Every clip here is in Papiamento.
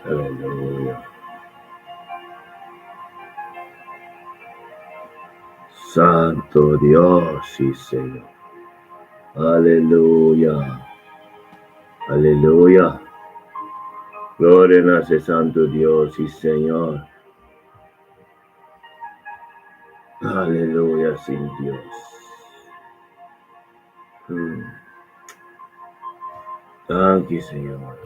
Aleluya. Santo Dios, sí Señor. Aleluya. Aleluya. Gloria nace Santo Dios y Señor. Aleluya, sin Dios. Thank you, Señor.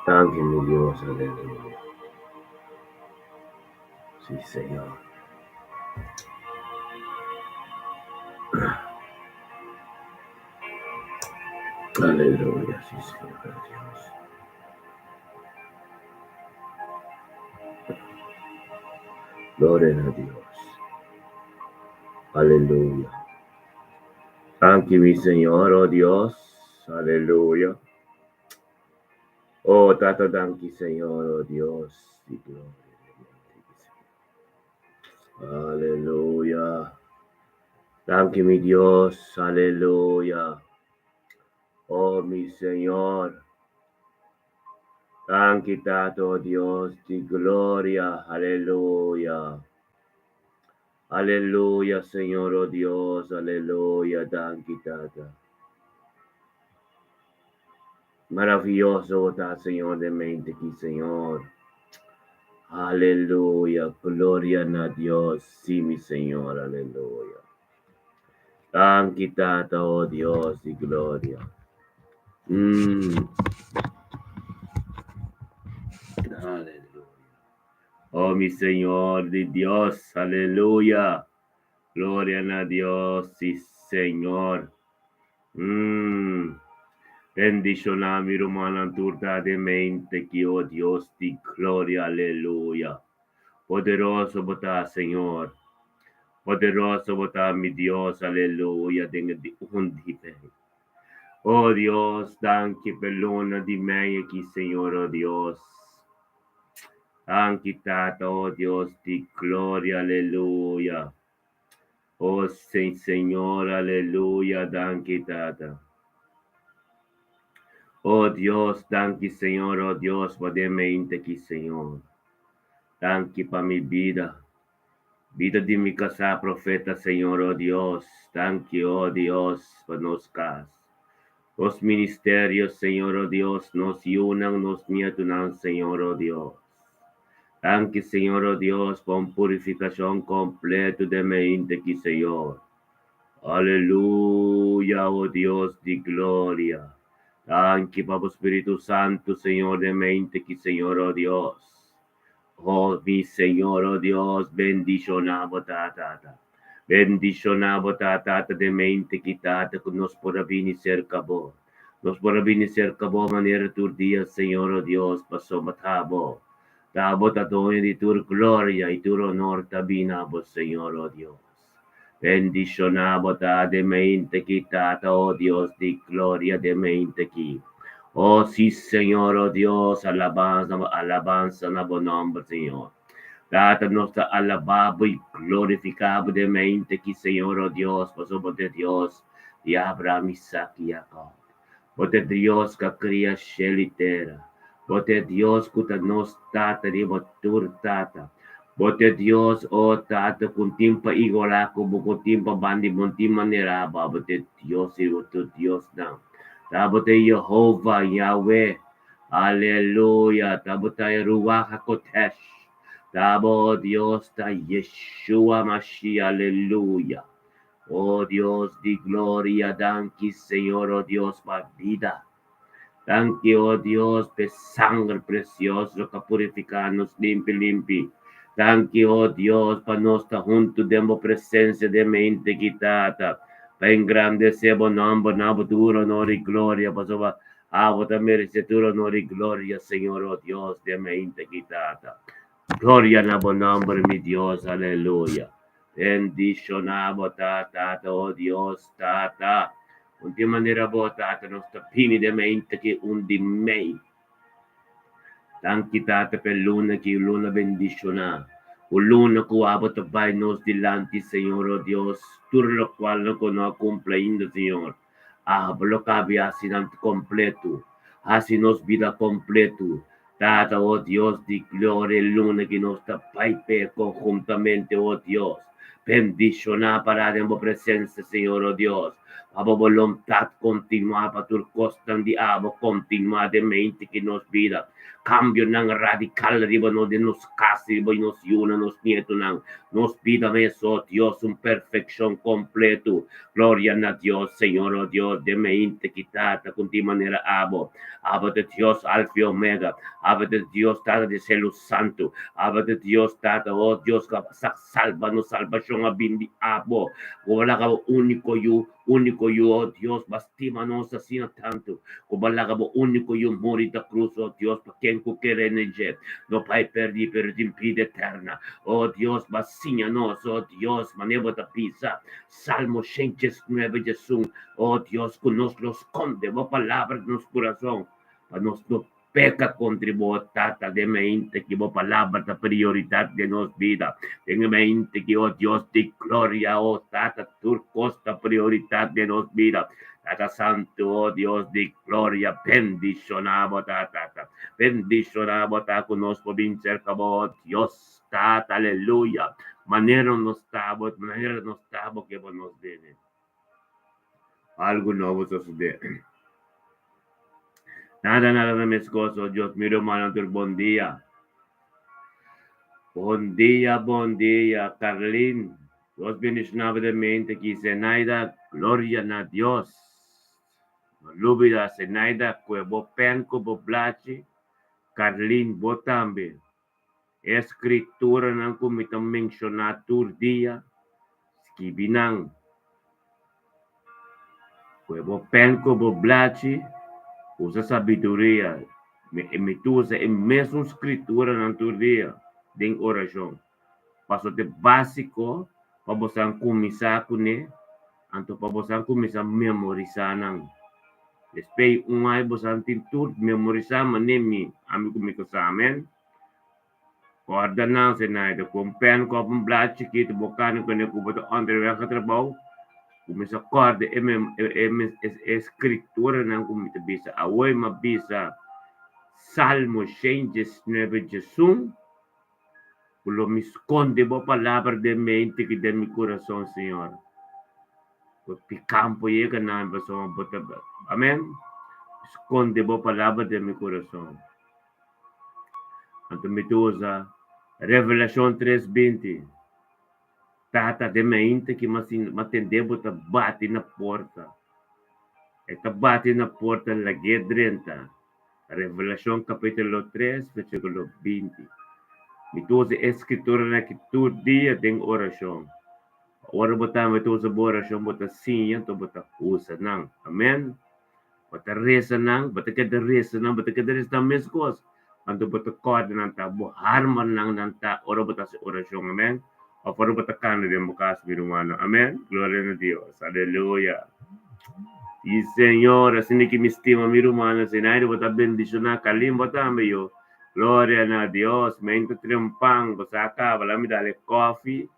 Thank you, mi Dios. Aleluya. Sí, Señor. Aleluya, sí, Señor Dios. Gloria a Dios. Aleluya. Thank you, mi Señor, oh Dios. Aleluya. Oh, Tata, thank you, Señor, oh Dios. Y gloria. Aleluya. Thank you, mi Dios. Aleluya. Oh, mi Señor. Thank you, Tata, oh Dios, di gloria. Aleluya. Aleluya, Señor, oh Dios. Aleluya. Thank you, Tata. Maravilloso ta, Señor, de mente aquí, Señor. Aleluya. Gloria a Dios. Sí, mi Señor. Aleluya. Thank you, Tata, oh Dios, y gloria. Aleluya. Oh, mi Señor, di Dios. Aleluya. Gloria a Dios, sí, Señor. Bendiciona mi rumannan tur ta den mente ki, oh Dios di gloria, aleluya. Poderoso bo ta, Señor. Poderoso bo ta, mi Dios, aleluya, den e di un di mei. Oh Dios, danki p'e luna di mei aki, Señor, oh Dios. Danki, Tata, oh Dios di gloria, aleluya. Oh, sí, Señor, aleluya, danki, Tata. Oh Dios, danki, Señor, oh Dios, pa den mente aki, Señor. Danki pa mi bida. Bida di mi kasá, profeta, Señor, oh Dios. Danki, oh Dios, pa nos kas. Nos ministerio, Señor, oh Dios, nos yunan, nos nietunan, Señor, oh Dios. Danki, Señor, oh Dios, pa un purifikashon kompleto den mente aki, Señor. Aleluya, oh Dios di gloria. Danki pa bo Spiritu Santu, Señor, den mente aki, Señor, oh Dios. Oh, mi Señor, oh Dios, bendishoná bo ta, Tata. Bendishoná bo ta, Tata, den mente aki, Tata, ku nos por a bini serka bo. Nos por a bini serka bo manera tur dia, Señor, oh Dios, pasobra ta bo. Ta bo ta doño di tur gloria i tur honor ta bini na bo, Señor, oh Dios. Bendishoná bo ta den mente aki, Tata, oh Dios di gloria, den mente aki. Oh, sí, Señor, oh Dios, alabansa, alabansa na bo nòmber, Señor. Tata, nos ta alabá bo i glorifiká bo den mente aki, Señor, oh Dios, pasobra bo ta e Dios di Abraham, Isaac i Jacob. Bo ta e Dios ku a kria shelu i tera. Bo ta e Dios ku ta nos Tata riba tur tata. Bo ta e Dios, o Tata, ku un tin pa igualá ku bo, ku un tin pa banda i bo un tin manera bo. Bo ta e Dios riba tur diosnan. Ta bo ta e Yehova, Yahweh. Aleluya! Ta bo ta e Ruach HaKodesh. Ta bo, o Dios, ta Yeshua Mashiach. Aleluya! Oh Dios di gloria, danki Señor, oh Dios, pa bida. Danki, oh Dios, p'e sanger precioso ku a purifiká nos limpi limpi. Danki, oh Dios, pa nos ta huntu den bo presensia den mente ki Tata, pa engrandesé bo nòmber na bo tur honor i gloria, pasobra abo ta meresé tur honor i gloria, Señor, oh Dios, den mente ki Tata. Gloria na bo nòmber, mi Dios, aleluya. Bendishoná bo ta, Tata, o Dios, Tata. Un di manera bo, Tata, nos ta bini den mente ki un di mei. Danki, Tata, p'e luna ki, un luna bendishoná. Un luna ku abo ta bai nos dilanti, Señor, o Dios, tur lokual no ku no a kumpli ainda, Señor. Abo lo kabi hasi nan kompletu. Hasi nos bida kompletu. Tata, o Dios di gloria, e luna ki nos ta bai p'e konhuntamente, o Dios. Bendishoná pará den bo presensia, Señor, o Dios. Pa bo boluntat kontinuá, pa tur kosnan di abo kontinuá den mente ki nos bida. Kambionan radikal riba nos, den nos kas, riba nos yunan, nos nietonan, nos bida mes, o Dios, un perfekshon kompletu. Gloria na Dios, Señor, o Dios, den mente ki Tata, ku di manera abo. Abo ta Dios Alfa i Omega. Abo ta Dios Tata di Selu Santu. Abo ta Dios Tata, o Dios, ku a sa salba nos. Salbashon a bin di abo. Ku bo laga bo úniko Yu, úniko Yu, o Dios, bo a stima nos asina tantu, ku bo a laga bo úniko Yu muri ta krus, o Dios, pa ken ku kere na dje no bai pèrdí, pero tin bida eterna. O Dios, bo a siña nos, o Dios, manera bo ta bisa, Salmo 119 diesun, O Dios, ku nos lo skonde bo palabra den nos kurason, pa nos no peka kontra bo, Tata, den mente ki bo palabra ta prioridat den nos bida, den mente ki, o Dios di gloria, o Tata, tur kos ta prioridat den nos bida. Tata Santu, o Dios di gloria, bendishoná bo ta, Tata, bendishoná bo ta ku nos por bin serka bo, o Dios, Tata, aleluya, manera nos ta bo, manera nos ta bo ke bo nos debe. Algu nobo sosodé. Nada, nada na meskos, o Dios, mi rumannan tur bon dia. Bon dia, bon dia, Carlin. Dios bendishoná bo den mente ki Zenaida, gloria na Dios. No lubida, Zenaida, kue bo pen ku bo blachi. Carlin, bo tambe. E skrituranan ku mi ta menshoná tur dia, skibi nan. Ku e bo pen ku bo blachi, usa sabiduria. Mi ta usa e mesun skrituranan tur dia den orashon. Pasobra ta básiko pa bosan kuminsá kuné, anto pa bosan kuminsá memorisá nan. Despei un ai bosan tin tur memorisá manera mi, ami ku mi kasá. Amèn. Kòrda nan, Zenaida, ku un pèn ku òf un blat chikitu bo kana kuné ku bo ta ònderweg na trabou, kuminsá kòrda e e skrituranan ku mi ta bisa. Awor mi a bisa Salmo 119 diesun. Ku lo mi skonde bo palabra den mente ki den mi kurason, Señor. Ku pikan por yega na mi pasobra bo ta, amen, skonde bo palabra den mi kurason. Anto mi ta usa Revelashon tres binti. Tata, den mainta ki m'a tende bo ta bati na porta. E ta bati na porta lag'é drenta. Revelashon kapítulo tres versíkulo binti. Mi ta usa e skrituranan aki tur dia den orashon. Ora bo tambe ta usa bo orashon, bo ta siña, anto bo ta usa nan. Amèn. Bo ta resa nan, bo ta keda resa nan, bo ta keda resa nan meskos. Anto bo ta kòrda nan ta bo harmanan nan ta ora bo ta hasi orashon. Amèn. Òf ora bo ta kanta den bo kas, mi rumannan. Amèn. Gloria na Dios. Aleluya. Sí, Señor, asina ki mi stima mi rumannan, Zenaida, bo ta bendishoná, Carlin, bo tambe, yo. Gloria na Dios. Men ta trae un pan, bo sa kaba, la mi dale kofi.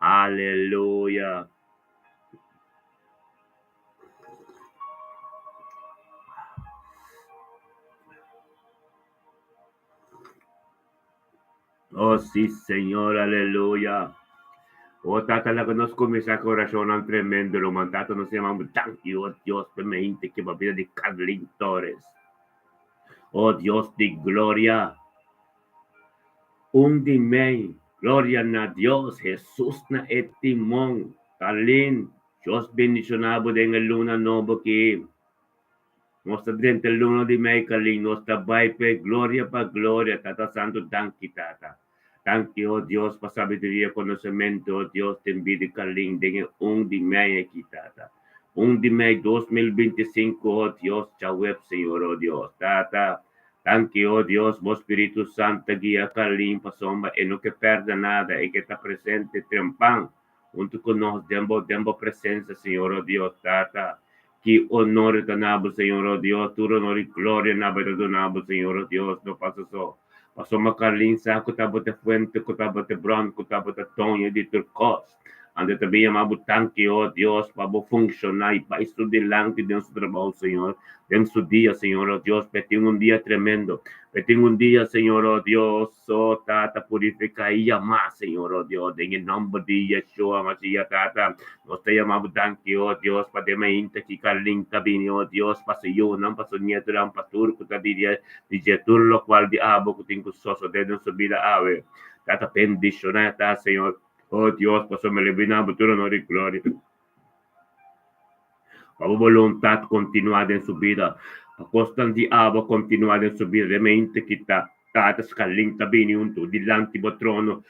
Aleluya. Oh, sí, Señor, aleluya. Oh, Tata, laga nos kuminsá ku orashonnan tremendo, ruman. Tata, nos yama bo danki, oh Dios, pa e mente ki bo bida di Carlin Torres. Oh, Dios di gloria. Un di mei, gloria na Dios, Hesus na e timon. Carlin, Dios bendishoná bo den e luna nobo aki. Nos ta drenta luna di mei Kalin, nos ta bai p'e gloria pa gloria, Tata Santu danki Tata. Danki o Dios pa sabiduria, konosementu o Dios den bida Kalin den e un di mei aki Tata. Un di mei 2025 o Dios djaweps Señor o Dios Tata. Danki o Dios bo Spiritu Santu ta guia Kalin pasobra e no ke perde nada e ke ta presente trempan. Huntu ku nos den bo den bo presensia, Señor, o Dios, Tata. Ki honor ta na bo, Señor, o Dios. Tur honor i gloria na bo ta duna bo, Señor, o Dios. No pasa so. Pasobra Carlin sa ku tabata fuente, ku tabata bron, ku tabata doño di tur kos. Anto ta bin yama bo danki, o Dios, pa bo funshoná i bai su dilanti den su trabou, Señor, den su dia, Señor, o Dios, p'e tin un dia tremendo, p'e tin un dia, Señor, o Dios, o Tata, purifiká i yamá, Señor, o Dios, den e nòmber di Yeshua Mashiach, Tata, nos ta yama bo danki, o Dios, pa den mainta ki Carlin ta bini, o Dios, pa su yunan, pa su nietunan, pa tur ku ta di di dje tur lokual di abo ku tin ku sosodé den su bida awe. Tata, bendishoná ta, Señor. Oh Dios, pasobra mi bina bo tur honor i gloria. Pa bo boluntat kontinuá den su bida, pa kosnan di abo kontinuá den su bida, den mente ki ta Tata Skalin ta bini huntu dilanti bo trono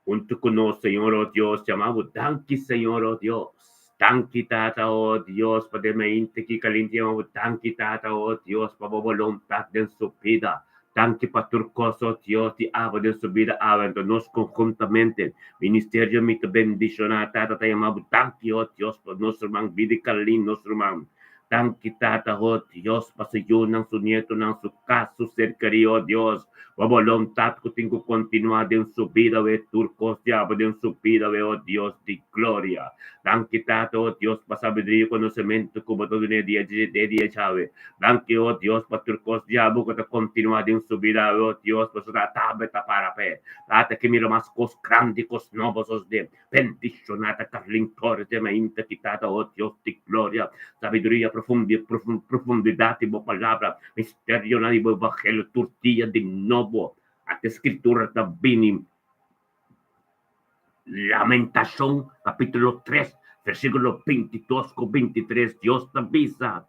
huntu ku nos, Señor, oh Dios, yama bo danki, Señor, oh Dios. Danki, Tata, oh Dios, pa den mente ki Kalin ta yama bo danki, Tata, oh Dios, pa bo boluntat den su bida. Danki pa tur kos, oh Dios, di abo den su bida awe. Anto nos konhuntamente, ministerio mi ta bendishoná, Tata ta yama bo danki, oh Dios, pa nos ruman Bidi Carlin, nos ruman. Danki, Tata, oh Dios, pa su yunan, su nietonan, su kas, su ser kerí, oh Dios. Bo boluntat ku tin ku kontinuá den su bida awe, tur kos di abo den su bida awe, oh Dios di gloria. Danki, Tata, oh Dios, pa sabiduria i konosementu ku bo ta dun'é dia di dia djawe. Danki, o Dios, pa tur kos di abo ku ta kontinuá den su bida awe, o Dios, pasobra ta atab'e ta para p'e. Tata ke mira mas kos grandi, kos nobo sosdé. Bendishoná ta Carlin Torres den mainta ki Tata, o Dios di gloria, sabiduria profundi, profundidat di bo palabra, misterionan di bo evangelio tur dia di nobo. Ata e Skritura ta bini. Lamentashon kapítulo tres, versíkulo bintidos ku bintitres, Dios ta bisa,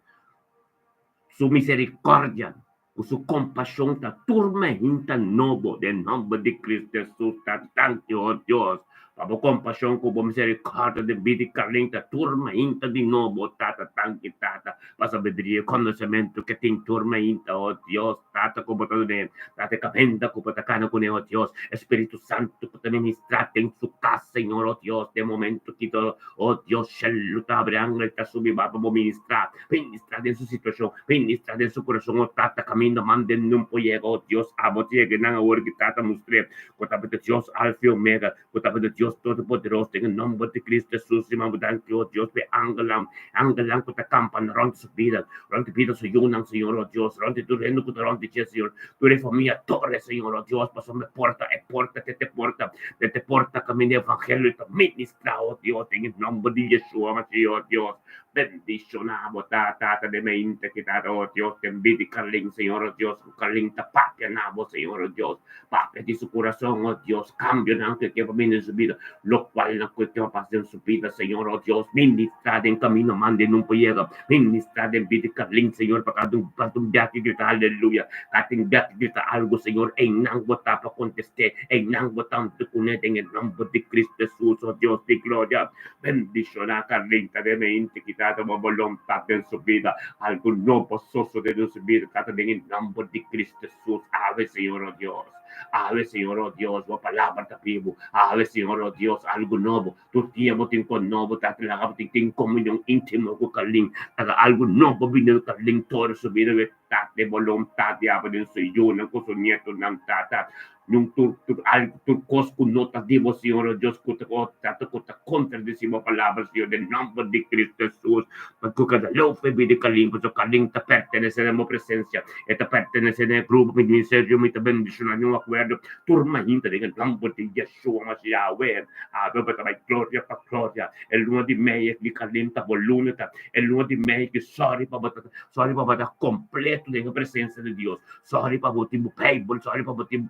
Su miserikòrdia ku su kompashon ta tur mainta nobo den nòmber di Kristu Hesus. Ta danki, o Dios, pa bo kompashon ku bo miserikòrdia den bida i kalinta tur mainta di nobo. Tata, danki, Tata, pa sabiduria i konosementu ke tin tur mainta, o Dios, Tata, ku bo ta dun'é. Tata, e kaminda ku bo ta kana kuné, o Dios, e Spiritu Santu ku ta ministrá den su kas, Señor, o Dios, den momentu ki ta, o Dios, shelu ta abri, angel ta subi ba pa bo ministrá, ministrá den su situashon, ministrá den su kurason, o Tata, kaminda manden nun por yega, o Dios, abo ta yega nan awor ki Tata mustr'é ku tabata Dios Alfa i Omega, ku tabata Dios Todopoderoso, den e nòmber di Kristu Hesus, Siman bo danki, o Dios, pa e angelnan, angelnan ku ta kampa na rònt su bida, rònt bida su yunan, Señor, o Dios, rònt di tur hende ku ta rònt di dje, Señor, tur e famia Torres, Señor, o Dios, pasobra e porta, e porta te te porta, te te porta kaminda e evangelio ta ministrá, o Dios, den e nòmber di Yeshua Mashiach, o Dios, bendishoná bo ta, Tata den mente ki Tata, o Dios, den bida di Carlin, Señor, o Dios, ku Carlin ta papia na bo, Señor, o Dios, Papia di su kurason, oh Dios, kambionan ku e ke pa bini den su bida, lokualnan ku e ke pa pasa den su bida, Señor, oh Dios, ministrá den kamino manda e nun por yega, ministrá den bida di Carlin, Señor, pa kada un kada un biaha ki grita aleluya, kada un biaha ki grita algu, Señor, einan bo ta pa kontest'é, einan bo ta huntu kuné den e nòmber di Cristo Hesus, oh Dios di gloria, bendishoná Carlin ta den e inti ki ta bo boluntat den su bida, algu nobo sosodé den su bida, Tata, den e nòmber di Cristo Jesús, Ave Señor, oh Dios. Ave Señor, oh Dios, bo palabra ta bibu. Ave Señor, oh Dios, algu nobo. Tur dia bo tin kon nobo, Tata, laga bo tin tin komunion íntimo ku Carlin. Laga algu nobo bini na Carlin tur su bida, we Tata, e boluntat di abo den su yunan ku su nietonan, Tata. Nun tur tur algu tur kos ku no ta di bo, Señor, oh Dios, ku ta oh Tata, ku ta kontradisí bo palabra, Señor, den nòmber di Cristo Jesús. Pa ku kada lof e bida Carlin, pasobra Carlin ta pertenesé na bo presensia. E ta pertenesé na e grupo mi ministerio, mi ta bendishoná den un akuerdo tur mainta den e nòmber di Yeshua Mashiach. Awe, awe bo ta bai gloria pa gloria. E luna di mei di Carlin ta bo luna ta e luna di mei ki sòri pa bo ta sòri pa bo ta kompleto den e presensia di Dios. Sòri pa bo tin bo Beibel, sòri pa bo tin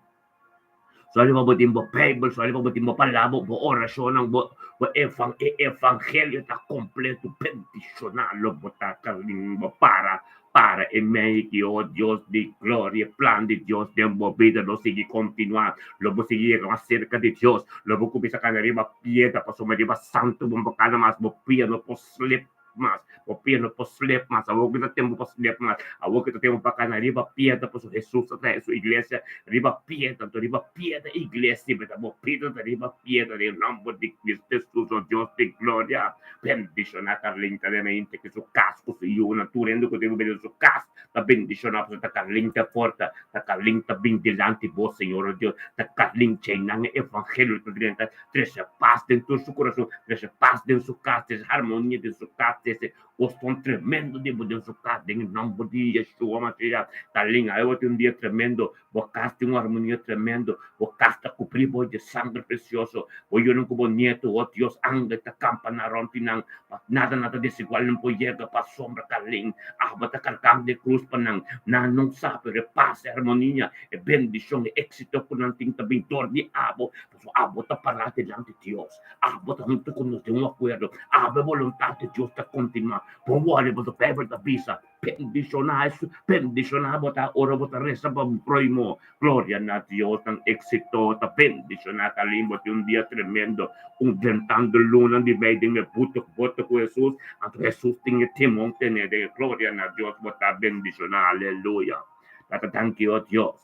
Sòri pa bo tin bo Beibel, sòri pa bo tin bo palabra, bo orashonnan, bo bo evan e evangelio ta kompleto. Bendishoná lo bo ta kaminda bo para para e mei ki o Dios di gloria, e plan di Dios den bo bida lo sigui kontinuá, lo bo sigui yega mas serka di Dios, lo bo kuminsá kana riba piedra pasobra riba santu bo no por kana mas, bo pia no por slip. mas, bo pia no por slep mas. Awor ku ta tempu pa slep mas, awor ku ta tempu pa kana riba piedra, pasobra Hesus ta trae su iglesia riba piedra, anto riba piedra iglesia ta, bo pida ta riba piedra den nomber di Cristo Hesus, o Dios di gloria. Bendiciona Carlinta den mente ku su kas ku su yunan, tur hende ku tin ku bini den su kas ta bendiciona, pasobra ta Carlinta forta, ta Carlinta bin dilanti bo, Señor o Dios, ta Carlin djeinan e evangelio ta drenta, trese pas den tur su kurason, trese pas den su kas, trese harmonia den su kas, trese goston tremendo di bo den su kas, den e nomber di Yeshua Mashiach. Carlin, awe bo tin un dia tremendo, Bo kas tin un armonia tremendo. Bo kas ta kubrí bo dje sangre presioso. Bo yunan ku bo nietu, o Dios, angel ta kampa na rònt di nan, pa nada nan ta desigual nan por yega pa sombra kalin. Abo ta kargando e krus pa nan. Nan no sa, pero e pas, e armonia, e bendishon, e éksito ku nan tin ta bin dor di abo, pasobra abo ta pará dilanti Dios. Abo ta huntu ku nos den un akuerdo. Abo e boluntat di Dios ta kontinuá. Bo wòrdu, pasobra Beibel ta bisa. Bendishoná esun, bendishoná bo ta ora bo ta resa pa bo próhimo. Gloria na Dios, nan éksito ta bendishoná Kalin, bo tin un dia tremendo, un drentando luna di mei den e buto boto ku Hesus, anto Hesus tin e timon tené den e gloria na Dios, bo ta bendishoná, aleluya. Tata danki o Dios.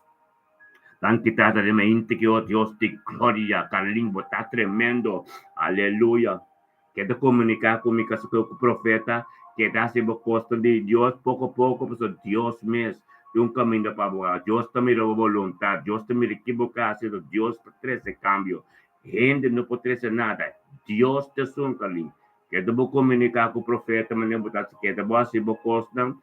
Danki Tata den mente ki o Dios di gloria, Kalin bo ta tremendo, aleluya. Keda komuniká ku mi kasa ku profeta, keda hasi bo kosnan di Dios poko poko, pasobra Dios mes tin un kaminda pa bo. Dios ta mira bo boluntat, Dios ta mira ki bo ka hasi, Dios ta trese kambio. Hende no por trese nada, Dios ta esun kalin. Keda bo komuniká ku profeta manera bo ta hasi, keda bo hasi bo kosnan,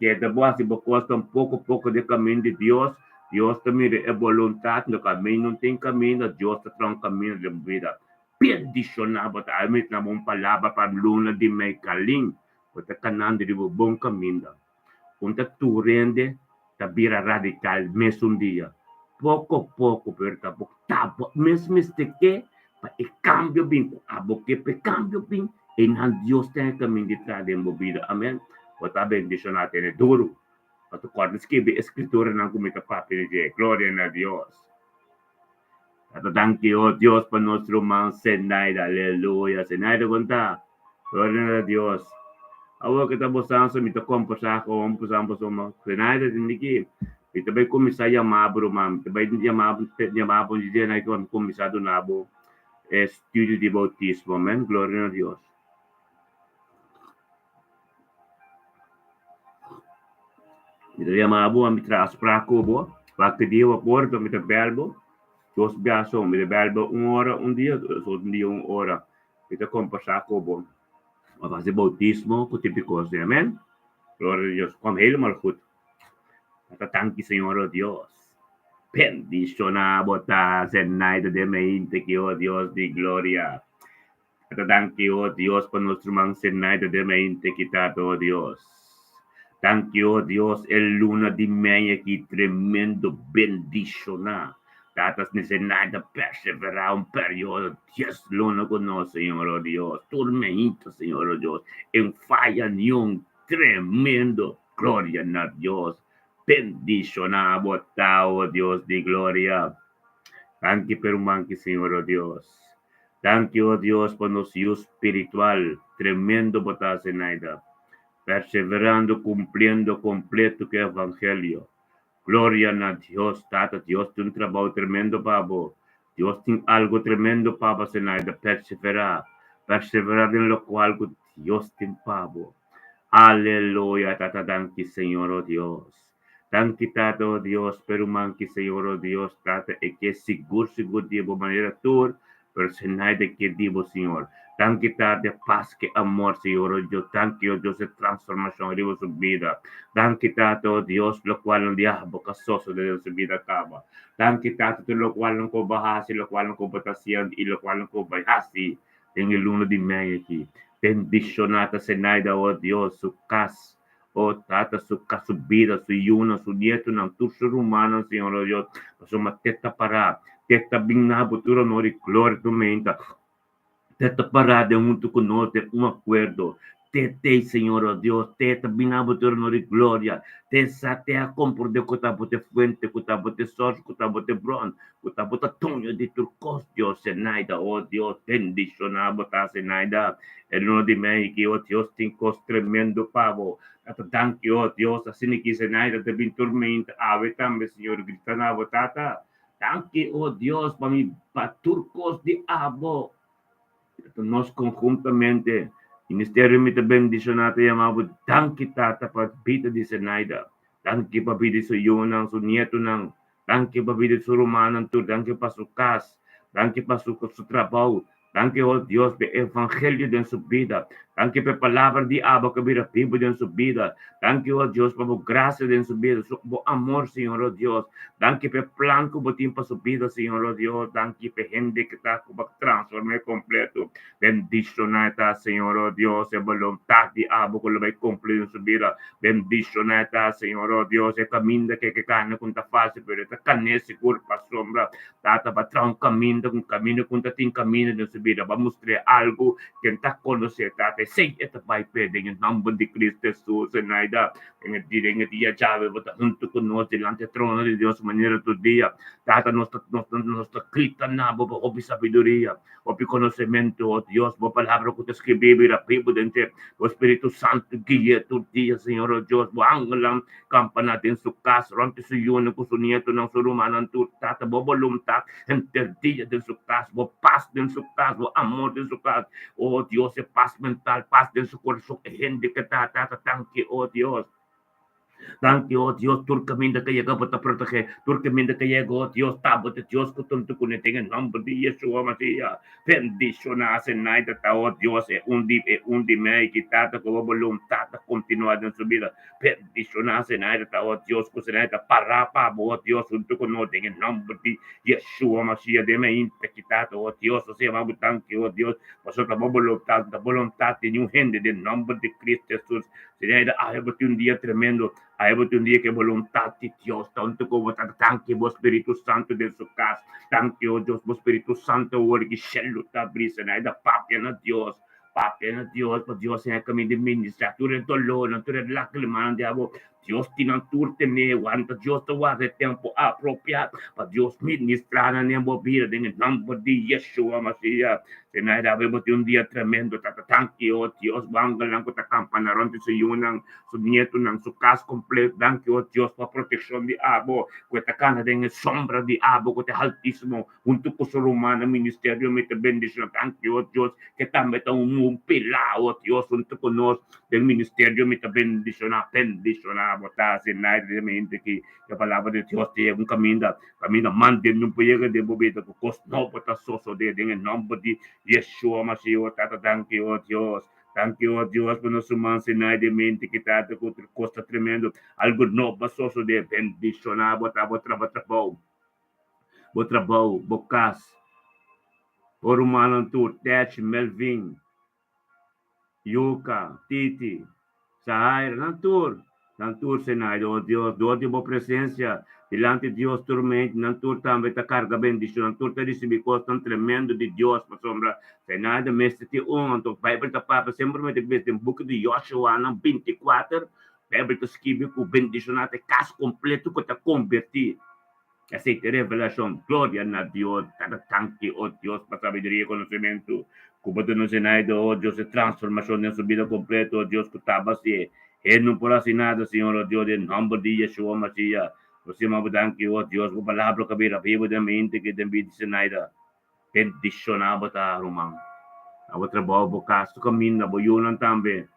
keda bo hasi bo kosnan poko poko den kaminda di Dios. Dios ta mira e boluntat, no kaminda no tin kaminda, Dios ta traha un kaminda den bo bida. Bendishoná bo ta. Ami ta bo un palabra pa luna di mei kalin. Bo ta kanando riba bon kaminda. Un ta tur hende ta bira radikal mesun dia. Poko poko pero ta bo ta bo mes mester ke pa e kambio bin ku abo ke pa e kambio bin einan Dios ten e kaminda di traha den bo bida. Amen. Bo ta bendishoná tene duru. Bo ta kòrda skibi e skrituranan ku mi ta papia di dje. Gloria na Dios. Tata danki oh Dios pa nos ruman Zenaida aleluya Zenaida kon ta gloria na Dios awor ke ta bo sanso mi ta komporsa kon pasan pasobra Zenaida tende ki mi ta bai kuminsá yama bo ruman mi ta bai yama bo yama bo un dia na ki mi kuminsá duna bo e studio di boutismo amen gloria na Dios. Mi ta yama bo, mi traha afsprak ku bo, wak dia bo por, mi ta bel bo, dos bia so, mi ta bel bo un ora un dia, otro dia un ora, mi ta kombersá ku bo, bo ta hasi boutismo ku tipo di kos, amen. Gloria na Dios, kwam helemaal goed. Ta danki Señor o Dios. Bendishoná bo ta, Zenaida de Meinte, ki o Dios di gloria. Ta danki, o Dios, pa nos ruman Zenaida de Meinte ki Tata, o Dios. Danki, o Dios, e luna di mei aki tremendo bendishoná. Tata Zenaida perseverá un periodo dies luna ku nos, Señor, o Dios. Tur meinta, Señor, o Dios, en faya niun tremendo. Gloria na Dios. Bendishoná bo ta, o Dios di gloria. Danki pa e ruman ki, Señor, o Dios. Danki, o Dios, pa nos yu spiritual. Tremendo bo ta, Zenaida. Perseverando, cumpliendo completo cu e Evangelio. Gloria na Dios, Tata. Dios tin un trabou tremendo pa bo. Dios tin algo tremendo pa bo, Zenaida. Persevera. Persevera den locual cu Dios tin pa bo. Aleluya, Tata. Danki, Señor, o Dios. Danki, Tata, o Dios, pa e ruman ki, Señor, o Dios, Tata, e ke sigur, sigur di bo manera tur, pero Zenaida ke di bo, Señor. Danki, Tata, e pas ke amor, Señor, o Dios. Danki, o Dios, e transformacion riba su bida. Danki, Tata, o Dios, locual nan diablo ka sosode den su bida caba. Danki, Tata, tur locual nan ku bo haci, locual nan ku bo ta haciendo y locual nan ku bo bay haci den e luna di mei aki. Bendiciona ta Zenaida, o Dios, su cas, O Tata, su kas, su bida, su yunan, su nietunan, tur su rumannan, Señor, o Dios, pasobra te ta pará, te ta bin na bo tur honor i gloria tur meinta, te ta pará den huntu ku nos den un akuerdo. Te t'ei, Señor, oh Dios, te ta bin abo trono di gloria. Te sa, te a komprondé ku ta bo t'e fuente, ku ta bo t'e source, ku ta bo t'e bron, ku ta bo ta doño di tur kos, Dios. Zenaida, oh Dios, bendishoná bo ta, Zenaida. E luna di mei aki, oh Dios, tin kos tremendo pa bo. Tata, danki, oh Dios, asina ki Zenaida ta bin tur meinta awe tambe, Señor, grita na bo, Tata, danki, oh Dios, pa mi, pa tur kos di abo. Ta nos konhuntamente, Ministerio Mi Ta Bendishoná ta yama bo danki Tata pa bida di Zenaida, danki pa bida di su yunan, su nietunan, danki pa bida di su rumannan tur, danki pa su kas, danki pa su su trabou, danki oh Dios pa e evangelio den su bida, danki pa e palabra di abo ku a bira bibu den su bida, Danki, o Dios, pa bo gracia den su bida, su, bo amor, Señor, o Dios. Danki pa e plan ku bo tin pa su bida, Señor, o Dios. Danki pa e hende ku ta ku bo transform'é kompleto. Bendishoná e ta, Señor, o Dios, e boluntat di abo ku lo bai kumpli den su bida. Bendishoná e ta, Señor, o Dios, e kaminda ku e ke kana ku no ta fásil, pero e ta kan'é sigur pasobra Tata ba traha un kaminda, un kaminda ku no ta tin kaminda den su bida. Ba mustr'é algu ku e no ta konosé, Tata. Esei e ta bai p'e den e nòmber di Kristu Hesus. Zenaida, den e den e dia djawe bo ta huntu ku nos dilanti e trono di Dios manera tur dia. Tata, nos ta nos ta nos ta grita na bo pa hopi sabiduria, hopi konosementu. O Dios, bo palabra ku ta skribí bira bibu den dje. Bo Spiritu Santu gui'é tur dia, Señor. O Dios, bo angelnan Kampana den su kas, rònt di su yunan ku su nietunan, su rumannan tur. Tata, bo boluntat henter dia den su kas, bo pas den su kas, bo amor den su kas. O Dios, e pas mental, pas den su kurason, e hende ke ta, Tata, danki, o Dios. Danki, o Dios, tur kaminda ke yega bo ta protegé, tur kaminda ke yega, o Dios, ta bo ta Dios ku tonto kuné den e nòmber di Yeshua Masiya. Bendishoná Zenaida ta, o Dios, e un di e un di mei ki Tata ku bo boluntat ta kontinuá den su bida. Bendishoná Zenaida ta, o Dios, ku Zenaida pará pa bo, o Dios, huntu ku nos den e nòmber di Yeshua Masiya den mainta ki Tata, o Dios, nos ta yama bo danki, o Dios, pasobra ta bo boluntat, ta boluntat di niun hende den nòmber di Cristo Hesus. Zenaida, awe bo tin un dia tremendo. Awe bo tin un dia ku e boluntat di Dios ta huntu ku bo. Tata, danki bo Spiritu Santu den su kas. Danki, o Dios, bo Spiritu Santu awor ki shelu ta abri. Zenaida, papia na Dios. Papia na Dios, pa Dios siña kaminda di ministra tur e dolornan, tur e lágrimanan di abo. Dios tin nan tur tené, wanta Dios ta warda e tempu apropiá pa Dios ministrá nan den bo bida den e nòmber di Yeshua Masiya. Zenaida, awe bo tin un dia tremendo, Tata. Danki, o Dios, bo angelnan ku ta kampana rònt di su yunan, su nietunan, su kas kompleto. Danki, o Dios, pa protekshon di abo ku e ta kana den e sombra di abo ku ta e Haltísimo. Huntu ku su rumannan ministerio mi ta bendiciona. Danki, o Dios, ke tambe ta un un pilá, o Dios, huntu ku nos den ministerio mi ta bendiciona. Bendiciona bo ta asina di mente ki e palabra di Dios ta yega un kaminda, kaminda manden no por yega den bo bida ku kos nobo ta sosode den e nomber di Yeshua Mashiach. Tata, danki, o Dios. Danki, o Dios, pa nos ruman Sinai di mente ki tata ku otro kos ta tremendo. Algu nobo a sosode. Bendiciona bo ta bo traba trabou. Bo trabou, bo kas, bo rumannan tur, Tèchi, Melvin, Yuka, Titi, Sahaira, nan tur, nan tur, Senaida, o Dios, dor di bo presensia dilanti Dios tur mente, nan tur tambe ta karga bendishon, nan tur ta risibí kosnan tremendo di Dios, pasobra Senaida mester tin un, anto Beibel ta papia semper mi ta bisa den buki di Yoshuanan 24, Beibel ta skibi ku bendishoná ta e kas kompleto ku ta kombertí. Esei ta e revelashon. Gloria na Dios! Tata tanki, o Dios, pa sabiduria i konosementu ku bo ta nos Zenaida, o Dios, e transformashon den su bida kompleto, o Dios, ku taba si e no por hasi nada, Señor, o Dios, den nòmber di Yeshua Masiya, nos yama bo danki, o Dios, bo palabra ku a bira bibu den mente ki den bida di Zenaida. Bendishoná bo ta, ruman. Na bo trabou, bo kas, tur kaminda, bo yunan tambe.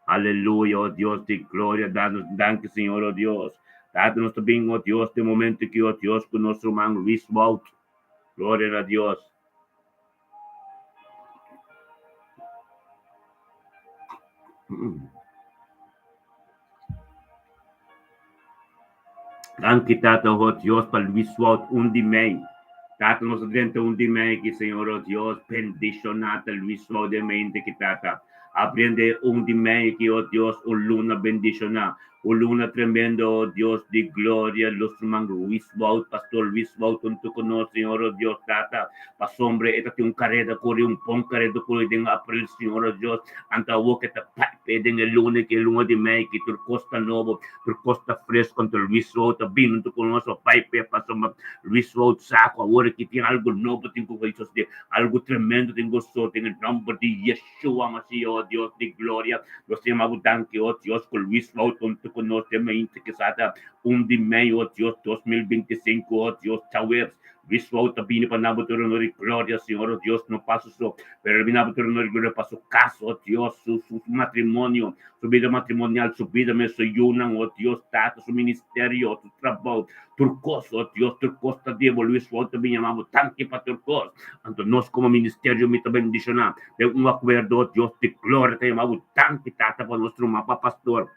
Aleluya, o Dios di gloria, danos danki, Señor, o Dios. Tata, nos ta bin, o Dios, den momento aki, o Dios, ku nos ruman Luis Wout. Gloria na Dios. Danki, Tata, o Dios, pa Luis Wout, un di mei. Tata, nos a drenta un di mei aki, Señor, o Dios, bendiciona ta Luis Wout den mente aki, Tata. Aprende un di mei aki, o Dios, un luna bendiciona, un luna tremendo, o Dios di gloria, los ruman Luis Wout, Pastor Luis Wout hunto cu nos, Señor, o Dios, Tata, pasobra e ta tin un careda cori, un bon careda cori den april, Señor, o Dios, anto awor ke ta bai. p'e den e luna ki e luna di mei ki tur kos ta nobo, tur kos ta fresco, anto Luis Wout ta bini huntu ku nos pa bai p'e pasobra Luis Wout sa ku awor ki tin algu nobo tin ku sosodé, algu tremendo tin ku sosodé den e nòmber di Yeshua Mashiach, o Dios di gloria. Nos ta yama bo danki, o Dios, ku Luis Wout huntu ku nos den mainta ki sa ta un di mei, o Dios, 2025, o Dios, djaweps. Luis Wout ta bini pa na bo tur honor i gloria, Señor, o Dios, no pa su so, pero el bini na bo tur honor i gloria pa su cas, o Dios, su, su, su matrimonio, su bida matrimonial, su bida mes, su yunan, o Dios, Tata, su ministerio, su trabou, tur cos, o Dios, tur cos ta di bo. Luis Wout ta bin yama bo danki pa tur cos. Anto nos como ministerio mi ta bendiciona den un acuerdo, o Dios di gloria, ta yama bo danki, Tata, pa nos ruman, pa pastor.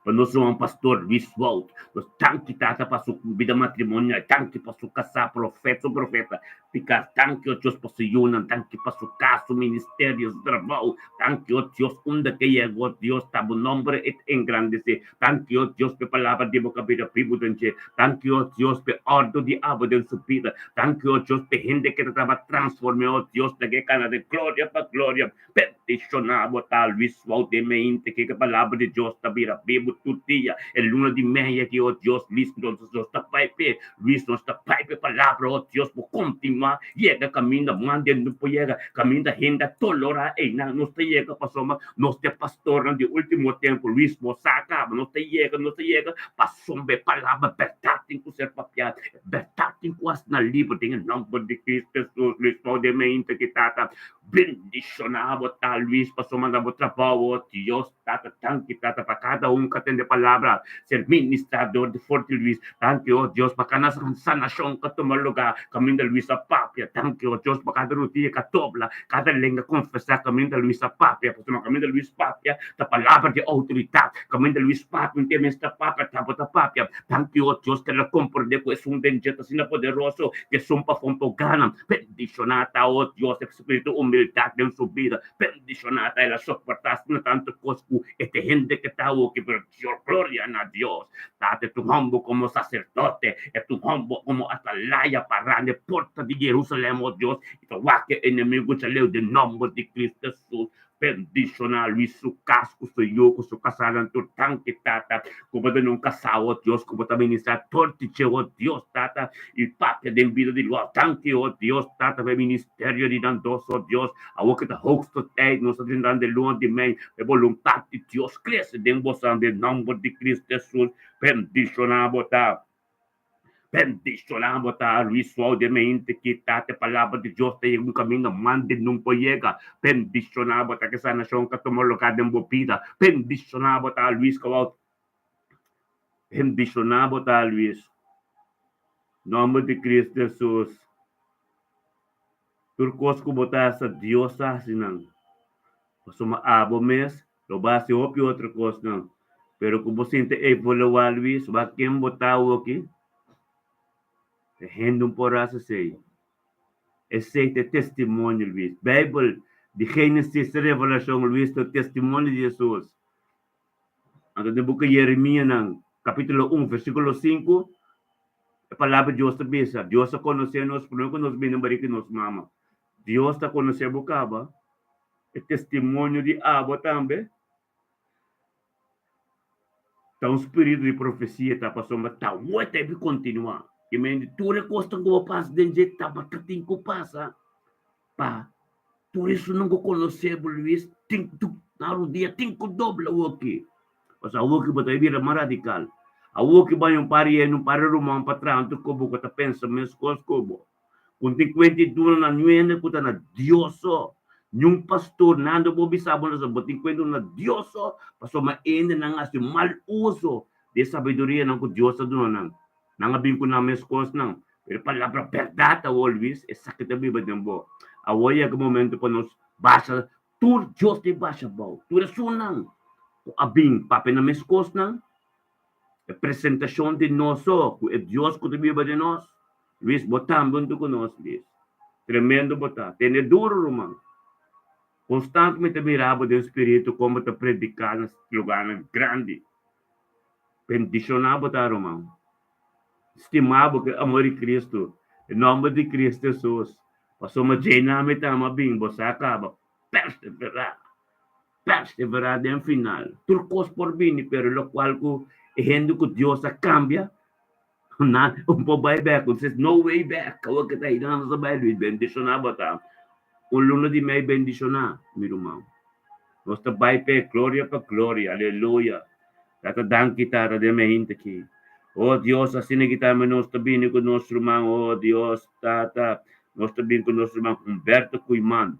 Pa nos ruman pastor Luis Wout, nos danki Tata pa su bida matrimonial, danki pa su kasá profeta, su profeta Picar, danki o Dios pa su yunan, danki pa su kas, su ministerio, su trabou, danki o Dios unda ke yega o Dios ta bo nomber e ta engrandesé, danki o Dios pa e palabra di bo ka bira bibu den dje, danki o Dios pa e ordo di abo den su bida, danki o Dios pa e hende ke ta traba transform'é o Dios laga e kana den gloria pa gloria. Bendishoná bo ta Luis Wout den mente ke palabra di Dios ta bira bibu tur dia e luna di mei aki oh Dios Luis nos nos ta bai p'e Luis nos ta bai p'e palabra oh Dios bo kontinuá yega kaminda mande no por yega kaminda hende a tolorá einan nos ta yega pasobra nos ta e pastornan di ultimo tempu Luis bo sa kaba nos ta yega nos ta yega pasobra e palabra bèrdat tin ku ser papiá bèrdat tin ku asina liber den e nòmber di Cristo Hesus Luis Wout den mente ki tata Bendiciona bo ta Luis pasobra manda bo trabao oh Dios tata danki tata pa cada un ka tende palabra ser ministra dor di forti Luis danki oh Dios pa cada sanacion ka tuma lugar caminda Luis a papia danki oh Dios pa cada rodia ka dobla cada lenga confesa caminda Luis a papia pasobra caminda Luis papia ta palabra di autoridad caminda Luis papia un te mester papia ta bo ta papia danki oh Dios keda comprende cu esun den dje ta asina poderoso ke esun pafon por gana. Bendishoná ta, o Dios, e spiritu humildad den su bida. Bendishoná ta el a soportá asina tantu kos ku e te hende ke ta awoki, pero Dios, gloria na Dios. Tata, e ta un hòmber komo saserdote, e ta un hòmber komo atalaya pará na e porta di Jerusalèm, o Dios, i ta wak e enemigu djaleu den nòmber di Cristo Hesus. Bendishoná Luis su kas ku su yu ku su kasánan tur danki Tata ku bo ta duna un kasá o Dios ku bo ta ministrá tur di dje o Dios Tata i papia den bida di Luis danki o Dios Tata pa e ministerio di nan dos o Dios awor ku ta hoogste tijd nos ta drentando e luna di mei pa e boluntat di Dios krese den boso den nòmber di Cristo Hesus bendishoná bo ta. Bendishoná bo ta Luis Suau den mente ki ta te palabra di Dios ta yega un kaminda mande nun por yega. Bendishoná bo ta ke sanashon ka tuma lugá den bo bida. Bendishoná bo ta Luis Kawau. Bendishoná bo ta Luis. Nòmber di Cristo Hesus. Tur kos ku bo ta hasi Dios ta hasi nan. Pasobra abo mes Lo bo hasi hopi otro kosnan, pero ku bo sinti evaluá Luis, wak ken bo ta awoki? E hende un por hasi esei. Esei ta e testimonio, Luis. Beibel, di Génesis te Revelashon, Luis, ta e testimonio di Hesus. Anto den buki Yeremianan, kapítulo un, versíkulo sinku, e palabra di Dios ta bisa, Dios a konosé nos promé ku nos bini barika di nos mama. Dios ta konosé bo kaba. E testimonio di abo tambe ta un spiritu di profesia ta pasobra ta wet debe kontinuá. I men di tur e kosnan ku bo pasa den dje tabata tin ku pasa pa tur esunnan ku konosé bo Luis tin ku na rudia tin ku dobla awoki. Pasobra awoki bo ta bira mas radikal. Awoki bai un par yende un par di ruman pa traha anto ku bo ku ta pensa meskos ku bo. Ku tin kuenta i duna na nuende ku ta na Dios so. Niun pastor nando bo bisa bo na bo tin kuenta na Dios so, pasobra hendenan a hasi mal uso di e sabidurianan ku Dios a duna nan. Nan a bin ku nan mes kosnan. Pero e palabra bèrdat awor, Luis, esaki ta biba den bo. Awor yega momento pa nos basha tur Dios ta basha abou. Tur esunnan ku a bin papia nan mes kosnan, E presentashon di nos so ku e Dios ku ta biba den nos. Luis, bo tambe huntu ku nos, Luis. Tremendo bo ta. Tene duru, ruman. Konstant mi ta mira bo den spiritu kon bo ta prediká na lugarnan grandi. Bendishoná bo ta, ruman. Stimá bo ku e amor di Kristu. E nòmber di Kristu Hesus. Pasobra djei nan mi ta ama bin, bo sa kaba. Perseverá. Perseverá den final. Tur kos por bini, pero lokual ku e hende ku Dios a kambia, nan no por bai bèk. There's no way back. Awor ke ta ayuda nos a bai Luis, bendishoná bo ta. Un luna di mei bendishoná, mi ruman. Nos ta bai p'e gloria pa gloria. Aleluya. Tata danki Tata den mi hinte aki. O Dios asina ki tambe nos ta bini ku nos ruman, o Dios Tata, nos ta bini ku nos ruman Humberto Koeiman.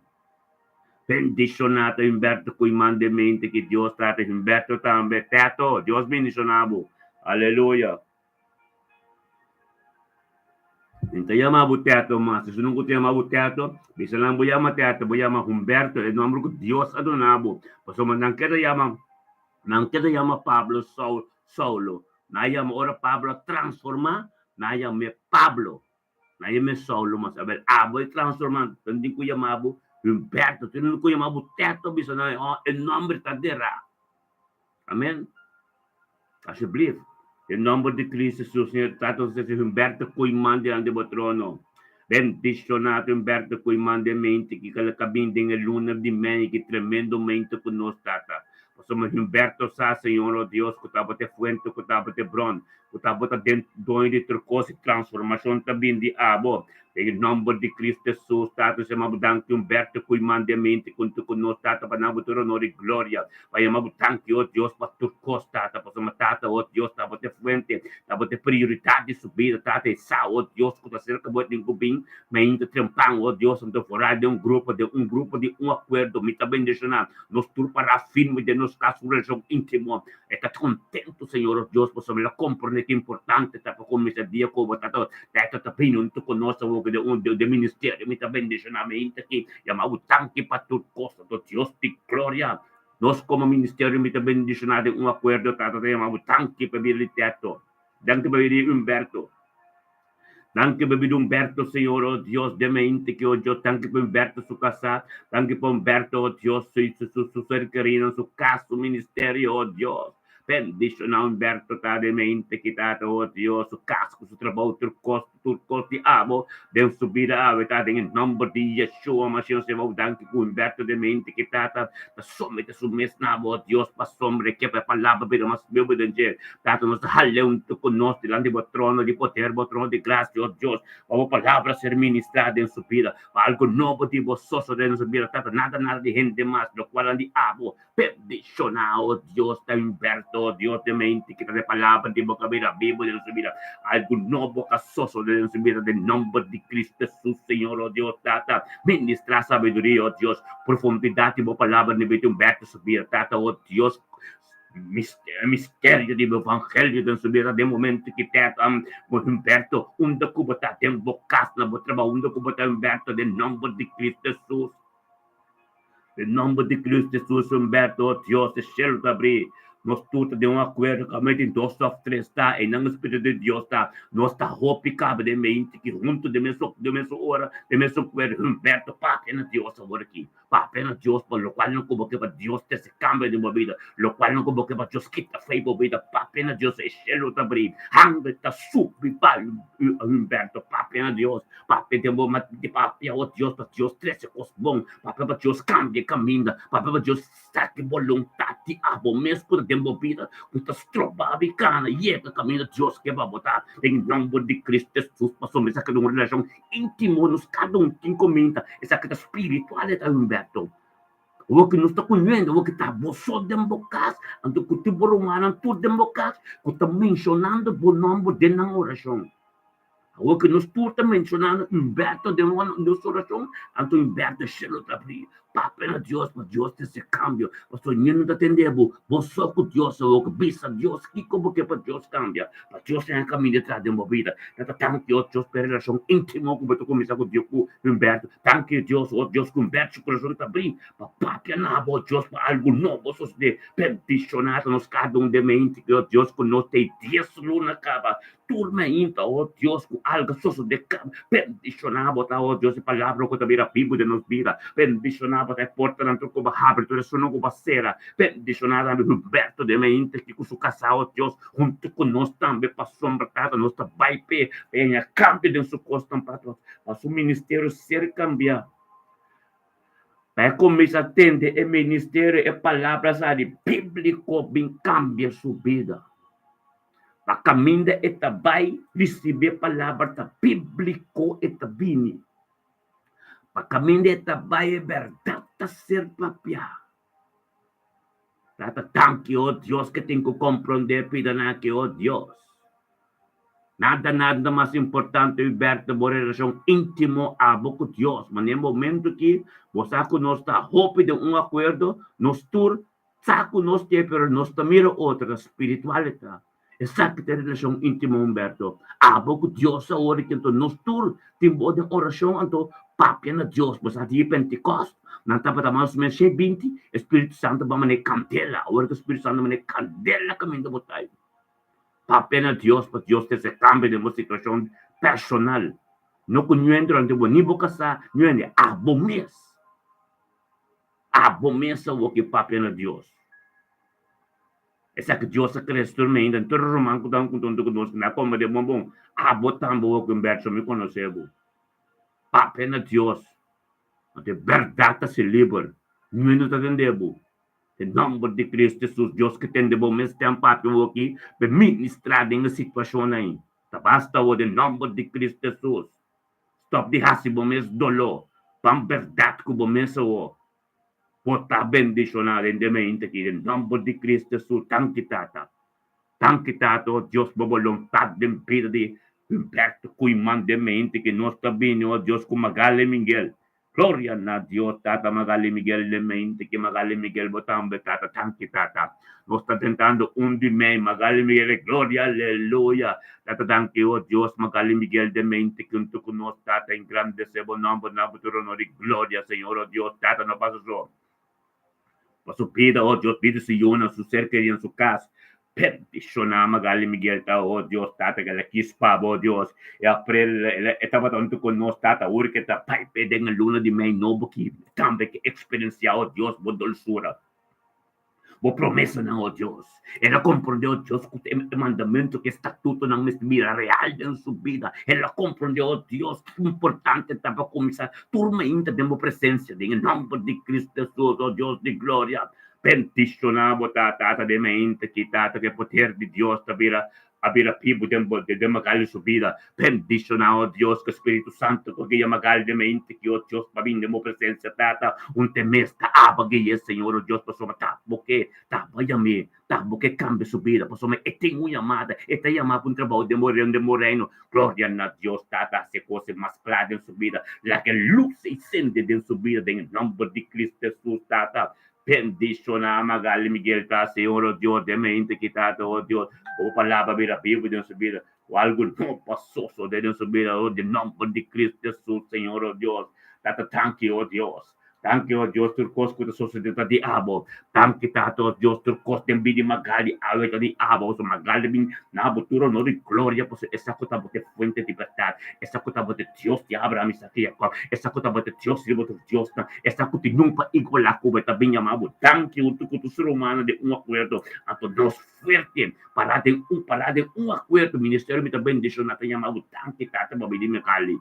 Bendishoná ta Humberto Koeiman den mi hinte aki. Dios Tata Humberto tambe. Teto, Dios bendishoná bo. Aleluya. Mi ta yama bo Teto mas. Si nunca ta yama bo Teto, bisa nan bo yama Teto, bo yama Humberto, e nomber ku Dios a duna bo. Pasobra nan keda yama, nan keda yama Pablo Saul, Saulo. Nan a yama ora Pablo a transforma, nan a yam'é Pablo. Nan a yam'é Saulo mas. Abel, abo e transforma, nan tin ku yama bo Humberto, tin ku yama bo Teto, bisa nan, oh, e nomber ta derá. Amen. Alsjeblieft. Den nomber di Cristo Jesus, Señor Tata, nos ta Humberto Koeiman delante di bo trono. Bendiciona Humberto Koeiman den mente ki kala kabin den e luna di mei ki tremendo mente ku nos, Tata. Pasobra Humberto sa, Señor, oh Dios, ku tabata e fuente, ku tabata e bron, ku tabata den doño di tur kos i transformashon ta bin di abo. Den e nòmber di Cristo Jesus, Tata, nos yama bo danki Humberto Koeiman den mente kuntu ku nos, Tata, pa nan bo tur honor i gloria. Pa yama bo danki, oh Dios, pa tur kos, Tata, pasobra Tata, oh Dios, tabata e fuente, tabata e prioridat di su bida, Tata, e sa, oh Dios, ku ta serka bo e tin ku bin mainta trempan, oh Dios, anto foral den un grupo, den un grupo di un akuerdo, mi ta bendishoná nos tur pará firme den nos kas un relashon íntimo. E ta kontentu, Señor, oh Dios, pasobra el a komprondé ki importante ta pa kuminsá dia ku bo Tata, Tata ta bini huntu ku nos awor den un den ministerio, mi ta bendishoná mainta aki, yama bo danki pa tur kos. Anto Dios di gloria, nos komo ministerio mi ta bendishoná den un akuerdo, Tata ta yama bo danki pa bida di Teto, danki pa bida di Humberto, danki pa bida di Humberto, Señor, oh Dios, den mente ki, oh Dios, danki pa Humberto su kasá, danki pa Humberto, oh Dios, su su su ser kerinan, su kas, su ministerio, oh Dios. Bendishoná Humberto ta den mente ki Tata, oh Dios, su kas ku su trabou, tur kos, Tur kos di abo den su bida awe ta den e nomber di Yeshua Mashiach nos yama danki ku Humberto den mente ki tata ta somete su mes na abo Dios pasobra e ke pa e palabra bira mas bibu den dje tata nos ta hal'e huntu ku nos dilanti bo trono di poder bo trono di grasia oh Dios pa bo palabra ser ministra den su bida pa algo nobo di bo sosode den su bida tata nada nada di hende mas lokual nan di abo Bendiciona, oh Dios, ta Humberto, oh Dios, den mente ki ta de palabra di bo kabira bibo den su bida. Algu nobo ka sosode den su bida den nomber di Cristo Jesus, Señor, oh Dios, Tata. Ministra sabiduria, oh Dios, profundidad di bo palabra den bida di Humberto su bida, Tata, oh Dios, misterio di bo evangelio den su bida den momento ki Tata, Humberto, unda ku bo ta den bo kas, na bo trabou, unda ku bo ta, Humberto, den nomber di Cristo Jesus. Den nomber di Cristo Jesus, Humberto, oh Dios, e shelu ta abrí. Nos tur ta den un akuerdo kaminda tin dos òf tres ta, einan e Spiritu di Dios ta. Nos ta hopi kaba den mente ki huntu den mesun den mesun ora, den mesun kuerdo. Humberto, papia na Dios awor aki. Papia na Dios pa lokual no ku bo ke pa Dios trese kambio den bo bida, lokual no ku bo ke pa Dios kita fe bo bida. Papia na Dios, e shelu ta abrí. Hangre ta subi pa Humberto. Papia na Dios. Papia den bo di papia, oh Dios, pa Dios trese kos bon, papia pa Dios kambia e kaminda, papia pa Dios saki boluntat di abo mes ku ta den bo bida, ku ta stroba bo kana yega kaminda Dios ke pa bo ta. Den nomber di Cristo Jesus, pasobra esaki ta un relashon intimo, nos kada un tin kuminda, esaki ta spiritual, e ta Humberto. Awor ku nos ta kuñendo, awor ku ta bo so den bo kas, anto ku tur bo rumannan tur den bo kas, ku ta menshonando bo nomber den nan orashon. Awor ku nos tur ta menshonando Humberto den nos orashon, anto Humberto shelu ta abrí. Papia na Dios pa Dios trese kambio. Pasobra ñe no ta tende bo, bo so ku Dios awor ku bisa Dios kiko bo ke pa Dios kambia, pa Dios haña kaminda tras den bo bida. Ta ta tanki oh Dios pa e relashon íntimo ku bo ta kuminsá ku Dios ku Humberto. Tanki Dios oh Dios ku Humberto su kurason ta abrí pa papia na bo Dios pa algu nobo sosodé. Bendishoná ta nos kada un den mente ku Dios ku nos ta e dies luna kaba. Tur mainta, oh Dios, ku alga sosodé kaba. Bendishoná bo ta, oh Dios, e palabra ku ta bira bibu den nos bida. Bendishoná bo ta e portanan tur ku bo habri, tur esunnan ku bo a sera. Bendishoná tambe Humberto den mainta aki ku su kasá, oh Dios, huntu ku nos tambe, pasobra, Tata, nos ta bai p'e, pa e haña kambio den su kosnan, pa su ministerio ser kambiá. Pa e kuminsá tende e ministerio, e palabra sa di bíbliko bin kambia su bida. Pa kaminda e ta bai risibí e palabra ta bíbliko e ta bini. Pa kaminda e ta bai e bèrdat ta ser papiá. Tata danki, o Dios, ke tin ku komprondé pidanan aki, o Dios. Nada nada mas importante Huberto bo relacion intimo abo cu Dios. Ma n'e momento aki bo sa cu nos ta hopi den un acuerdo, nos tur sa cu nos te pero nos ta mira otro, ta spiritual e ta. Esaki ta e relacion intimo Humberto, abo cu Dios awor aki anto nos tur tin bo den oracion anto papia na Dios. Bo sa di Pentecost nan tabata mas o menos shei binti, e Spiritu Santo ba manera candela, awor cu e Spiritu Santo manera candela caminda bo ta. Papia na Dios pa Dios trese kambio den bo situashon personal. No ku ñuen durante bo ni bo kasá, ñuen di abo mes. Abo mes awor ke papia na Dios. Esaki Dios a krese tur meinda, tur ruman ku ta huntu ku nos, mi a komprende bon bon, abo tambe awor ku Humberto mi konosé bo. Papia na Dios, anto e bèrdat ta hasi liber, ñuen no ta tende bo. Den nomber di Cristo Jesus, Dios ke tende bo mes ten papia awoki pe ministra den e situacion ai. Ta basta awo den nomber di Cristo Jesus. Stop di haci bo mes dolo. Ban berdad cu bo mes awo. Bo ta bendiciona den de mente aki den nomber di Cristo Jesus. Danki Tata. Danki Tata, oh Dios, bo boluntad den bida di Humberto Koeiman den mente ki nos ta bini, oh Dios, cu Magali Miguel. Gloria na Dios Tata Magali Miguel den mente ki Magali Miguel bo tambe Tata danki Tata nos ta tentando un di mei Magali Miguel gloria aleluya Tata danki oh Dios Magali Miguel den mente ki hunto ku nos Tata engrandece bo nomber na bo tur honor y gloria Señor oh Dios Tata no pasa so pa su bida oh Dios bida su yunan su ser kerido su kas Bendishoná Magali Miguel ta, oh Dios Tata, ke el a kis pa bo, Dios. E aprel e tabata huntu ku nos, Tata, ora ke ta bai pe den e luna di mei nobo ki tambe ke eksperensiá, oh Dios, bo dolsura, bo promesanan, oh Dios. El a komprondé, oh Dios, ku e mandamentu, ku e statutonan mester bira real den su bida. El a komprondé, oh Dios, ki importante ta pa kuminsá tur mainta den bo presensia, den e nòmber di Cristo Hesus, oh Dios di gloria. Bendishoná bo ta, Tata den mente ki Tata ku e poder di Dios ta bira a bira bibu den bo den Magali su bida. Bendishoná, o Dios, ku e Spiritu Santu ku guia Magali den mente ki, o Dios, pa bin den bo presensia, Tata, un te mes ta aba gui'é, Señor, o Dios, pasobra ta bo ke ta bo yam'é, ta bo ke kambia su bida, pasobra e tin un yamada, e ta yamá pa un trabou den bo den bo reino. Gloria na Dios, Tata, hasi e kos mas kla den su bida, laga e lus ei sende den su bida, den e nòmber di Cristo Hesus, Tata. Bendiciona Magali Miguel ta Señor oh Dios den mente ki tata oh Dios bo palabra bira bibu den su bida o algo no pa sosode den su bida oh den nomber di Cristo Jesus Señor oh Dios tata danki oh Dios danki oh Dios tur cos cu ta sosode ta di abo danki tata oh Dios tur cos den bida di Magali awe ta di abo so Magali bin na bo tur honor y gloria pasobra esa cu ta bo te fuente di berdad esa cu ta bo te Dios di Abraham Isaac y Jacob esa cu ta bo te Dios riba tur Diosnan Esta ku tin nunca igualá ku bo e ta bin yama bo danki huntu ku tur ser humano den un akuerdo. Anto nos fuerte pará den un pará den un akuerdo. Ministerio mi ta bendishoná ta yama bo danki tata pa bini Magali.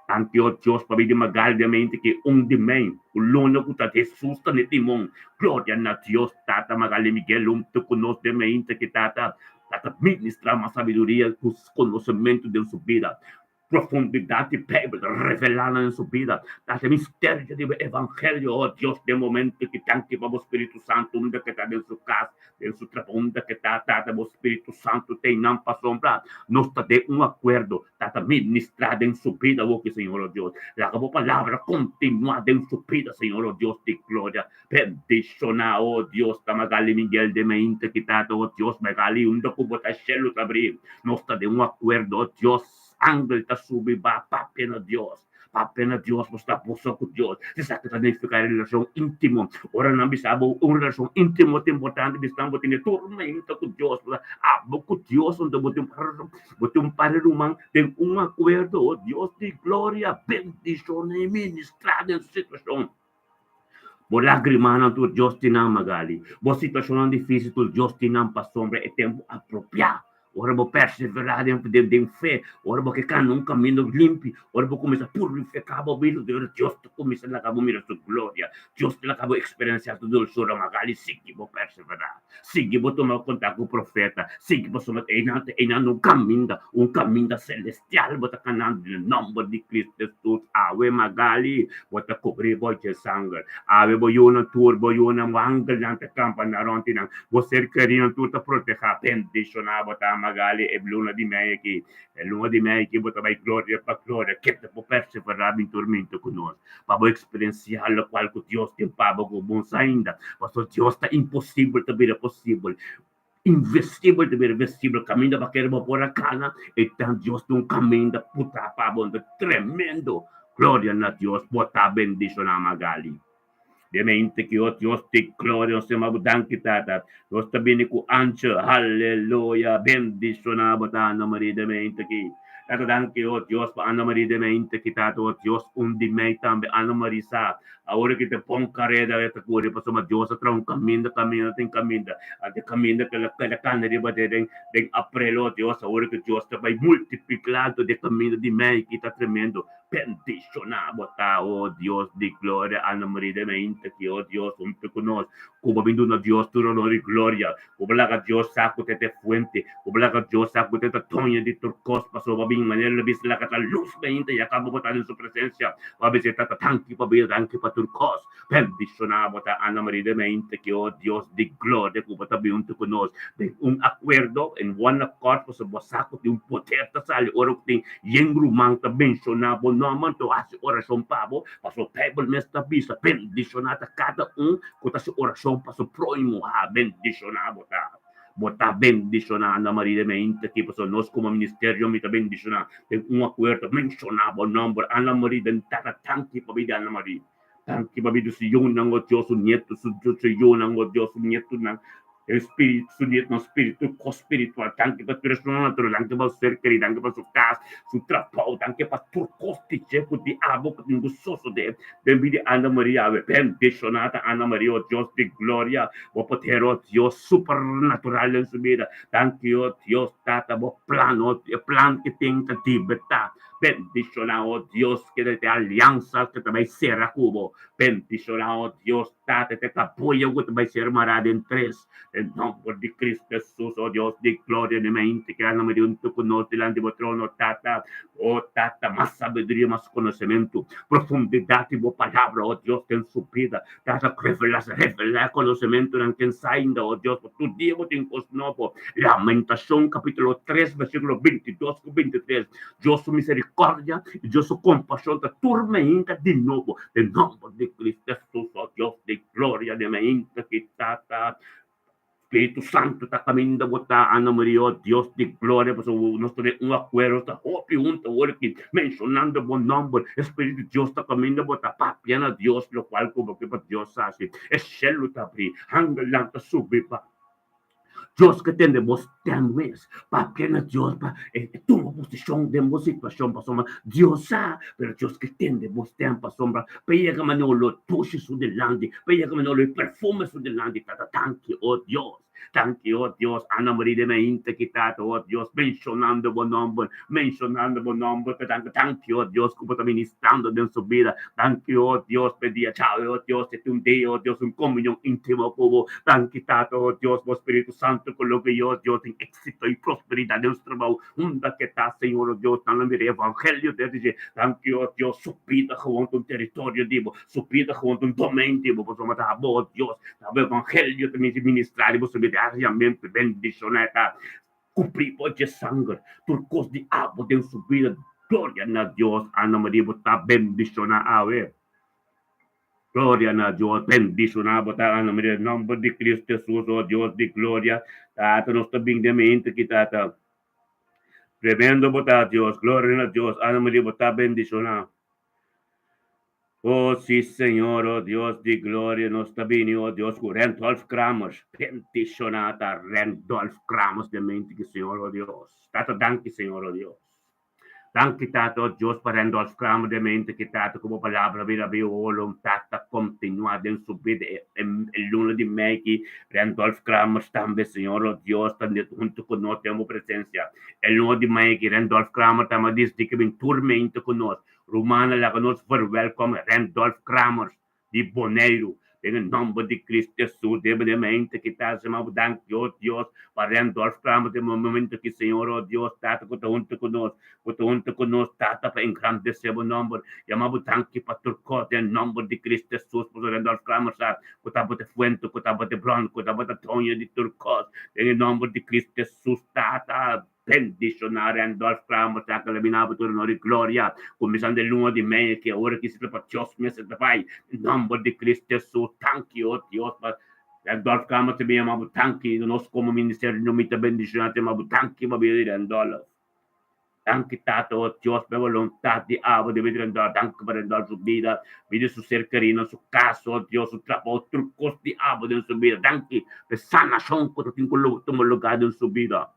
Danki o Dios pa bini Magali den mente ke un di mei ku luna ku ta Jesus ta ne timon. Gloria na Dios tata Magali Miguel huntu ku nos den mente ke tata ta ministra mas sabiduria ku konosementu den su bida. Profundidad di Bijbel revelá nan den su bida ta e misterio di bo evangelio. Oh Dios, den momento ki danki pa bo Spiritu Santu unda ke ta den su kas, den su trabou, unda ke ta, Tata, bo Spiritu Santu ta einan pasobra nos ta den un akuerdo, Tata, ministrá den su bida awoki, Señor, oh Dios. Laga bo palabra kontinuá den su bida, Señor, oh Dios di gloria. Bendishoná, oh Dios, ta Magali Miguel den mente ki, Tata, oh Dios, Magali unda ku bo ta shelu ta abrí. Nos ta den un akuerdo, oh Dios. Angel ta subi ba papia na Dios. Papia na Dios, bo sta boso ku Dios. Esaki ta nifiká relashon íntimo. Ora nan bisa bo un relashon íntimo ta importante, bisa nan bo tene tormenta ku Dios. Abo ku Dios, anto bo tin bo tin un par di ruman den un akuerdo. O Dios di gloria, bendishona i ministrá den su situashon. Bo lágrimanan tur Dios tin nan, Magali. Bo situashonnan difísil tur Dios tin nan pasobra e tempu apropiá. Ora bo perseverá den den den fe, ora bo ke kana un kaminda limpi, ora bo kuminsá purifiká bo bida, Dios ta kuminsá laga bo mira su gloria, Dios ta laga bo eksperensiá su dulsura. Magali, sigui bo perseverá, sigui bo tuma kontak ku profeta, sigui pasobra einan ta einan un kaminda, un kaminda selestial bo ta kanando den nòmber di Cristo Hesus. Awe Magali, bo ta kubrí bo dje sanger. Awe bo yunan tur, bo yunan, bo angelnan ta kampa na rònt di nan. Bo ser kerinan tur ta protehá. Bendishoná bo ta, Magali, e luna di mei aki. E luna di mei aki bo ta bai gloria pa gloria. Keda bo perseverá bin turmintu ku nos, pa bo eksperensiá lokual ku Dios tin pa bo ku bo sa ainda. Pasobra Dios ta imposibel ta bira posibel, invisibel ta bira visibel. Kaminda bo kere bo por a kana, e ta Dios tin un kaminda putá pa bo. Anto tremendo! Gloria na Dios! Bo ta bendishoná, Magali. Demente ki o Dios di gloria nos ta bo danki Tata. Nos ta bini ku ancho haleluya bendiciona bo ta Ana Maria demente ki. Tata danki o Dios pa Ana Maria demente ki Tata o Dios un di mei tambe Ana Maria sa awor ki ta bon kareda e ta kuri pasobra Dios a traha un kaminda kaminda tin kaminda ante kaminda ke la kana riba den den aprel o Dios awor ki Dios ta bai multiplica anto de kaminda di mei ki ta tremendo. Bendishoná bo ta, o Dios di gloria, Ana Maria de Meinta ki, o Dios, huntu ku nos, ku bo bin duna Dios tur honor i gloria, ku bo laga Dios sa ku te ta e fuente, ku bo laga Dios sa ku te ta doño di tur kos, pasobra bo bin manera lo bisa laga ta lus meinta i a kaba bo ta den su presensia, bo a bisa e Tata danki pa bida, danki pa tur kos. Bendishoná bo ta, Ana Maria de Meinta ki, o Dios di gloria, ku bo ta bin huntu ku nos den un akuerdo, in one accord, pasobra bo sa ku tin un poder ta sali ora ku tin Yen ruman ta menshoná bo nòmber, anto hasi orashon pa bo, pasobra Beibel mes ta bisa, Bendishoná ta kada un ku ta hasi orashon pa su próhimo. Ha, bendishoná bo ta. Bo ta bendishoná, Ana Maria de Meinta aki, pasobra nos komo ministerio mi ta bendishoná den un akuerdo. Menshoná bo nòmber, Ana Maria, den tata danki pa bida Ana Maria. Danki pa bida su yunan, o Dios, su nietu, su yunan, o Dios, su nietunan. Espíritu, su nietunan spiritu, kos spiritual. Danki pa tur esun natural, danki pa su ser keri, danki pa su kas, su trabou, danki pa tur kos di dje ku di abo ku tin ku sosodé den bida di Ana Maria awe. Bendishoná ta Ana Maria, o Dios di gloria, bo poder, o Dios, supernatural den su bida. Danki, o Dios Tata, bo plan, o e plan ke tin ta libertá. Bendishoná, o Dios, keda te aliansa ku ta bai sera ku bo. Bendishoná, o Dios Tata, te kabuya ku ta bai ser mará den tres. Den nòmber di Cristo Hesus, o Dios di gloria, den mente keda na medio huntu ku nos dilanti bo trono, Tata. O Tata, mas sabiduria, mas konosementu, profundidat di bo palabra, o Dios, den su bida. Tata, revelá, revelá e konosementunan ken sa ainda, o Dios, pa tur dia bo tin kos nobo. Lamentashon kapítulo tres, versíkulo 22 ku 23. Dios su misericordia y Dios su compasión ta tur mainta di nobo. Den nomber di Cristo Jesús, oh Dios di gloria, den mainta ki Tata, Spiritu Santo ta caminda bo ta, Ana Maria, oh Dios di gloria, pasobra nos ta den un acuerdo, ta hopi hunto awor aki, mencionando bo nomber, Spiritu di Dios ta caminda bo ta, papia na Dios locual cu bo ke pa Dios haci, e cielo ta abri, angelnan ta subi pa. Dios ke tende bo stèm mes. Papia na Dios pa e tuma posishon den bo situashon pasobra Dios sa, pero Dios ke tende bo stèm pasobra pa e yega manera lo dushi su dilanti, pa e yega manera lo e perfume su dilanti. Tata danki, o Dios, danki, o Dios. Ana Maria de mainta ki tata, o Dios, menshonando bo nòmber, menshonando bo nòmber, ta danki, danki, o Dios, ku bo ta ministrando den su bida. Danki, o Dios, p'e dia djawe, o Dios, e tin un dia, o Dios, un komunion íntimo ku bo. Danki, Tata, o Dios, bo Spiritu Santu ku loke yo, Dios, tin éksito i prosperidat den nos trabou. Unda ke ta, Señor, o Dios, nan lo mira e evangelio desde dje. Danki, o Dios, su bida gewoon ta un teritorio di bo, su bida gewoon ta un domein di bo, pasobra ta abo, o Dios, ta abo evangelio ta ministrá riba su bida diariamente. Bendishoná e ta. Kubrí bo dje sanger, tur kos di abo den su bida. Gloria na Dios, Ana Maria, bo ta bendishoná awe. Gloria na Dios, bendishoná bo ta, Ana Maria, nòmber di Cristo Hesus, o Dios di gloria. Tata, nos ta bin den mente aki, Tata. Tremendo bo ta, Dios. Gloria na Dios, Ana Maria, bo ta bendishoná. Oh, sí, Señor, oh Dios di gloria, nos ta bini, oh Dios, ku Randolph Kramers. Bendishoná ta Randolph Kramers den mente ki, Señor, oh Dios. Tata, danki, Señor, oh Dios. Danki Tata, oh Dios, pa Randolph Kramer den mente ki Tata ku bo palabra bira biu boluntat ta kontinuá den su bida e e luna di mei ki Randolph Kramer tambe Señor oh Dios ta huntu ku nos den bo presensia e luna di mei ki Randolph Kramer tambe a disidi ki bin tur mente ku nos rumannan laga nos verwelkom Randolph Kramer di Boneiru. Den e nomber di Cristo Jesus, debe den mente ki ta hasi bo danki, o Dios, pa Randolph Kramer den momento ki, Señor, o Dios, Tata, ku ta huntu ku nos, ku ta huntu ku nos, Tata, pa engrandesé bo nomber. Yama bo danki pa tur kos den nomber di Cristo Jesus, pasobra Randolph Kramer sa ku ta bo ta fuente, ku ta bo ta bron, ku ta bo ta doño di tur kos. Den e nomber di Cristo Jesus, Tata. Bendishoná Randolph Kramer ta kla bina bo tur honor i gloria kuminsando e luna di mei aki awor ki si pa Dios mester ta bai den nomber di Cristo Jesus tanki o Dios pa Randolph Kramer ta bin yama bo tanki nos komo ministerio no mi ta bendishoná ta yama bo tanki pa bida di Randolph danki tata o Dios pa e boluntat di abo den bida di Randolph danki pa Randolph su bida bida su ser kerinan su kas o Dios su trabou tur kos di abo den su bida danki pa e sanashon ku ta tin ku tuma lugar den su bida.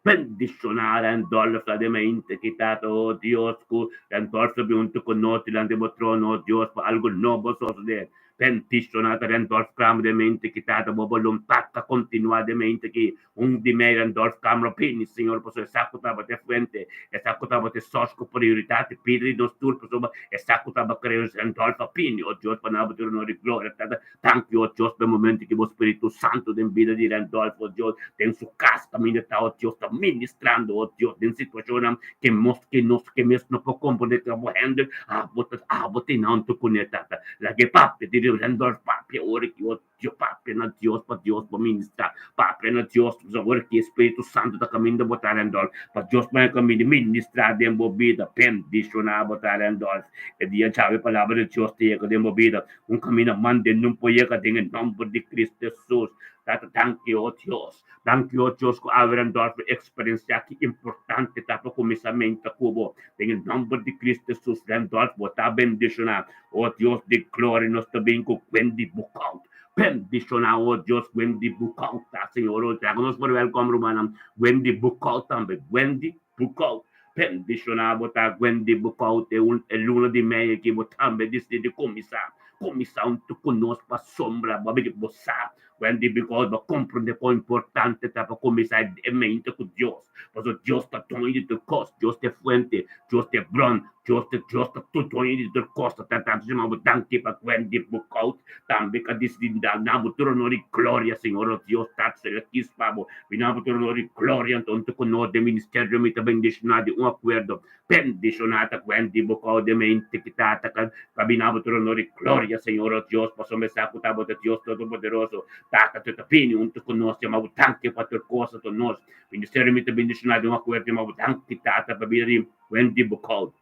Bendishoná Randolph ta den mente ki Tata, o Dios, ku Randolph ta bin huntu ku nos dilanti bo trono, o Dios, pa algu nobo sosodé. Bendishoná ta Randolph Kramer den mente ki Tata, bo boluntat ta kontinuá den mente ki un di mei Randolph Kramer a bini, Señor, pasobra e sa ku tabata e fuente, e sa ku tabata e sòs ku prioridat di bida di nos tur, pasobra e sa ku tabata kere Randolph a bini, o Dios, pa nan bo tur honor i gloria, Tata. Danki, o Dios, pa e momento ki bo Spiritu Santu den bida di Randolph, o Dios, den su kas kaminda ta, o Dios, ta ministrando, o Dios, den situashonnan ke mos ke nos ke mes no por komprende ke abo hende, abo ta abo tin anto kuné, Tata. Laga e papia di Randolph papia ora ki, o Dios, papia na Dios pa Dios por ministrá, papia na Dios pasobra ora ki e Spiritu Santu ta kaminda bo ta, Randolph, pa Dios por kaminda ministrá den bo bida, bendishoná bo ta, Randolph. E dia djawe palabra di Dios ta yega den bo bida. Un camina mande nun por yega den e nomber di Cristo Jesus. Tata danki o Dios. Danki o Dios cu awe Randolfo experiencia ki importante ta pa cuminsa menta cu bo. Den e nomber di Cristo Jesus Randolfo bo ta bendiciona. O Dios di gloria nos ta bin cu Wendy Boekhout. Bendiciona o Dios Wendy Boekhout ta Señor o Laga nos por welcome rumannan Wendy Boekhout tambe Wendy Boekhout. Bendishoná bo ta Wendy Boekhout e un e luna di mei aki bo tambe disidi di kuminsá kuminsá huntu ku nos pasobra bo a bini bo sa Wendy Boekhout bo komprendé kon importante ta pa kuminsá e mente ku Dios pasobra Dios ta doño di tur kos Dios ta e fuente Dios ta e bron Dios ta Dios ta tur doño di tur kos ta tantu yama bo danki pa Wendy Boekhout tambe ku a disidi na bo tur honor i gloria Señor o Dios Tata Celestial pa bo Bina bo tur honor i gloria anto huntu ku nos den ministerio mi ta bendishoná di un akuerdo bendishoná ta Wendy bo kou den mente ki tata ka ka bina bo tur honor i gloria Señor o Dios pasobra mi sa ku ta bo ta Dios Todopoderoso Tata tu ta bini huntu ku nos yama bo danki pa tur kos anto nos ministerio mi ta bendishoná di un akuerdo yama bo danki Tata pa bida di Wendy bo kou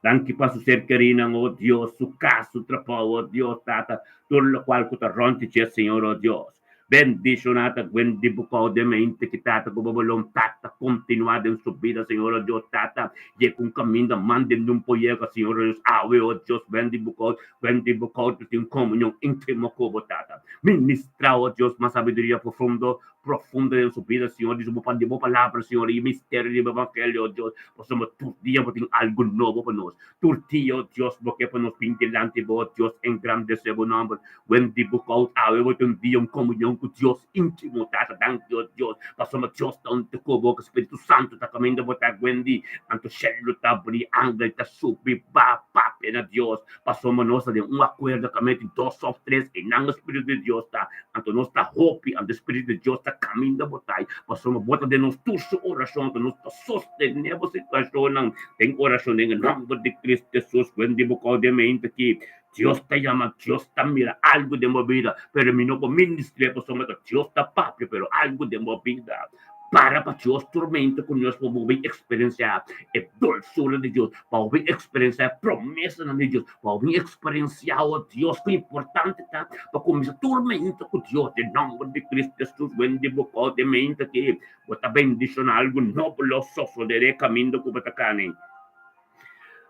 Danki pa su ser kerinan o Dios su kas su trabou o Dios Tata tur lokual ku ta rònt di dje Señor o Dios. Bendishoná ta Wendy Bucau den mente ki Tata ku bo boluntat ta kontinuá den su bida Señor o Dios Tata yega un kaminda man den un por yega Señor o Dios awe o Dios Wendy Bucau Wendy Bucau ta tin komunion íntimo ku bo Tata ministrá o Dios mas sabiduria profundo profundo den su bida Señor di su bo di bo palabra Señor i misterio di bo evangelio o Dios pasobra tur dia bo tin algu nobo pa nos tur dia o Dios bo ke pa nos bin dilanti bo o Dios engrandesé bo nòmber Wendy Boekhout awe bo ta un dia un komunion ku Dios íntimo tata danki o Dios pasobra Dios ta huntu ku bo ku Spiritu Santu ta kaminda bo ta Wendy anto shelu ta abri angel ta subi ba papia na Dios pasobra nos ta den un akuerdo kaminda tin dos òf tres einan Spiritu di Dios ta anto nos ta hopi anto Spiritu di Dios ta kaminda bo ta pasobra bo ta den nos tur su orashon anto nos ta sostené bo situashonnan den orashon den e nòmber di Cristo Jesus Wendy Boekhout den mente aki Dios ta yama, Dios ta mira algu den bo bida, pero mi no por ministr'é pasobra ta Dios ta papia, pero algu den bo bida para pa Dios tormenta ku nos pa bo bin eksperensiá e dolsura di Dios, pa bo bin eksperensiá e promesanan di Dios, pa bo bin eksperensiá, o Dios, ku importante ta pa kuminsá tormenta ku Dios den nòmber di Cristo Jesus. Wende bo kote meinta ki bo ta bendishoná algu nobo lo sosodé den e kaminda ku bo ta kani.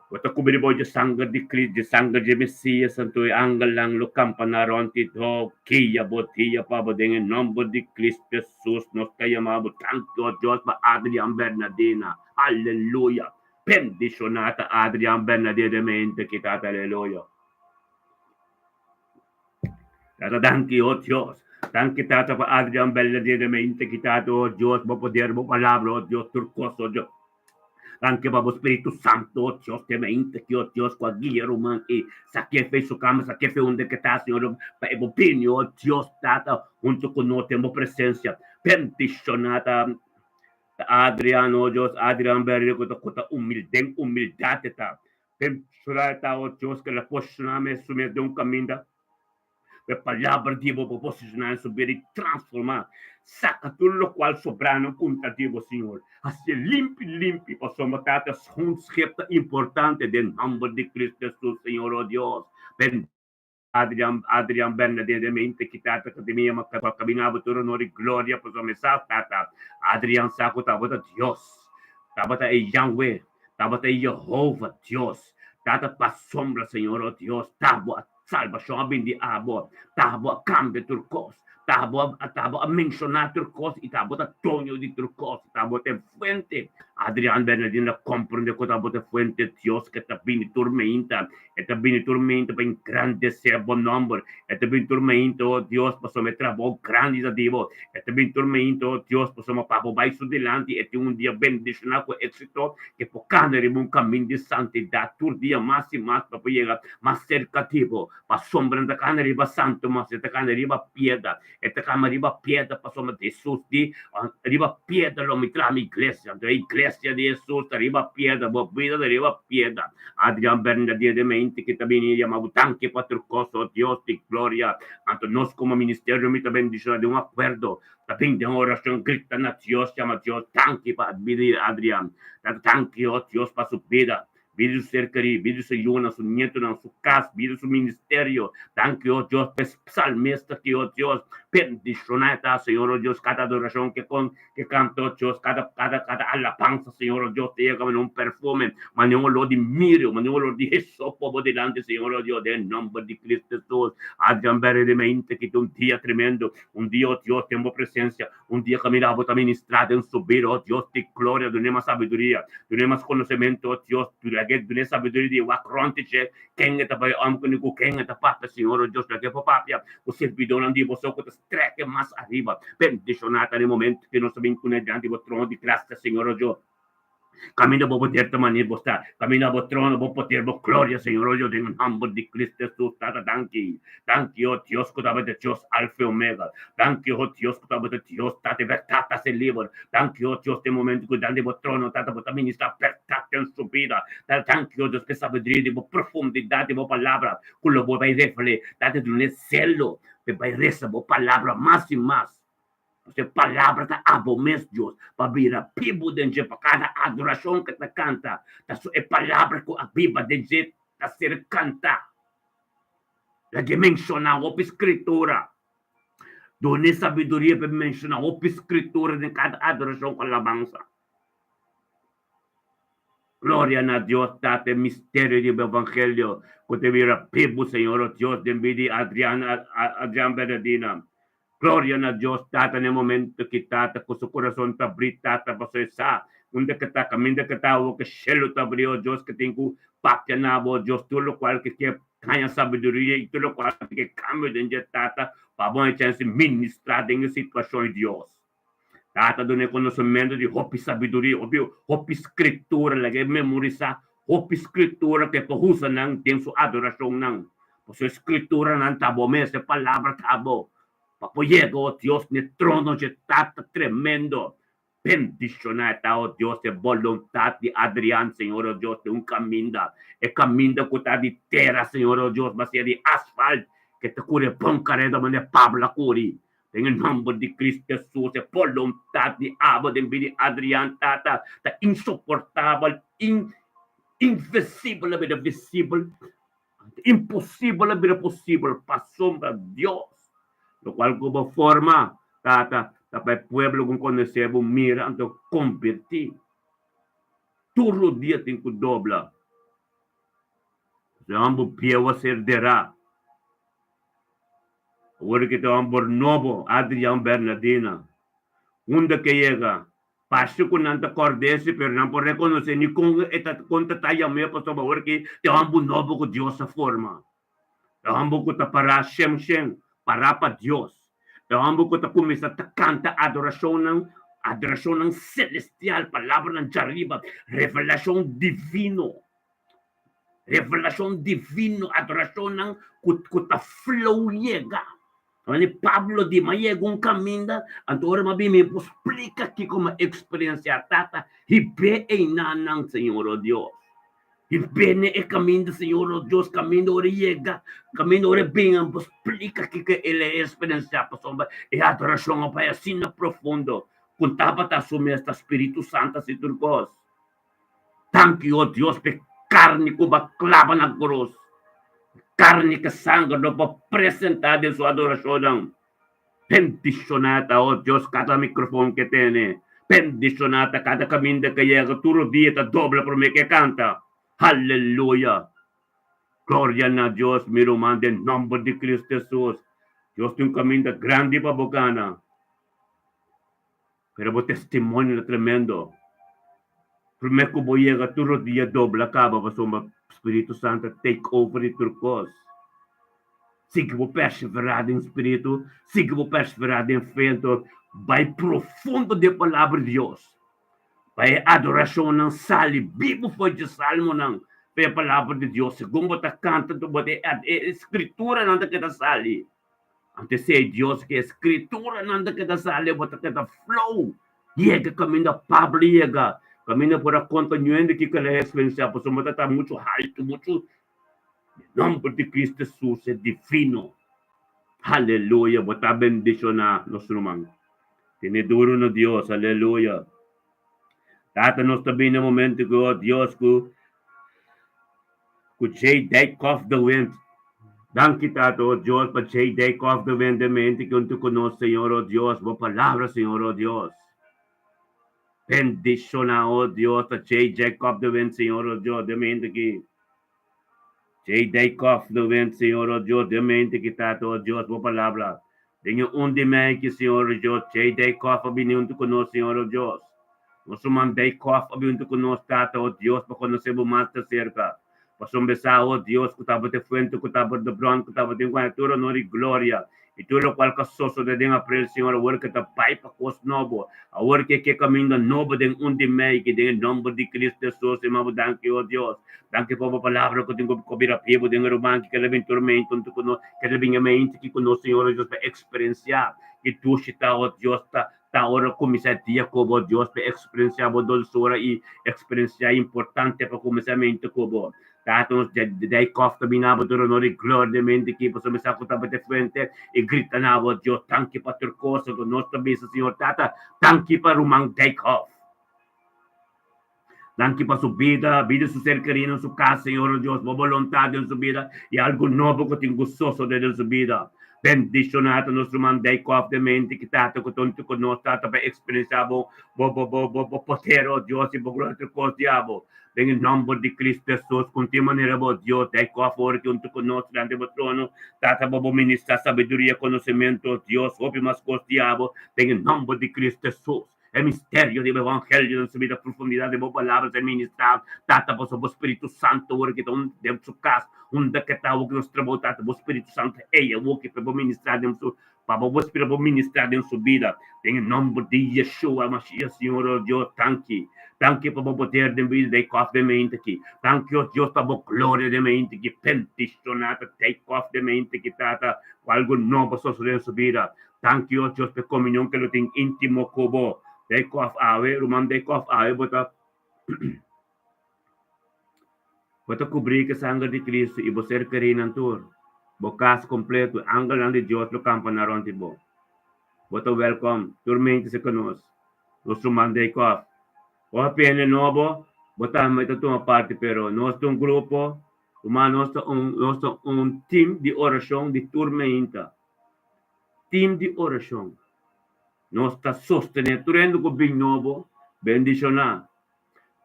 Bo ta kubri bo dje sanger di Cristo, dje sanger dje Mesias, anto e angelnan lo kampa na rònt i do guia bo dia pa bo den e nòmber di Cristo Jesus nos ta yama bo. Danki, o Dios, pa Adrian Bernardina. Aleluya! Bendishoná ta Adrian bernaderamente ki Tata aleluya. Tata danki oh Dios. Danki Tata pa Adrian bernaderamente ki Tata oh Dios bo poder bo palabra oh Dios tur kos oh Dios. Danki pa bo Spiritu Santo oh Dios te mente ki oh Dios ku a guia ruman i sakefe i su kama sakefe unda ke ta Señor pa e bo bini oh Dios Tata huntu ku nos den bo presensia. Bendishoná ta Ta Adrian, o Dios, Adrian Berrio ku ta ku ta humil den humildat e ta den sura e ta, o Dios, ku el a posishoná mes su mes den un kaminda ku e palabra di bo por posishoná en su bida i transformá, saka tur lokual sobrá nan kontra di bo, Señor. Hasié limpi limpi, pasobra Tata, schoonschep ta importante den nòmber di Cristo Hesus, Señor, o Dios. Ben. Adrian Adrian Bernadette mente ki tata ka timi yama ka kabinabo tur honor i gloria pasobra mi sa tata Adrian sa ku tabata Dios tabata e Yahweh tabata e Jehovah Dios tata pasobra Señor o Dios tabo a salbashon a bin di abo tabo a kambia tur kos tabo a tabo a menshona tur kos i tabo ta doño di tur kos tabo ta e fuente Adrian Bernadine a komprende ku tabata e fuente Dios ke ta bini tur meinta E ta bini tur mente pa engrandesé bo nòmber. E ta bini tur mente, o Dios, pasobra e trabou grandi ta di bo. E ta bini tur mente, o Dios, pasobra pa bo bai su dilanti e tin un dia bendishoná ku éksito, ke por kana riba un kamin di santidat tur dia mas i mas pa por yega mas serka di bo. Pasobra nan ta kana riba santu, mas e ta kana riba piedra. E ta kama riba piedra pasobra Hesus di, Riba piedra lo mi traha mi iglesia. Anto e iglesia di Hesus ta riba piedra, bo bida ta riba piedra. Adrian Bernadie de mente ki ta bini yama bo danki pa tur kos, o Dios di gloria. Anto nos komo ministerio mi ta bendishona den un akuerdo, ta bin den orashon grita na Dios, yama Dios danki pa bida di Adrian. Tata danki, o Dios, pa su bida. Bida di su ser kerí, bida di su yunan, su nietonan, su kas, bida di su ministerio. Danki, o Dios, pa es psalmista aki, o Dios. Bendishoná e ta, Señor, o Dios, kada adorashon ke kon, ke kanta, o Dios, kada, kada, kada alabansa, Señor, o Dios, ta yega manera un perfume, manera un olor di mirio, manera un olor di hisopo bo dilanti, Señor, o Dios, den nomber di Cristo Hesus. Adrian Berry di mente ki ta un dia tremendo, un dia, o Dios, den bo presencia. Un dia kaminda abo ta ministrá den su bida, oh Dios di gloria, dun'é mas sabiduria, dun'é mas konosementu, oh Dios, lag'é dun'é sabiduria di wak rònt dje ken e ta bai òm ku ni ku ken e ta papia, Señor, oh Dios, lag'é por papia ku sirbidónan di boso ku ta strèk'é mas ariba. Bendishoná ta na e momentu ku nos ta bin kuné dilanti bo trono di grasia, Señor, oh Dios. Kaminda bo poder ta manera bo sta. Kaminda bo trono, bo poder, bo gloria, Señor, oh Dios, den e nomber di Cristo Jesus, Tata, danki. Danki, oh Dios, ku tabata Dios Alfa i Omega. Danki, oh Dios, ku tabata Dios, Tata, e bèrdat ta ser liber. Danki, oh Dios, den momento ku dilanti bo trono, Tata, bo ta ministra bèrdat den su bida. Tata, danki, oh Dios, pa e sabiduria di bo profundidat di bo palabra ku lo bo bai revel'é. Tata, dun'é zelo pa e bai resa bo palabra mas i mas. Pasobra e palabra ta abo mes, Dios, pa bira bibu den dje, pa kada adorashon ku ta kanta, ta su e palabra ku a biba den dje ta ser kantá. Lag'é menshoná hopi skritura. Dun'é sabiduria pa e menshoná hopi skritura den kada adorashon ku alabansa. Gloria na Dios Tata e misterio di bo evangelio ku ta bira bibu, Señor, o Dios, den bida di Adrian, Adrian Bernardina. Gloria na Dios Tata na e momento ki Tata ku su kurason ta bri Tata paso e sa unda ke ta kaminda ke ta awo ke shelu ta bri o Dios ke tin ku papia na bo o Dios tur lokual ke ke haña sabiduria i tur lokual ke ke kambio den dje Tata pa bo haña chèns di ministra den e situashon Dios Tata duna e konosementu di hopi sabiduria hopi hopi skritura laga e memorisa hopi skritura ke por usa nan den su adorashonnan. Pasobra e skrituranan ta bo mes, e palabra ta bo, pa por yega, o Dios, n'e trono dje Tata tremendo. Bendishoná e ta, o Dios, e boluntat di Adrian, Señor, o Dios, den un kaminda, e kaminda ku ta di tera, Señor, o Dios, ma sea di asfalt, ke ta kuri e bon kareda manera Pablo a kuri. Den e nòmber di Cristo Hesus, e boluntat di abo den bida di Adrian, Tata, ta insoportabel, in, invisibel a bira visibel. Imposibel a bira posibel pasobra Dios, lokual ku bo forma, Tata, ta pa e pueblo ku konosé bo mira anto kombertí. Tur rodia tin ku dobla. Pasobra bo bieu a ser derá. Awor ki ta hòmber nobo, Adrian Bernardina, unda ke yega? Parce ku nan ta kòrd'é si, pero nan por rekonosé ni kon e ta kon ta ta yam'é pasobra awor ki ta e hòmber nobo ku Dios a forma. E hòmber ku ta pará shen shen, pará pa Dios. E hòmber ku ta kuminsá ta kanta adorashonnan, adorashonnan selestial, palabranan djariba, revelashon divino. Revelashon divino, adorashonnan ku ku ta flow yega. Wanneer Pablo di, M'a yega un kaminda, anto ora m'a bin mi por splika kiko m'a eksperensiá. Tata, hib'é einanan, Señor, o Dios. Hib'é na e kaminda, Señor, o Dios, kaminda ora e yega, kaminda ora e bin, mi por splika kiko el a eksperensiá, pasobra e adorashon a bai asina profundo ku tabata su mes ta Spiritu Santu hasi tur kos. Danki, o Dios, p'e karni ku bo a klaba na krus, karni ku sanger no por presentá den su adorashonnan. Bendishoná ta, o Dios, kada mikrofon ku e tene. Bendishoná ta kada kaminda ku e yega, tur dia ta dobla promé ku e kanta. Aleluya! Gloria na Dios, mi ruman, den nòmber di Kristu Hesus. Dios tin un kaminda grandi pa bo gana. Pero bo testimonio ta tremendo. Prome ku bo yega tur los dia dobla kaba pasobra Spiritu Santu a take over di tur kos. Sigui bo perseverá den Spiritu, sigui bo perseverá den fe, anto bai profundo den Palabra di Dios. Pa e adorashonnan sali bibu for dje salmonan pa e Palabra di Dios. Segun bo ta kanta anto bo ta e Skrituranan ta keda sali. Anto esei Dios ke Skrituranan ta keda sali, bo ta keda flow yega kaminda Pablo yega, kaminda por a konta ñuende kiko el a eksperensiá, pasobra bo ta ta muchu haltu, muchu Nòmber di Cristo Jesus e divino. Aleluya, bo ta bendishoná nos ruman. Tene duru na Dios, aleluya. Tata, nos ta bini e momento ku, oh Dios, ku ku J. Dijkhoff de Wind. Danki, Tata, oh Dios, pa J. Dijkhoff de Wind e mente ku huntu ku nos, Señor, oh Dios, bo palabra, Señor, oh Dios. Bendishoná, oh Dios, ta J. Dijkhoff de Wind, Señor, oh Dios, den mente ki. J. Dijkhoff de Wind, Señor, oh Dios, den mente ki, Tata, oh Dios, bo palabra. Den e un di mei ki, Señor, oh Dios, J. Dijkhoff a bini huntu ku nos, Señor, oh Dios. Nos ruman Dijkhoff a bin huntu ku nos, Tata, oh Dios, pa konosé bo mas ta serka. Pasobra sa, oh Dios, ku tabata e fuente, ku tabata e bron, ku tabatin ku haña tur honor i gloria, i tur lokual ku a sosodé den aprel, Señor, awor ke ta bai pa kos nobo, awor ke ke kaminda nobo den un di mei, ki den e nòmber di Cristo Hesus, i mabo danki, oh Dios. Danki pa bo palabra ku tin ku bira bibu den e ruman ki keda bin turmento huntu ku nos, keda bin e mente ki ku nos, Señor, oh Dios, pa eksperensiá ki dushi ta, oh Dios, ta Ta ora kuminsá dia ku bo Dios pa eksperensiá bo dolsura i eksperensiá importante pa kuminsamentu ku bo. Tata nos dei kòf ta bini abo tur honor i gloria den mente ki pasobra mi sa ku tabata e fuente i grita na bo Dios danki pa tur kos anto nos ta bisa Señor Tata danki pa ruman Dijkhoff danki pa su bida bida su ser kerido su kas Señor Dios bo boluntad den su bida i algu nobo ku tin ku sosode den su bida. Bendishoná ta nos ruman Dijkhoff den mente ki tata ku tonto ku nos tata pa eksperensiá bo bo bo bo bo bo poder o Dios i bo gloria tur kos di abo den e nòmber di Cristo Hesus ku tin manera bo Dios Dijkhoff ora ki huntu ku nos dilanti bo trono tata bo bo ministrá sabiduria konosementu o Dios hopi mas kos di abo den e nòmber di Cristo Hesus. E misterio di bo evangelio den su bida, profundidad di bo palabra ser ministrado, Tata, pasobra bo Spiritu Santo awor ki ta un den su cas, unda ke ta awor ki nos trabou, Tata, bo Spiritu Santo ey awor ki pa bo ministra den su, pa bo Spiritu bo ministra den su bida, den e nomber di Yeshua Mashiach, Señor, oh Dios, danki, danki pa bo poder den bida di Dijkhoff den mente aki, danki, oh Dios, pa bo gloria den mente aki, bendiciona ta Dijkhoff den mente aki, Tata, cu algo nobo sosode den su bida. Danki o Dios p'e komunion ke lo tin íntimo ku bo. Dijkhoff awe, ruman Dijkhoff awe bo ta bo ta kubrí ku e sanger di Kristu i bo ser kerínan tur. Bo kas kompletu, angelnan di Dios lo kampa na rònt di bo. Bo ta wèlkòm tur mente serka nos. Nos ruman Dijkhoff. Hopi hende nobo bo tambe ta tuma parti pero nos ta un grupo, ruman nos ta un nos ta un tim di orashon di tur meinta. Tim di orashon. Nos ta sostené tur hende ku bin nobo, bendishoná.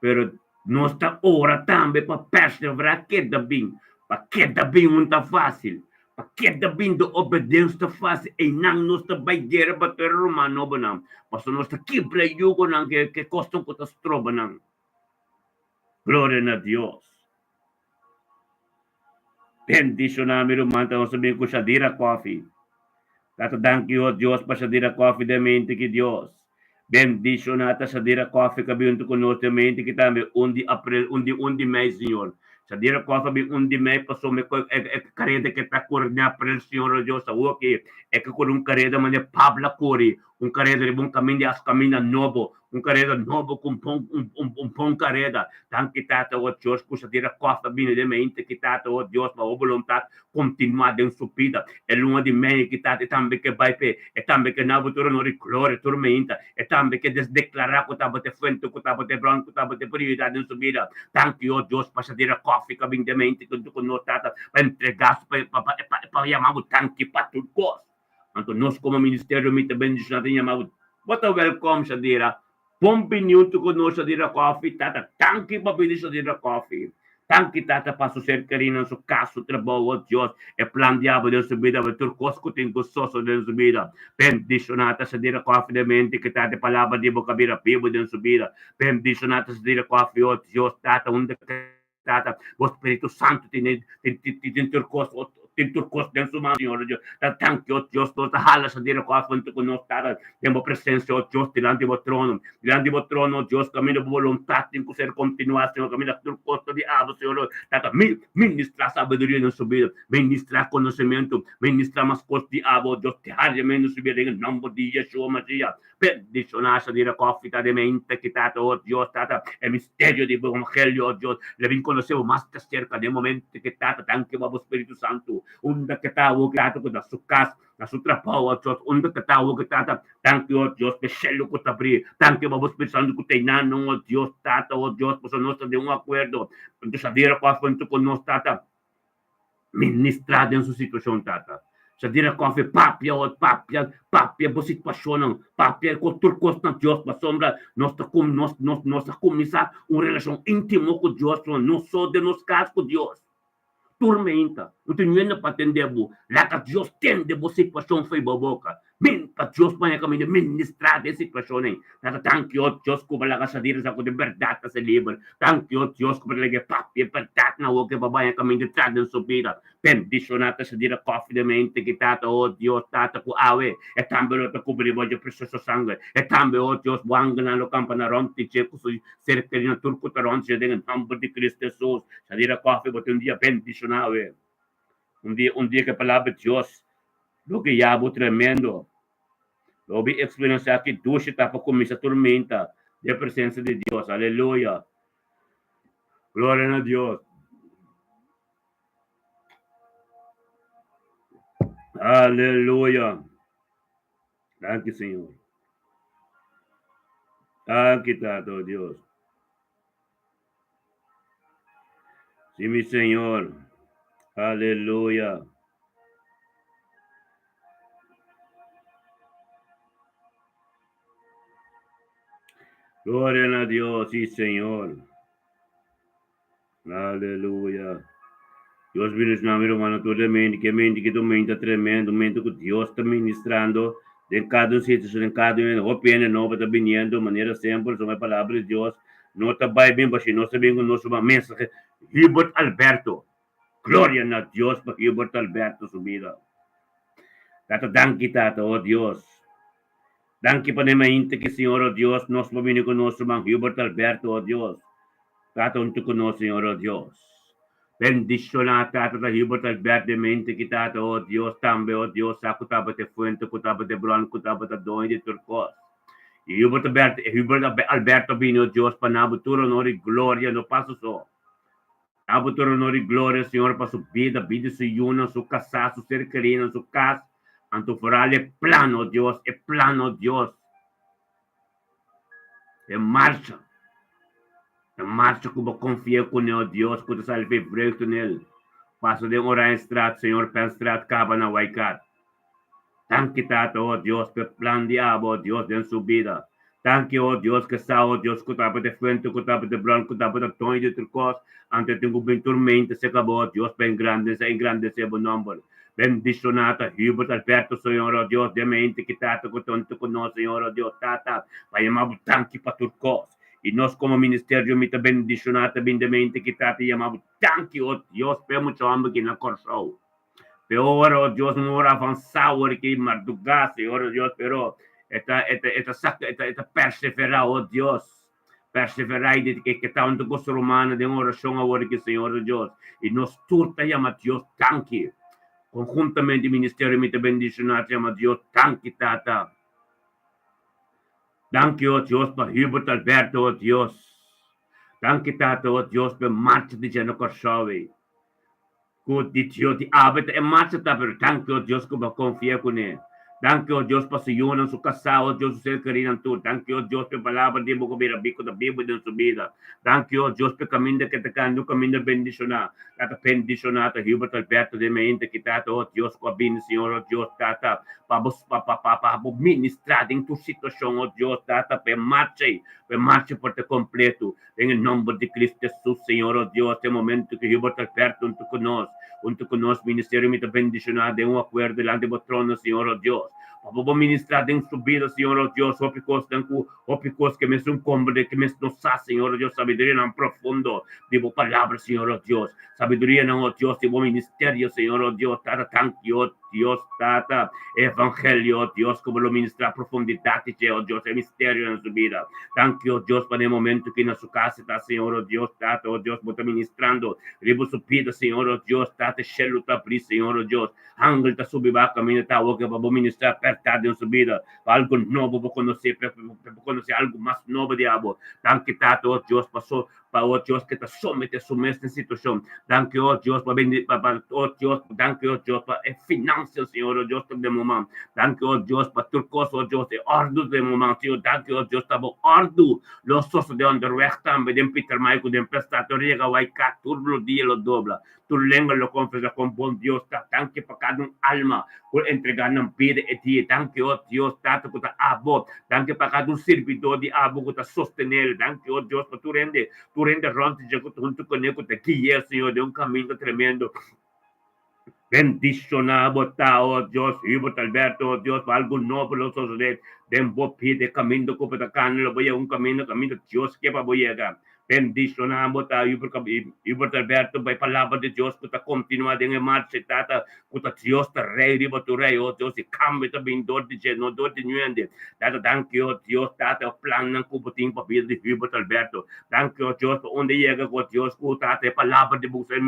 Pero nos ta ora tambe pa perseverá keda bin, pa keda bin un ta fásil. Pa keda bindo obedens ta fásil, einan nos ta bai guera pa tur e ruman nobonan, pasobra nos ta kibra e yugonan ku e kosnan ku ta stroba nan. Gloria na Dios! Bendishoná mi ruman ta nos a bin ku Shadira Coffee. Tata danki o Dios pa Shadira Coffee den mente ki Dios. Bendishoná ta Shadira Coffee ka bin huntu ku nos den mente ki tambe un di april un di un di mei Señor. Shadira Coffee a bin un di mei pasobra e e kareda ke ta kore den april Señor o Dios awoki e ke kore un kareda manera Pablo a kore un kareda riba un kaminda di kaminda nobo Un kareda nobo ku un bon un bon kareda. Danki Tata o Dios ku Shadira Costa bini den mente ki Tata o Dios pa bo boluntat kontinuá den su bida. E luna di mei ki Tata e tambe ke bai p'e, e tambe ke na bo tur honor i gloria tur meinta, e tambe ke desdeklará ku tabata e fuente, ku tabata e bron, ku tabata e prioridat den su bida. Danki o Dios pa Shadira Coffee ku a bini den mente ku ku nos Tata pa entregá su pa pa pa yama bo danki pa tur kos. Anto nos komo ministerio mi ta bendishoná ta yama bo, Bo ta wèlkòm Shadira, bon bini huntu ku nos Shadira Coffee, Tata danki pa bini Shadira Coffee, danki Tata pa su ser kerí nan su kas, su trabou, oh Dios, e plan di abo den su bida, bo tur kos ku tin gososo den su bida, bendishoná ta Shadira Coffee den mente ki Tata e palabra di bo ka bira bibu den su bida, bendishoná ta Shadira Coffee, oh Dios, Tata unda Tata, bo Spiritu Santu tene tin tur kos, tin tur kos den su man, Señor Dios. Ta danki, o Dios, nos ta hala sa di rekòs huntu ku nos, Tata, den bo presensia, o Dios, dilanti bo trono. Dilanti bo trono, o Dios, kaminda bo boluntat tin ku ser kontinuá, Señor, kaminda tur kos ta di abo, Señor. Tata, ministrá sabiduria den su bida, ministrá konosementu, ministrá mas kos di abo, o Dios, diariamente den su bida, den e nòmber di Yeshua Mashiach. Bendiciona Shadira Coffee ta den mente ki Tata, oh Dios, Tata, e misterio di bo Evangelio, oh Dios, le bin conoce bo mas de cerca den momento ki Tata, danki pa bo Spiritu Santu, unda ke ta awo ki Tata ku na su cas, na su trabao, oh Dios, unda ke ta awo ki Tata, danki, oh Dios, p'e shelu ku ta bri, danki pa bo Spiritu Santu ku ta einan, oh Dios, Tata, oh Dios, pasobra nos ta den un acuerdo, Shadira Coffee huntu ku nos, Tata. Ministrá den su situashon, Tata. Shadira Coffee, papia, oh, papia, papia bo situashonnan, papia ku tur kos na Dios, pasobra nos ta kum, nos, nos, nos a kuminsá un relashon íntimo ku Dios, no so den nos kas ku Dios. Tur meinta, no tin niun hende pa tende bo. Laga Dios tende bo situashon fo'i bo boka. Bin pa Dios paña kaminda ministrá den situashon ei. Tata, danki, o Dios, ku bo laga Shadira sa ku di bèrdat ta ser liber. Danki, o Dios, ku bo ta laga e papia e bèrdat na woke pa baña kaminda tra den su bida. Bendishoná ta Shadira Coffee den mente ki Tata, o Dios, Tata, ku awe e tambe lo ta kubrí bo dje presioso sanger. E tambe, o Dios, bo angelnan lo kampa na rònt di dje ku su ser kerí na tur ku ta rònt dje den e nòmber di Cristo Hesus. Shadira Coffee, bo tin un dia bendishoná awe. Un dia, un dia ku e palabra di Dios lo guia bo tremendo. Lo bo eksperensiá ki dushi ta pa kuminsá turmenta den presensia di Dios. Aleluya! Gloria na Dios! Aleluya! Danki, Señor. Danki, Tata, oh Dios. Sí, mi Señor. Aleluya. Gloria a Dios, sí, Señor. Aleluya. Dios bendiciona mi hermano tur de mente, que mente que tu mente tremendo, mente que Dios está ministrando den cada un sitio, den cada un hopi hende nobo ta biniendo, manera semper, sobre palabra di Dios, no ta bai bin pashi nos ta bin ku nos suma mensahe Hubert Alberto. Gloria na Dios pa Hubert Alberto su bida. Tata danki Tata, oh Dios. Danki pa ne mainta ki Señor, oh Dios, nos por bini ku nos ruman Hubert Alberto, oh Dios. Tata huntu ku nos, Señor, oh Dios. Bendishoná Tata ta Hubert Alberto den mente ki Tata, oh Dios, tambe, oh Dios, sa ku tabata e fuente, ku tabata e bron, ku tabata doño di tur kos. I Hubert Alberto, Hubert Alberto a bini, oh Dios, pa na bo tur honor i gloria, no pa su so. Na bo tur honor i gloria, Señor, pa su bida, bida di su yunan, su kasá, su ser kerinan, su kas, anto foral e plan, oh Dios, e plan, oh Dios, e marcha, e marcha ku bo konfia kuné, oh Dios, ku ta sali pa e vreugdenel, pasa den Oranjestraat, Señor, Penstraat, kaba na Waaikat. Danki, Tata, oh Dios, p'e plan di abo, oh Dios, den su bida. Danki, oh Dios, ke sa, oh Dios, ku tabata e fuente, ku tabata e bron, ku tabata doño di tur kos, anto e tin ku bin tur mente serka bo, oh Dios, pa engrandesé, engrandesé bo nòmber. Bendishoná ta Hubert Alberto, Señor, oh Dios, den mente ki Tata ku ta huntu ku nos, Señor, oh Dios, Tata, pa yama bo danki pa tur kos. I nos komo ministerio mi ta bendishoná ta bin den mente ki Tata yama bo danki, oh Dios, p'e mucha hòmber ki na Kòrsou. P'e ora, oh Dios, un ora avansá ora ki mardugá, Señor, oh Dios, pero e ta, e ta, e ta saka, e ta, e ta perseverá, oh Dios. Perseverá i di ke ta huntu ku su rumannan den orashon awor ki Señor oh Dios. I nos tur ta yama Dios danki. Konhuntamente ministerio mi ta bendishoná ta yama Dios danki, Tata. Danki, oh Dios, pa Hubert Alberto, oh Dios. Danki, Tata, oh Dios, pa e marcha di dje na Kòrsou ei. Ku di Dios di awe ta e marcha ta, pero danki, oh Dios, ku bo a konfia kuné. Danki, oh Dios, pa su yunan, su kasá, oh Dios, su ser kerinan tur. Danki, oh Dios, pa e palabra di bo ku bira bi ku ta bibu den su bida. Danki, oh Dios, pa e kaminda ke ta kanda, un kaminda bendishoná. Tata, bendishoná ta Hubert Alberto den mainta ki, Tata, oh Dios, ku a bini, Señor, oh Dios, Tata, pa bo, pa, pa, pa, pa bo ministrá den tur situashon, oh Dios, Tata, pa e marcha ei, pa e marcha por ta kompleto. Den e nomber di Cristo Jesus, Señor, oh Dios, den momento ku Hubert Alberto huntu ku nos, huntu ku nos ministerio mi ta bendishoná den un akuerdo dilanti bo trono, Señor, oh Dios, pa bo bo ministrá den su bida, Señor, oh Dios, hopi kosnan ku, hopi kos ke mes un komprende, ke mes no sa, Señor, oh Dios, sabidurianan profundo di bo palabra, Señor, oh Dios, sabidurianan, oh Dios, di bo ministerio, Señor, oh Dios, Tata, tanki, oh Dios, Tata, e evangelio, oh Dios, ku bo lo ministrá profundidat di dje, oh Dios, e misterio den su bida. Danki, oh Dios, pa den momento ki na su kas e ta, Señor, oh Dios, Tata, oh Dios, bo ta ministrando riba su bida, Señor, oh Dios, Tata, e shelu ta abrí, Señor, oh Dios, angel ta subi baha kaminda ta awo ke pa bo ministrá bèrdat den su bida, pa algu nobo bo konosé, pa bo konosé algu mas nobo di abo. Danki, Tata, oh Dios, paso Pa o Dios ke ta somete su mes den situashon. Danki o Dios pa bende pa pa o Dios danki o Dios pa e finansia Señor o Dios ta den bo man. Danki o Dios pa tur kos o Dios e òrdu ta den bo man Señor. Danki o Dios ta bo òrdu lo sosode onderweg tambe den Pietermaai ku den Prestato Riega Waika tur lo dia lo dobla Tur lenga lo konfesá kon bon Dios ta. Danki pa kada un alma ku a entregá nan bida e dia. Danki, o Dios Tata, ku ta abo. Danki pa kada un sirbidó di abo ku ta sostené el. Danki, o Dios, pa tur hende, tur hende rònt di dje ku ta huntu kuné, ku ta gui'é, Señor, den un kaminda tremendo. Bendishoná bo ta, o Dios, Hubert Alberto, o Dios, pa algu nobo lo sosodé den bo bida. E kaminda ku bo ta kana lo bo yega un kaminda kaminda Dios ke pa bo yega. Bendishoná bo ta Hubert Alberto pa e palabra di Dios ku ta kontinuá den e marcha e Tata ku ta Dios ta rei riba tur rei oh Dios e kambio ta bin dor di dje no dor di ñuende Tata danki oh Dios Tata e plannan ku bo tin pa bida di Hubert Alberto danki oh Dios pa unda e yega ku Dios ku Tata e palabra di bo ser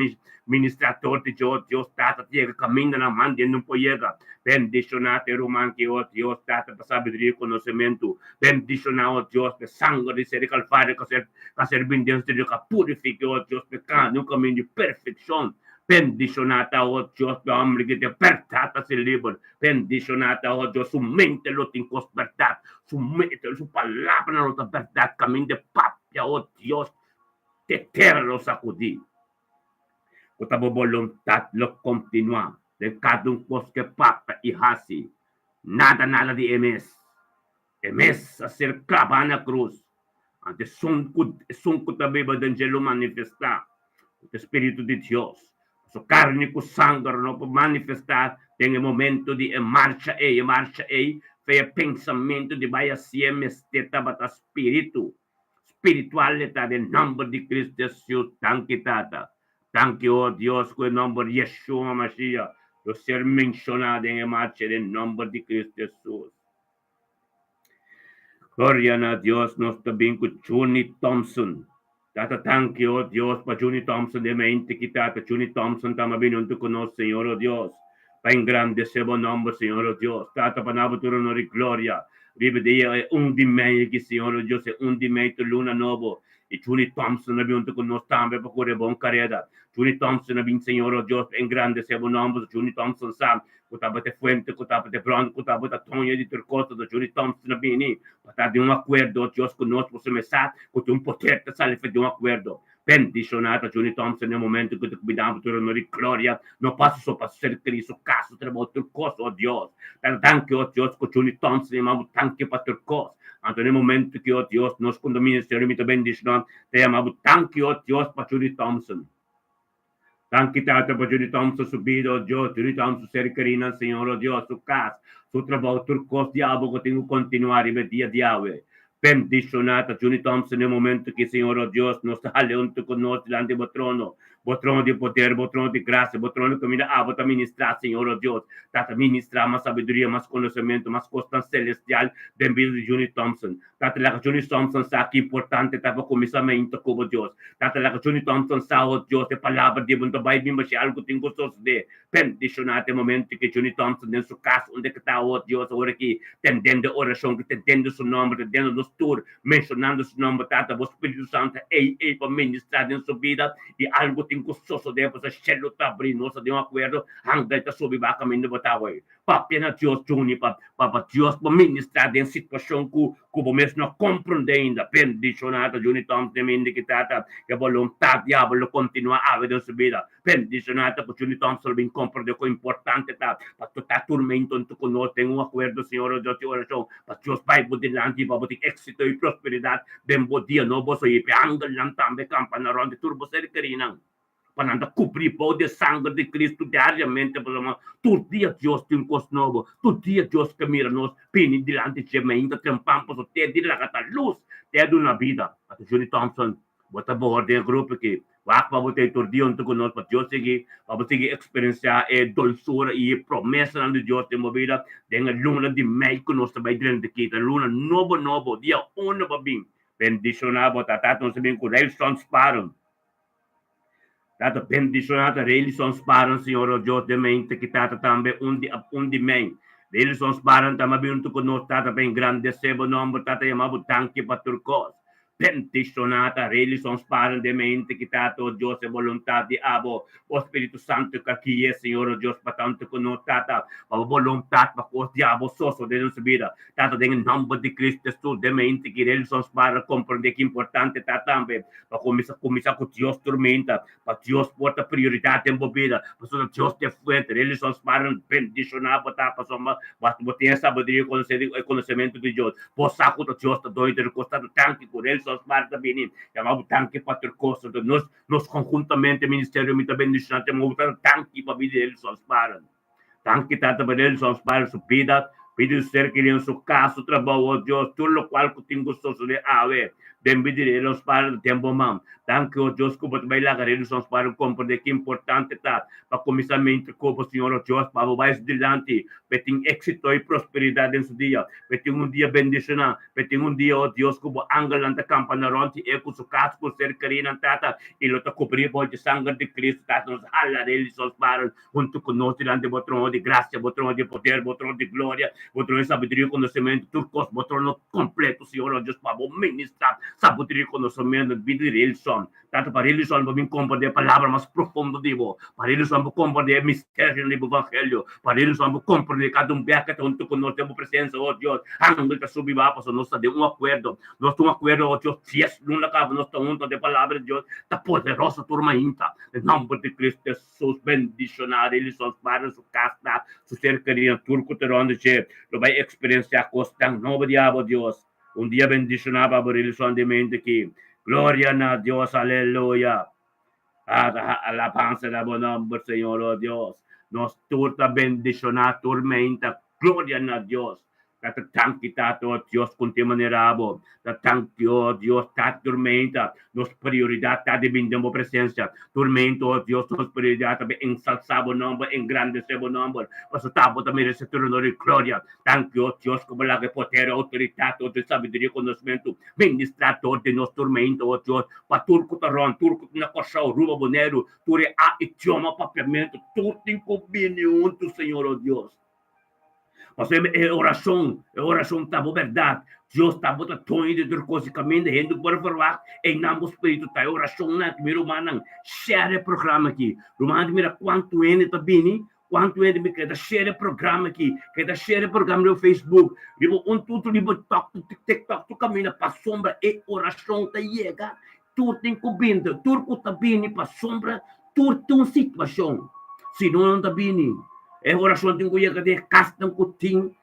ministrá dor di dje oh Dios Tata ta yega kamindanan man di e no por yega bendishoná te ruman ki oh Dios Tata pa sabiduria i konosementu Bendishoná, o Dios, p'e sanger di ser di Kalvario ka ser ka ser bin den su ka purifiká, o Dios, p'e kanda un kamin di perfekshon. Bendishoná ta, o Dios, p'e hòmber ki den bèrdat ta ser liber. Bendishoná ta, o Dios, su mente lo tin kos bèrdat, su mente, su palabranan lo ta bèrdat, kamin di papia, o Dios, te tera lo sakudí. Ku ta bo boluntat lo kontinuá den kada un kos ke papia i hasi. Nada nada di e mes. E mes a ser klabá na krus. Anto esun ku esun ku ta biba den dje lo manifestá ku ta e Spiritu di Dios. Pasobra karni ku sanger no por manifestá den e momento di e marcha ei. E marcha ei fe e pensamentu di bai hasié mester tabata spiritu. Spiritual e ta den nòmber di Cristo Jesús. Danki Tata. Danki o Dios ku e nòmber Yeshua Mashiach lo ser menshoná den e marcha den nòmber di Cristo Jesús. Gloria na Dios nos ta bin ku Junie Thompson. Tata danki o Dios pa Junie Thompson den mente ki Tata Junie Thompson tamba bini huntu ku nos Señor o Dios pa engrandesé bo nòmber Señor o Dios. Tata pa na bo tur honor i gloria riba dia e un di mei aki Señor o Dios e un di mei tur luna nobo I Junie Thompson a bin huntu ku nos tambe pa kore bon kareda. Junie Thompson a bin, Señor, o Dios, pa engrandesé bo nòmber. Junie Thompson sa ku tabata e fuente, ku tabata e bron, ku tabata doño di tur kos. Anto Junie Thompson a bini pa ta den un akuerdo, o Dios, ku nos, pasobra e sa ku tin un poder ta sali for di un akuerdo. Bendishoná ta Junie Thompson den e momento ku ta kuminda bo tur honor i gloria, no pa su so, pa su ser keri, su kas, su trabou, tur kos, o Dios. Ta danki, o Dios, ku Junie Thompson yama bo danki pa tur kos. Anto na e momento ki, o Dios, nos ku ta ministerio mi ta bendishoná, ta yama bo danki, o Dios, pa Junie Thompson. Danki Tata pa Johnny Thompson su bida, oh Dios, Johnny Thompson su ser kerinan, Señor, oh Dios, su kas, su trabou, tur kos di abo ku tin ku kontinuá riba e dia di awe. Bendishoná ta Johnny Thompson den e momento aki, Señor, oh Dios, nos ta hal'é huntu ku nos dilanti bo trono, bo trono di poder, bo trono di grasia, bo trono kaminda abo ta ministrá, Señor, oh Dios. Tata, ministrá mas sabiduria, mas konosementu, mas kosnan selestial den bida di Johnny Thompson. Tata laga Johnny Thompson sa ki importante ta pa kuminsá meinta ku bo Dios. Tata laga Johnny Thompson sa, oh Dios, e palabra di bo no ta bai bin basha algu tin ku sosodé. Bendishoná te momento ki Johnny Thompson den su kas unda ki ta, oh Dios, ora ki tendendo e orashon, ki tendendo su nomber, tendendo nos tur menshonando su nomber, Tata, bo Spiritu Santu ei ei pa ministrá den su bida i algu tin ku sosodé pasobra shelu ta abrí, nos ta den un akuerdo, angel ta subi baha kaminda bo ta awor. Papia na Dios Juni pa pa Dios por ministra den situacion cu cu bo mes no a comprende ainda. Bendiciona ta Juni Thompson e mindi ki tata e boluntad diabel lo continua awe den su bida. Bendiciona ta cu Juni Thompson lo bin comprende con importante ta pa ta tur mento hunto cu nos den un acuerdo Señor o Dios di oracion pa Dios bay bo dilanti pa bo tin exito y prosperidad den bo dia nobo so y pe angelnan tambe campa na rond di tur bo ser kerinan. Pa nan ta kubrí bou di e sanger di Kristu diariamente, pasobra tur dia Dios tin kos nobo, tur dia Dios ke mira nos bini dilanti dje mainta trempan pasobra te di laga ta lus, te duna bida. Pater Johnny Thompson, bo ta bohor den e grupo aki. Wak pa bo ta ei tur dia huntu ku nos pa Dios sigui, pa bo sigui eksperensiá e dolsura i e promesanan di Dios den bo bida den e luna di mei ku nos ta bai drenta aki. Ta luna nobo nobo, dia uno pa bin. Bendishoná bo ta Tata nos ta bin ku Railson Sparren. Tata bendiciona ta Reylison Sparren Señor o Dios den mente ki tata tambe un di un di men Reylison Sparren ta mabí hunto cu nos tata pa engrandece bo nomber tata yama bo danki pa tur cos bendiciona ta Reylison Sparren den mente ki tata o Dios e boluntad di abo bo Spiritu Santo ka guie Señor o Dios pa ta hunto cu nos tata pa bo boluntad pa cos di abo sosode den nos bida Tata den e nomber di Cristo Jesus den mente ki Reylison Sparren comprende ki importante ta tambe Pa kuminsá, kuminsá ku Dios turmenta, pa Dios por ta prioridat den bo bida, pasobra Dios ta e fuente. Relishon smarnan bendishoná bo ta, pasobra bo bo tin e sabiduria i e konosementu di Dios. Bo sa ku ta Dios ta doño di tur kos. Ta danki ku relishon smart ta bini. Yama bo danki pa tur kos. Anto nos, nos konhuntamente ministerio mi ta bendishoná te bo ta danki pa bida di relishon smart. Danki Tata pa relishon smart su bida, bida di su ser kerido, su kas, su trabou, oh Dios, tur lokual ku tin ku sosodé awe den bida di relishon smart ta den bo man. Danki oh Dios ku bo ta bai laga relishon smart komprendé ki importante ta pa kuminsá mente ku bo Señor oh Dios pa bo bai su dilanti pa e tin éksito i prosperidat den su dia, pa e tin un dia bendishoná, pa e tin un dia oh Dios ku bo angelnan ta kampa na rònt di e ku su kas ku ser kerinan Tata i lo ta kubrí bo dje sanger di Kristu Tata nos hala relishon smart Huntu ku nos dilanti bo trono di grasia, bo trono di poder, bo trono di gloria, bo trono di sabiduria i konosementu, tur kos, bo trono kompleto, Señor nos Dios, pa bo ministrá sabiduria i konosementu na bida di Rilson. Tata, pa Rilson bo bin komprendé e palabra mas profundo di bo, pa Rilson bo komprendé e misterionan di bo evangelio, pa Rilson bo komprendé kada un bia ke ta huntu ku nos den bo presensia, o Dios, angel ta subi baha pasobra nos ta den un akuerdo, nos ta un akuerdo, o Dios, dies luna kaba nos ta huntu, anto e palabra di Dios ta poderoso tur mainta, den nomber di Cristo Hesus. Sus bendishoná Rilison Sparren, su kasnan, su ser kerinan, tur ku ta rònt di dje, lo bai eksperensiá kosnan nobo di abo, Dios. Un dia bendishoná pa abo, Rilison di mente aki. Gloria na Dios, aleluya! Alabansa na bo nòmber, Señor, o Dios. Nos tur ta bendishoná tur meinta. Gloria na Dios! Ta ta danki Tata, oh Dios, con te manera abo. Ta danki, oh Dios, Tata, tur meinta nos prioridad ta di bin den bo presencia. Tur meinta, oh Dios, nos prioridad ta bin ensalsa bo nomber, engrandece bo nomber, pasobra ta bo ta merece tur honor y gloria. Danki, oh Dios, cu bo laga e poder, autoridad, oh Dios, sabiduria y conocimento ministra dor di nos tur meinta, oh Dios, pa tur cu ta rond, tur cu ta na Corsou, Aruba, Boneiru, tur e a idioma papiamento, tur tin cu bini hunto, Señor, oh Dios. Pasobra e orashon, e orashon ta bo bèrdat. Dios ta bo ta doño di tur kos i kaminda hende ku por a ferwagt, einan bo spiritu ta. E orashonnan aki, mi rumannan, share e programa aki. Rumannan, mira kuantu hende ta bini, kuantu hende mi keda share e programa aki, keda share e programa riba Facebook, riba un tutu, riba tok, tiktok, tur kaminda pasobra e orashon ta yega. Tur tin ku bini, tur ku ta bini pasobra tur tin un situashon. Si no, nan ta bini. E orashon tin ku yega den e kasnan ku tin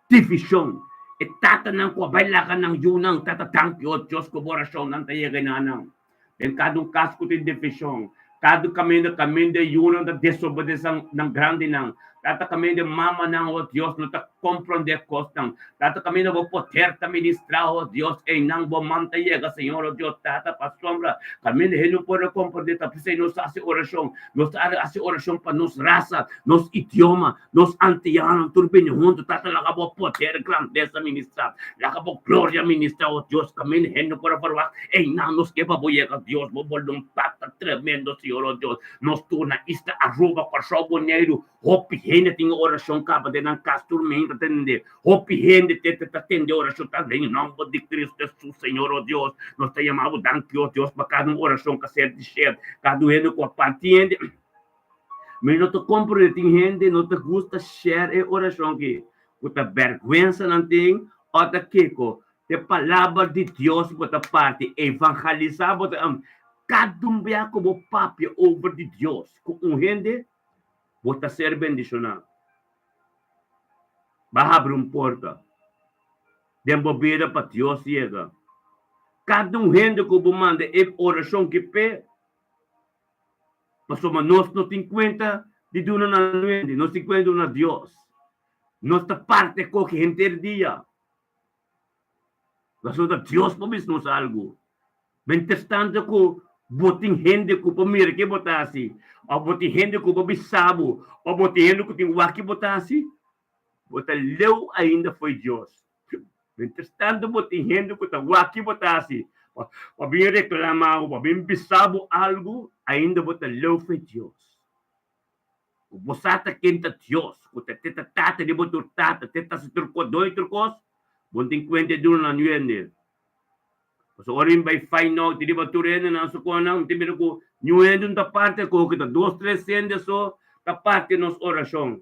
divishon. E tatanan ku a bai laga nan yunan, tata danki o Dios ku bo orashonnan ta yega na nan. Den kada un kas ku tin divishon. Kada kaminda, kaminda e yunan ta desobedesé nan grandinan. Tata, kaminda e mamanan, o Dios, no ta komprondé kosnan. Tata, kaminda bo poder ta ministrá, o Dios, einan bo man ta yega, Señor, o Dios, Tata, pasobra kaminda hende no por a komprondé, ta p'esei nos ta hasi orashon. Nos ta hasi orashon pa nos rasa, nos idioma, nos antianonan tur bini huntu. Tata, laga bo poder grandesa ministrá. Laga bo gloria ministrá, o Dios, kaminda hende no por a verwagt, einan nos ke pa bo yega, Dios. Bo boluntat ta tremendo, Señor, o Dios. Nos tur na isla Aruba, Kòrsou, Boneiru, hopi hende tin e orashon kaba den nan kas tur meinta ta tende. Hopi hende te ta tende orashon ta den nòmber di Kristu Hesus, Señor, o Dios. Nos ta yama bo danki, o Dios, pa kada un orashon ka ser di shèt, kada un hende ku a parti hende. Mi no ta komprende tin hende no ta gusta share e orashon aki, ku ta bèrgwensa nan tin o ta kiko. E palabra di Dios bo ta parti, evangelisa bo ta kada un bia ku bo papia over di Dios ku un hende, bo ta ser bendishoná. Bo a habri un porta den bo bida pa Dios yega. Kada un hende ku bo manda e orashon ki p'e, Pasobra nos no tin kuenta di duna na hende, nos tin kuenta di duna na Dios. Nos ta parti koki henter dia. Pasobra ta Dios por bisa nos algu. Mientrastanto ku bo tin hende ku por mira ke bo ta hasi, òf bo tin hende ku por bisa bo, òf bo tin hende ku tin wak ke bo ta hasi, bo ta leu ainda fo'i Dios. Mientrastanto bo tin hende ku ta wak ki bo ta hasi, pa bin reklamá bo, pa bin bisa bo algu, ainda bo ta leu fo'i Dios. Ku bo sa ta ken ta Dios, ku ta te ta Tata di bo tur tata, te ta hasi tur kos, doño tur kos, bo no tin kuenta e duna nan hende. Pasobra ora mi bai find out riba tur hendenan su konan, mi ta mira ku niun hende no ta parti ku ta dos tres hende so ta parti nos orashon.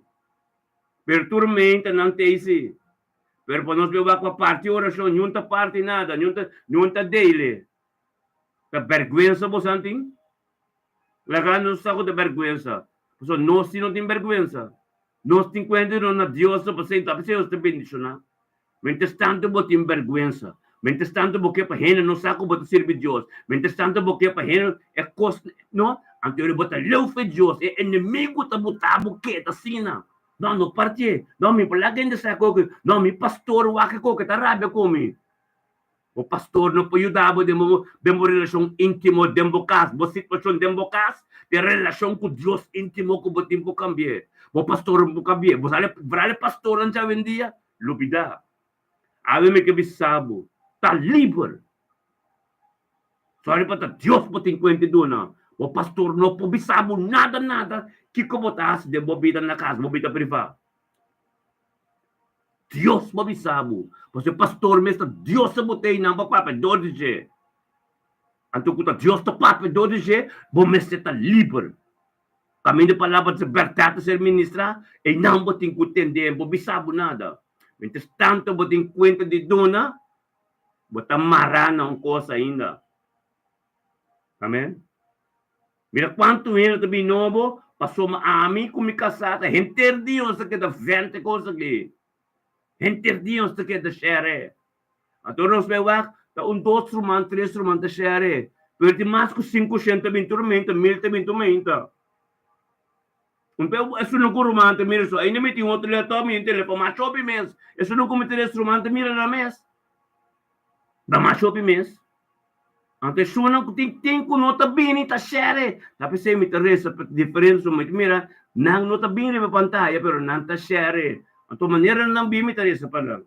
Pero tur meinta nan ta esi. Pero pa nos wak pa parti orashon, niun ta parti nada, niun ta niun ta dele. Ta bèrgwensa bosan tin? Laga nos sa ku ta bèrgwensa. Pasobra nos si no tin bèrgwensa. Nos tin kuenta di nos na Dios so pasei ta p'esei nos ta bendishoná. Mientras tanto bo tin bèrgwensa. Mientras tanto bo ke pa hende no sa ku bo ta sirbi Dios. Mientras tanto bo ke pa hende e kos no, anto bo ta leu fe Dios. E enemigu ta buta bo keda asina. No, no partié. No, mi por laga hende sa koke. No, mi pastor wak e koke ta rabia ku mi. Bo pastor no por yuda bo den bo den bo relashon íntimo den bo kas, bo situashon den bo kas, den relashon ku Dios íntimo ku bo tin por kambi'é. Bo pastor no por kambi'é. Bo sa vral e pastornan djawendia? Lubidá. Awe mi ke bisa bo, ta liber. Sorry pa ta Dios bo tin kuenta i duna. Bo pastor no por bisa bo nada nada kiko bo ta hasi den bo bida na kas, bo bida privá. Dios bo bisa bo. Pasobra e pastor mes ta Dios a bot'é einan pa papia dor di dje. Anto ku ta Dios ta papia dor di dje, bo mester ta liber. Kaminda e palabra di bèrdat ta ser ministrá, einan bo tin ku tend'é, bo bisa bo nada. Mientras tanto bo tin kuenta di duna, bo ta mará na un kos ainda. Amen. Mira kuantu hende ta bin nobo, pasobra ami ku mi kasá ta henter dia nos ta keda vènt e kos aki. Henter dia nos ta keda share. Anto nos bai wak, ta un dos ruman, tres ruman ta share. Pero tin mas ku sinkushent ta bin tur meinta, mil ta bin tur meinta. Un pe esun no ku ruman ta mira so, ainda mi tin otro laptop, mi tin telefon, mas hopi mes. Esun no ku mi tres ruman ta mira nan mes. Ta mas hopi mes. Anto esunnan ku tin tin ku no ta bini ta share. Ta p'esei mi ta resa pa diferente so mi ta mira nan no ta bini riba pantaya pero nan ta share. Anto manera nan bini mi ta resa pa nan.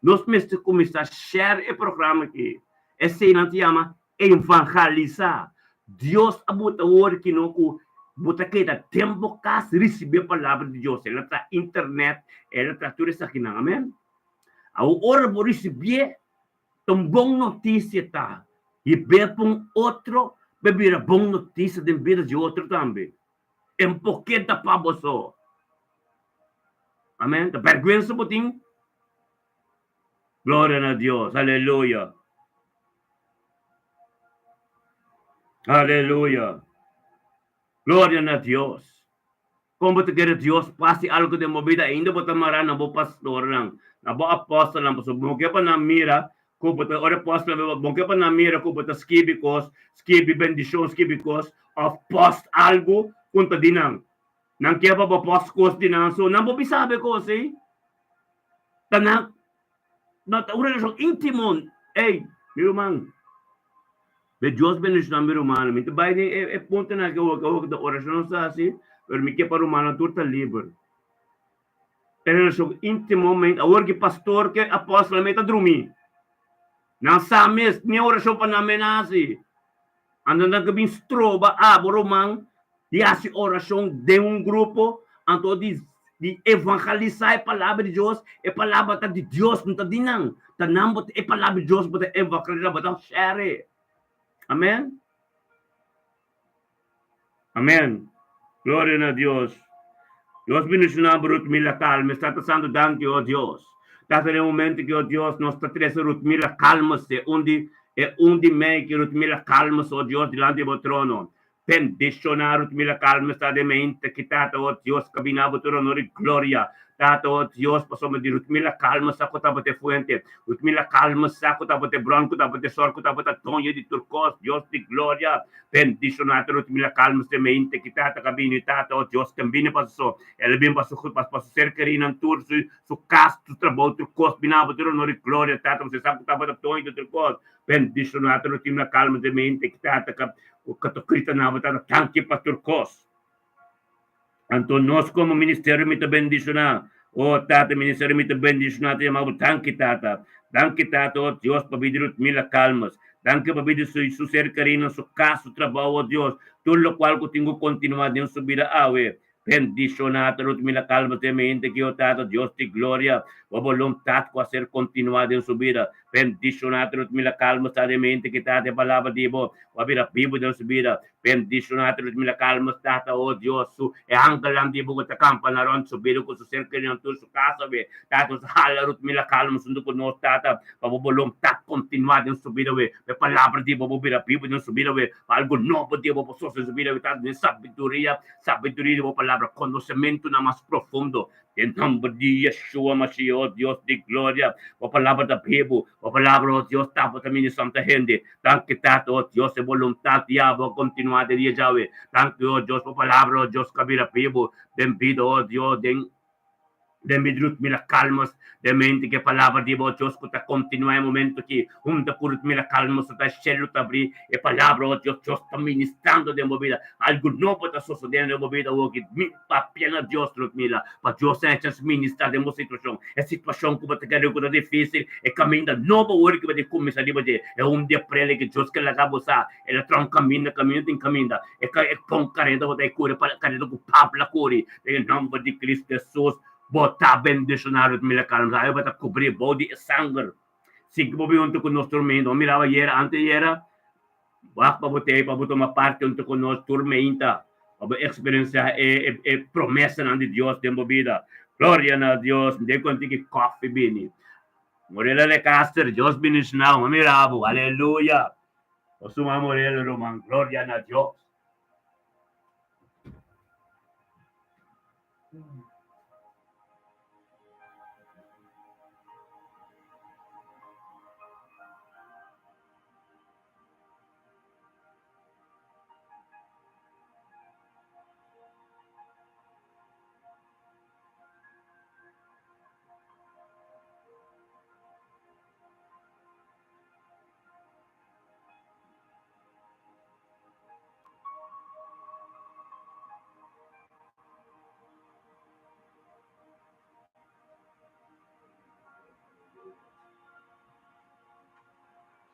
Nos mester kuminsá share e programa aki. Esei nan ta yama evangelisá. Dios a buta wor ki no ku bo ta keda den bo kas risibí e palabra di Dios. El a traha internet, el a traha tur esakinan. Amen. Awor ora bo risibié, ta un bon notisia ta hib'é pa un otro pa e bira bon notisia den bida di otro tambe. E por keda pa bo so. Amen. Ta bèrgwensa bo tin? Gloria na Dios. Aleluya. Aleluya. Gloria na Dios. Kon bo ta kere Dios pasi algu den bo bida ainda bo ta mará na bo pastornan, na bo apòstelnan, pasobra bo no ke pa nan mira. Ku bo ta ora post bo ke pa nan mira ku bo ta skibi kos, skibi bendishon, skibi kos òf post algu ku ta di nan. Nan ke pa bo post kos di nan so nan bo bisa bo e kos ei. Ta nan no ta un relashon íntimo. Ey, mi ruman, be Dios bendishoná mi rumannan. Mi ta bai den e puntonan aki awor, awor ku ta orashon nos ta hasi, pero mi ke pa rumannan tur ta liber. E relashon íntimo men awor ki pastor ke apòstelnan men ta drumí. Nan sa mes ni orashon pa nan men a hasi. Anto nan ke bin stroba abo ruman di hasi orashon den un grupo, anto di di evangelisá e palabra di Dios, e palabra ta di Dios, no ta di nan. Ta nan bo ta e palabra di Dios bo ta evangelisá, bo ta share. Amen. Amen. Gloria na Dios. Dios bendiciona bo Rutmila Calmes. Tata Santo danki oh Dios. Tata den momento ki oh Dios nos ta trece Rutmila Calmes e un di e un di mei ki Rutmila Calmes oh Dios dilanti di bo trono. Bendiciona Rutmila Calmes ta den mente ki Tata oh Dios cabina bo tur honor y gloria. Tata oh Dios pasobra di Rutmila Calmes sa cu tabata e fuente. Rutmila Calmes sa cu tabata e bron cu tabata e sor cu tabata doño di tur cos. Dios di gloria. Bendishoná ta Rutmila Calmes den mente ki tata ka bini tata oh Dios ken bini pa su so el a bin pa su pa su ser kerinan tur su su kas su trabou tur kos bina bo tur honor i gloria tata bo sa ku tabata doño di tur kos bendishoná ta Rutmila Calmes den mente ki tata ka ka ta krita na bo tata danki pa tur kos. Anto nos komo ministerio mi ta bendishoná oh tata ministerio mi ta bendishoná ta yama bo danki tata danki tata oh Dios pabia di Rutmila Calmes danki pabia di su su ser kerinan su kas su trabou oh Dios tur lokual ku tin ku kontinua den su bida awe bendishoná ta Rutmila Calmes den mi hende ki oh tata Dios di gloria bo boluntat ku a ser kontinua den su bida bendishoná ta Rutmila Calmes ta den mi hende ki tata e palabra di bo ku a bira bibu den su bida Bendishoná ta Rutmila Calmes tata o Dios su e angelnan di bo ku ta kampa na rònt su bida ku su ser kerinan tur su kasa we tata nos hala Rutmila Calmes huntu ku nos tata pa bo boluntat kontinuá den su bida we pa e palabra di bo bo bira bibu den su bida we pa algu nobo di bo por sosodé den su bida we tata den sabiduria sabiduria di bo palabra konosementunan mas profundo Den nomber di Yeshua Mashiach, o Dios di gloria, bo palabra ta bibu, bo palabra, o Dios, ta bo ta ministrando hende. Danki, Tata, o Dios, e boluntat di abo a kontinuá den dia djawe. Danki, o Dios, bo palabra, o Dios, ku a bira bibu den bida, o Dios, den den mi drut mira kalmos, den mente ku e palabra di bo, o Dios, ku ta kontinuá e momento aki, hunta ku rut mira kalmos, ta shelu ta abrí, e palabra, o Dios, Dios ta ministrando den bo bida. Algu nobo ta sosodiendo den bo bida awoki. Papia na Dios, Ludmila, pa Dios a echa ministra den bo situacion. E situacion cu bo ta kere cu ta dificil, e caminda nobo awor cu bo tin cuminsa riba dje. E un di aprel cu Dios ke laga bo sa, el a traha un caminda, caminda tin caminda. E ka e pon careda bo ta e curi pa careda cu Pablo a curi. Den e nomber di Cristo Jesus, bo ta bendiciona, Ludmila Calmes. Awe bo ta cubri bou di e sanger. Sin cu bo bin hunto cu nos tur meinta. Bo miraba ayera, anteayera. Wak pa bo tei pa bo tuma parti huntu ku nos tur meinta pa bo eksperensiá e e promesanan di Dios den bo bida. Gloria na Dios! Mi den konti ki kòfi bini. Morela Lecaster, Dios bendishoná bo. Mi mira bo. Aleluya! Bo suma Morela ruman. Gloria na Dios!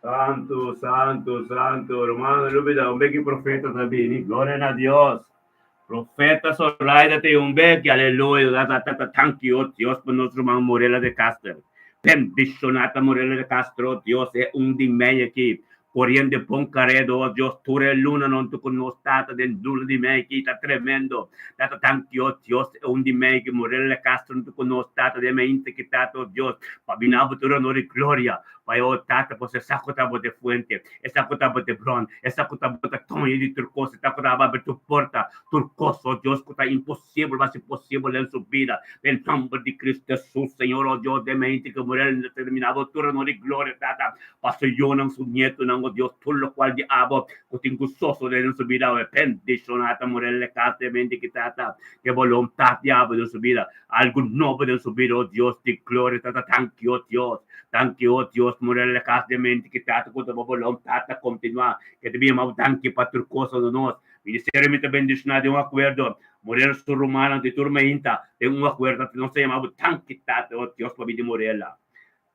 Santu, santu, santu. Hermano, lubida un beki profeta ta bini. Gloria na Dios. Profeta Zoraida te un beki. Aleluya. Ta, ta, ta, thank you, Dios, pa nos ruman Morela de Castro. Bendicionata Morela de Castro, Dios e un di mei aki. Coriendo bon caredo, oh Dios, tur e luna non tu con nos tata den luna di mei ki ta tremendo. Tata thank you, oh Dios, e un di mei ki Morela de Castro tu con nos tata den mei inte ki tata, oh Dios, pa bina bo tur honor y gloria. Pa oh Tata, pues sa ku tabata fuente, sa ku tabata bron, sa ku tabata doño di tur kos, sa ku tabata tur porta, tur kos, oh Dios, ku ta imposibel, mas imposibel den su bida. Den nòmber di Cristo Jesus, Señor, oh Dios, den mente ku Morel determinado tur honor i gloria, Tata, pa su yunan, su nietunan, oh Dios, tur lokual di abo ku tin ku sosodé den su bida, awe bendishoná ta Morel e kas den mente ki Tata, ke boluntat di abo den su bida. Algu nobo den su bida, oh Dios di gloria, Tata, danki, oh Dios, danki, oh Dios, Morel e kas den mente ki Tata, ku ta bo boluntat ta kontinuá, ke ta bin yama bo danki pa tur kos, oh nos. Ministerio mi ta bendishoná den un akuerdo, Morel su rumannan di tur mainta den un akuerdo, nos ta yama bo danki, Tata, oh Dios, pabia di Morela.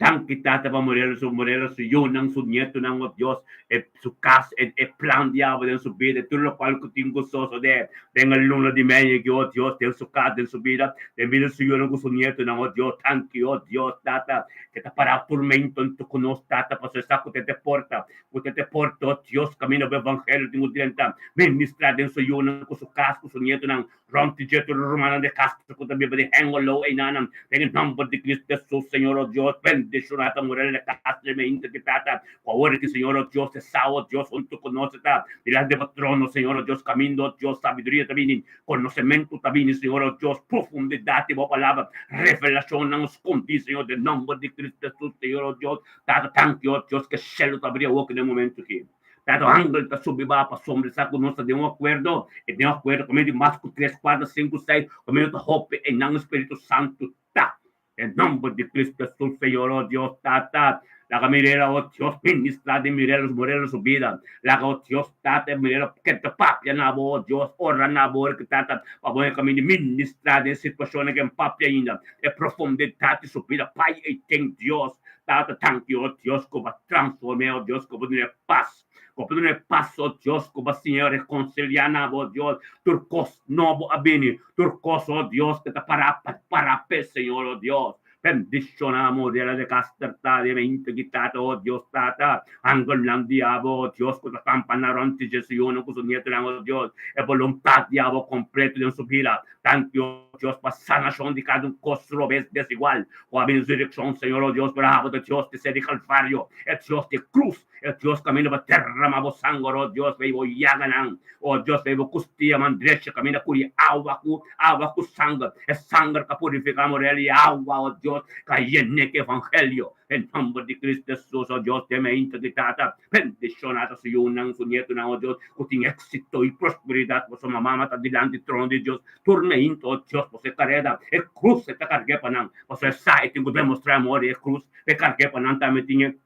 Danki Tata pa Morelo su Morelo su yunan su nietonan oh Dios e su kas e e plan di abo den su bida e tur lokual ku tin ku sosode den e luna di mei aki oh Dios den su kas den su bida den bida su yunan ku su nietonan oh Dios danki oh Dios Tata ke ta para turmento ku nos Tata pasobra e sa ku ta te porta ku ta te porta oh Dios kaminda bo evangelio tin ku drenta ministra den su yunan ku su kas ku su nietonan Rond di dje tur rumannan di Castro ku ta biba di Hengelo einanan, den e nòmber di Cristo Hesus, Señor o Dios, bendishoná ta Morel de Castro i Mehinta ki tata, ku awor aki, Señor o Dios, e sa, o Dios, huntu ku nos e ta dilanti di bo trono, Señor o Dios, kaminda, o Dios, sabiduria ta bini, konosementu ta bini, Señor o Dios, profundidat di bo palabra, revelashonnan skondí, Señor, den nòmber di Cristo Hesus, Señor o Dios, Tata, tanki, o Dios, ku e shelu ta abri awor ki den e momentu aki. Tata angel ta subi baha pasobra sa ku nos ta den un akuerdo, e den akuerdo ku medio mas ku tres, kuater, sinku, seis, ku medio ta hopi e nan Spiritu Santu ta. Den nomber di Cristo Jesus, Señor, oh Dios, Tata, laga Mirela, oh Dios, ministra den Mirela, Morela su bida. Laga, oh Dios, Tata, Mirela keda papia na bo, oh Dios, ora na bo, ora ku Tata, pa bo e kaminda ministra den situashonnan ku e papia ainda, e profundidat di su bida, Pai, e ten Dios, Tata, danki, oh Dios, ku bo a transform'é, oh Dios, ku bo dun'é pas, ku bo dun'é pas, oh Dios, ku bo a siñ'é rekonsiliá na bo, oh Dios, tur kos nobo a bini, tur kos, oh Dios, ku ta pará pa pará p'e, Señor, oh Dios. Bendishoná Morela de Caster ta den mente ki Tata, oh Dios, Tata, angelnan di abo, oh Dios, ku ta kampaná rònt di dje su yunan ku su nietunan, oh Dios, e boluntat di abo kompleto den su bida. Danki, o Dios, pa sanashon di kada un kos robes desigual ku a bini resurrekshon, Señor, o Dios, pero abo ta Dios di ser di Kalvario, e Dios di krus, e Dios kaminda pa derama bo sanger, o Dios, pa bo yaganan, o Dios, pa bo kustia man drecha kaminda kuri awa ku awa ku sanger, e sanger ka purifiká morel i awa, o Dios, ka yene ku evangelio. Den nomber di Cristo Jesus, o Dios, den mente di Tata, bendiciona ta su yunan, su nietonan, o Dios, cu tin exito y prosperidad, pasobra mama ta dilanti trono di Dios tur meinto, o Dios, pasobra e careda, e cruz e ta cargu'e pa nan, pasobra e sa e tin cu demostra amor di e cruz p'e cargu'e pa nan tambe tin e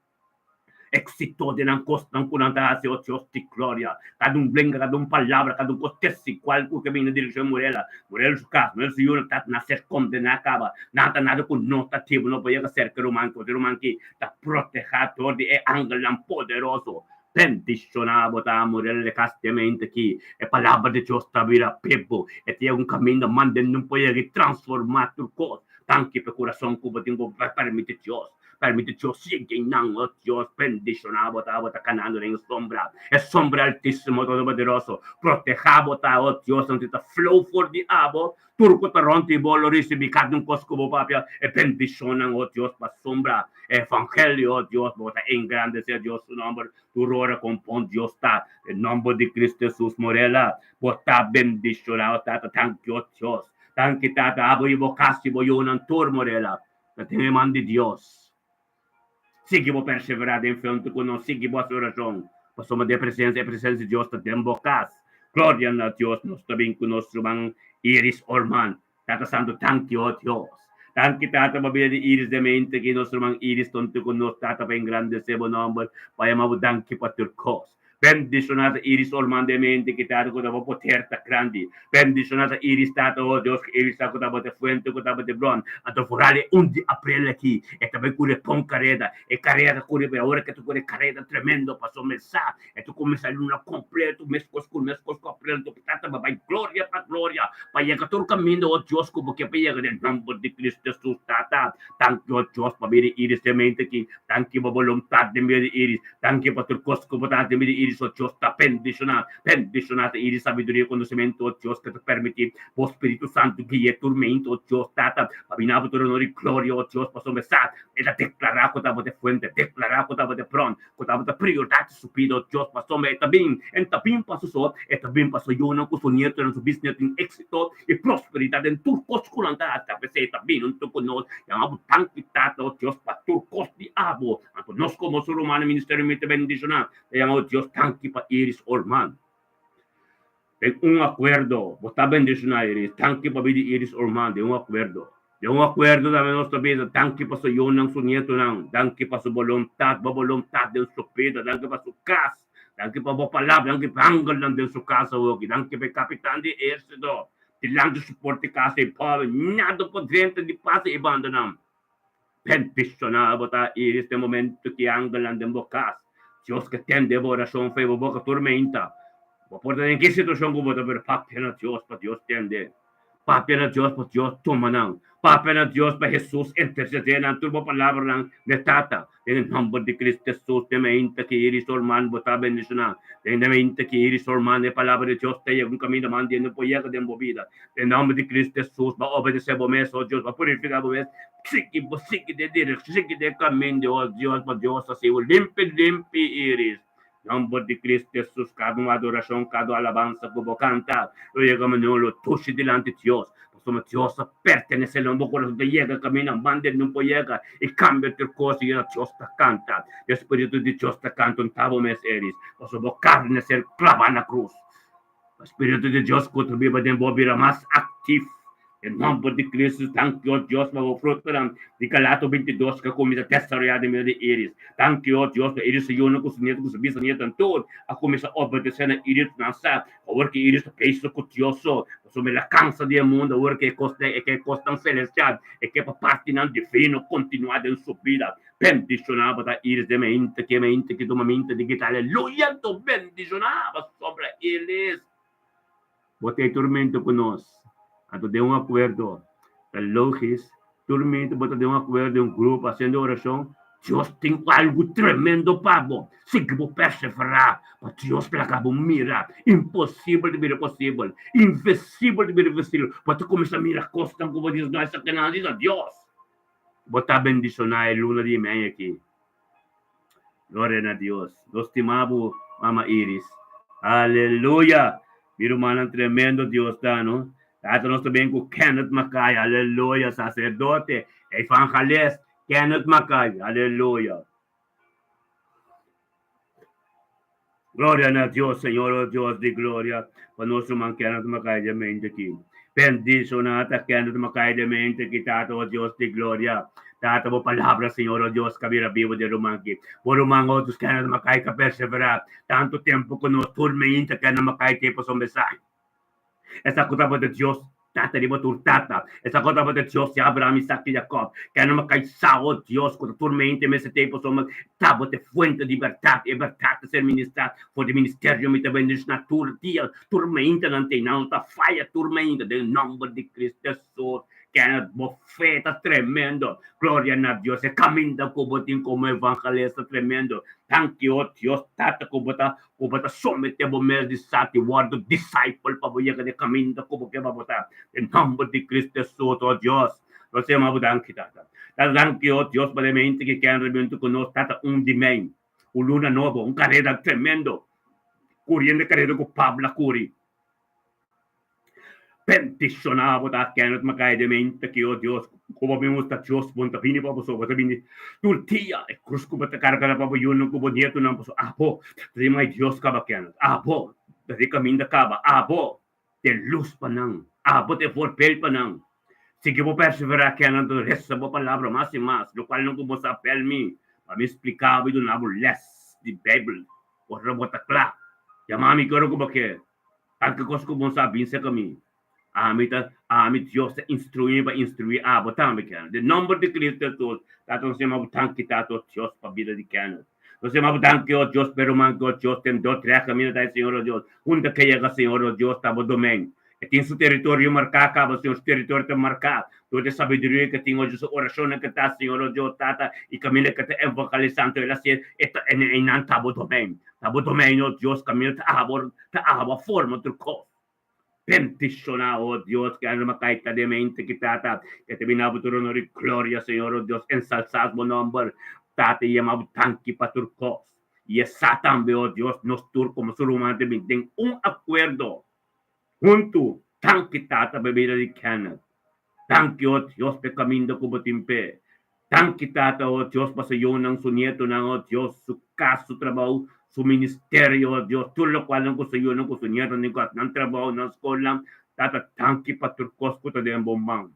exito den nan cosnan cu nan ta haci, o Dios di gloria. Cada un blenga, cada un palabra, cada un cos desigual cu ke bini na direccion di Morela, Morela su cas, Morela su yunan, Tata, nan ser condena caba, nan ta nada cu no ta tibu, no por yega cerca e ruman, cu e ruman ki ta proteha dor di e angelnan poderoso. Bendiciona bo ta, Morela de cas temente ki e palabra di Dios ta bira bibu, e ta yega un caminda manda e nun por yega y transforma tur cos. Danki pa e curason cu bo tin cu permiti Dios. Permiti Dios sigui nan, oh Dios, bendiciona bo ta, bo ta canando den e sombra, e sombra Altisimo Todopoderoso, proteha bo ta, oh Dios, anto ta flow for di abo, tur cu ta rond di bo lo ricibi cada un cos cu bo papia, e bendicionnan, oh Dios, pa sombra e evangelio, oh Dios, bo ta engrandece Dios su nomber tur ora con bon Dios ta, den nomber di Cristo Jesus, Morela, bo ta bendiciona, oh Tata, danki, oh Dios, danki Tata, abo y bo cas y bo yunan tur, Morela. Ta tin e man di Dios. Sigui bo perseverá den fe huntu ku nos, sigui bo hasi orashon, pasobra di e presensia, e presensia di Dios ta den bo kas. Gloria na Dios, nos ta bin ku nos ruman Iris Orman. Tata Santu, danki, o Dios. Danki, Tata, pa bida di Iris den mente aki, nos ruman Iris ta huntu ku nos, Tata, pa engrandesé bo nòmber, pa yama bo danki pa tur kos. Bendiciona ta Iris Olman de mente ki tata ku ta bo poder ta grandi. Bendiciona ta Iris tata oh Dios ku Iris sa ku tabata fuente ku tabata bron. Anto foral e un di aprel aki e ta bai kuri pon kareda. E kareda kuri pero ora ke ta kuri kareda tremendo pasobra e sa e ta kuminsa luna kompleto meskos ku meskos ku aprel anto tata bo bai gloria pa gloria pa yega tur kaminda oh Dios ku bo ke pa yega den nomber di Cristo Jesus tata. Danki oh Dios pabia di Iris de mente aki. Danki pa bo boluntat den bida di Iris. Danki pa tur kos ku bo ta hasi den bida di Iris. Iris, oh Dios, ta bendishoná. Bendishoná ta Iris sabiduria i konosementu, oh Dios, ku ta permití Bo Spiritu Santu gui'é tur mente, oh Dios, Tata, pa bini abo tur honor i gloria, oh Dios, pasobra sa e ta deklará ku ta bo ta e fuente, deklará ku ta bo ta e bron, ku tabata prioridat di su bida, oh Dios, pasobra e ta bin, e no ta bin pa su so, e ta bin pa su yunan ku su nietonan, su bisnieto tin éksito i prosperidat den tur kos ku nan ta hasi. P'esei e ta bin huntu ku nos. Yama bo danki, Tata, oh Dios, pa tur kos di abo. Anto nos komo su rumannan ministerio mi ta bendishoná. Ta yama, oh Dios, danki pa Iris Orman. Den un akuerdo, bo ta bendishoná Iris. Danki pa bida di Iris Orman. Den un akuerdo. Den un akuerdo tambe nos ta bisa danki pa su yunan, su nietonan. Danki pa su boluntat, bo boluntat den su bida. Danki pa su kas. Danki pa bo palabra. Danki pa angelnan den su kas awoki. Danki pa e kapitan di ehérsito dilanti su porta di kas ei pober. Nada por drenta ni pasa e bandanan. Bendishoná bo ta Iris den momento ki angelnan den bo kas. Dios ke tende bo orashon for bo boka turmenta. Bo por ta den ki situashon ku bo ta pero papia na Dios pa Dios tende. Papia na Dios pa Dios tuma nan. Papia na Dios pa Hesus intercede nan tur bo palabranan n'e Tata. Den e nomber di Cristo Hesus den meinta ki Iris Orman bo ta bendishoná. Den e meinta ki Iris Orman e palabra di Dios ta yega un kaminda mandi e no por yega den bo bida. Den nomber di Cristo Hesus bo a obedece bo mes, oh Dios, bo a purifica bo mes. Sigui bo sigui den direccion, sigui den kaminda, oh Dios, pa Dios hasi bo limpi limpi Iris. Nomber di Cristo Jesus, cada un adoracion, cada un alabansa cu bo canta, lo yega manera lo dushi dilanti Dios, pasobra Dios ta pertenece na bo corazon, ta yega caminda manda el no por yega y cambia tur cos y yera Dios ta canta, e Spiritu di Dios ta canta un ta bo mes eris, pasobra bo carne a ser claba na cruz. E Spiritu di Dios cu ta biba den bo bira mas actif. Den nomber di Cristo, danki o Dios pa bo frutonan di Galato 22 cu a cuminsa desaroya den medio di Iris. Danki o Dios pa Iris su yunan cu su nieto cu su bisnieto tur a cuminsa obedece na Iris nan sa awor cu Iris ta bezig cu Dios so pasobra el a cansa di e mundo awor cu e cosnan e ke cosnan celestial e ke pa partinan divino continua den su bida. Bendiciona bo ta Iris den mente ke mente ki tuma mente di grita aleluya anto bendiciona pasobra Iris bo ta e turmento ku nos anto den un akuerdo ta logis turmento bo ta den un akuerdo den un grupo hasiendo orashon Dios tin algu tremendo pa bo sigui bo persevera pa Dios laga bo mira imposibel ta bira posibel invisibel ta bira visibel bo ta kuminsa mira kosnan ku bo dios no esaki nan a Dios. Bo ta bendishoná e luna di mei aki. Gloria na Dios. Nos stima bo, Mama Iris. Aleluya! Mi rumannan tremendo Dios ta, no? Tata nos ta ben ku Kenneth Mackay, aleluya, saserdote, evangelist Kenneth Mackay, aleluya. Gloria na Dios, Señor, oh Dios di gloria, pa nos ruman Kenneth Mackay den mente aki. Bendiciona ta Kenneth Mackay den mente aki, Tata, oh Dios di gloria. Tata, bo palabra, Señor, oh Dios, ka bira bibo den ruman aki. Bo ruman, oh Dios, Kenneth Mackay ta persevera tanto tempo ku nos tur meinta Kenneth Mackay te pasobra esaki. Esa ku tabata Dios Tata riba tur tata. Esa ku tabata Dios di Abraham, Isaac i Jacob. Kende no kai sa, o Dios, ku ta turmenta mester tei pasobra tabata e fuente di bèrdat. E bèrdat ta ser ministrá for di ministerio. Mi ta bendishoná tur dia, turmenta nan tei. Nan no ta faya turmenta den nòmber di Cristo Hesus. Kende bo fe ta tremendo. Gloria na Dios. E kaminda ku bo tin komo evangelista tremendo. Danki, o Dios Tata, ku bo ta Ku bo ta someté bo mes di sa di wòrdu disipel pa bo yega na e kaminda ku bo ke pa bo ta. Den nòmber di Kristu Hesus, o Dios, nos ta yama bo danki, Tata. Tata, danki, o Dios, pa den mente ki ken rebento ku nos, Tata, un di mei, un luna nobo, un kareda tremendo, kuriendo e kareda ku Pablo a kuri. Bendishoná bo ta Kenneth Mackay den mente ki, o Dios, ku bo bin usa Dios bon ta bini pa bo so, bo ta bini tur dia e krus ku bo ta karga na pa bo yunan ku bo nietunan paso abo ta di mai Dios kaba Kenneth, abo ta di kaminda kaba, abo ta e lus pa nan, abo ta e voorbeeld pa nan. Sigui bo perseverá Kenneth, resa bo palabra mas i mas, lokual nan ku bo sa bel mi pa mi splika bo i duna bo les di Beibel ora bo ta kla. Yama mi ki ora ku bo ke. Tantu kos ku bo sa bin serka mi. Ami ta, ami Dios ta instruí mi pa instruí abo tambe, Kenneth. Den nomber di Cristo Jesus, Tata nos yama bo danki, Tata, o Dios, pa bida di Kenneth. Nos yama bo danki, o Dios, pa e ruman ku, o Dios, den Dordrecht kaminda ta e Señor, o Dios. Unda ke yega, Señor, o Dios, ta bo domen. E tin su teritorio marká kaba, Señor, su teritorio ta marká dor di e sabiduria ku e tin, o Dios, su orashonnan ku e ta hasi, Señor, o Dios, Tata, i kaminda ku e ta evangelisá, anto el a hasié, e ta, einan ta bo domein, ta bo domein, o Dios, kaminda ta abo, ta abo a forma tur kos. Bendishoná, o Dios, ku alma kai ta den mente ki Tata, ke ta bini abo tur honor i gloria, Señor, o Dios, ensalsá bo nòmber, Tata, i yama bo danki pa tur kos. I e sa tambe, o Dios, nos tur komo su ruman ta bin den un akuerdo huntu. Danki, Tata, pa e bida di Kenneth. Danki, o Dios, pa e kaminda ku bo tin p'e. Danki Tata, oh Dios, pa su yunan, su nietonan, oh Dios, su cas, su trabou, su ministerio, oh Dios, tur locualnan cu su yunan, cu su nietonan, cu nan trabou, nan scolnan. Tata, danki pa tur cos cu ta den bo man.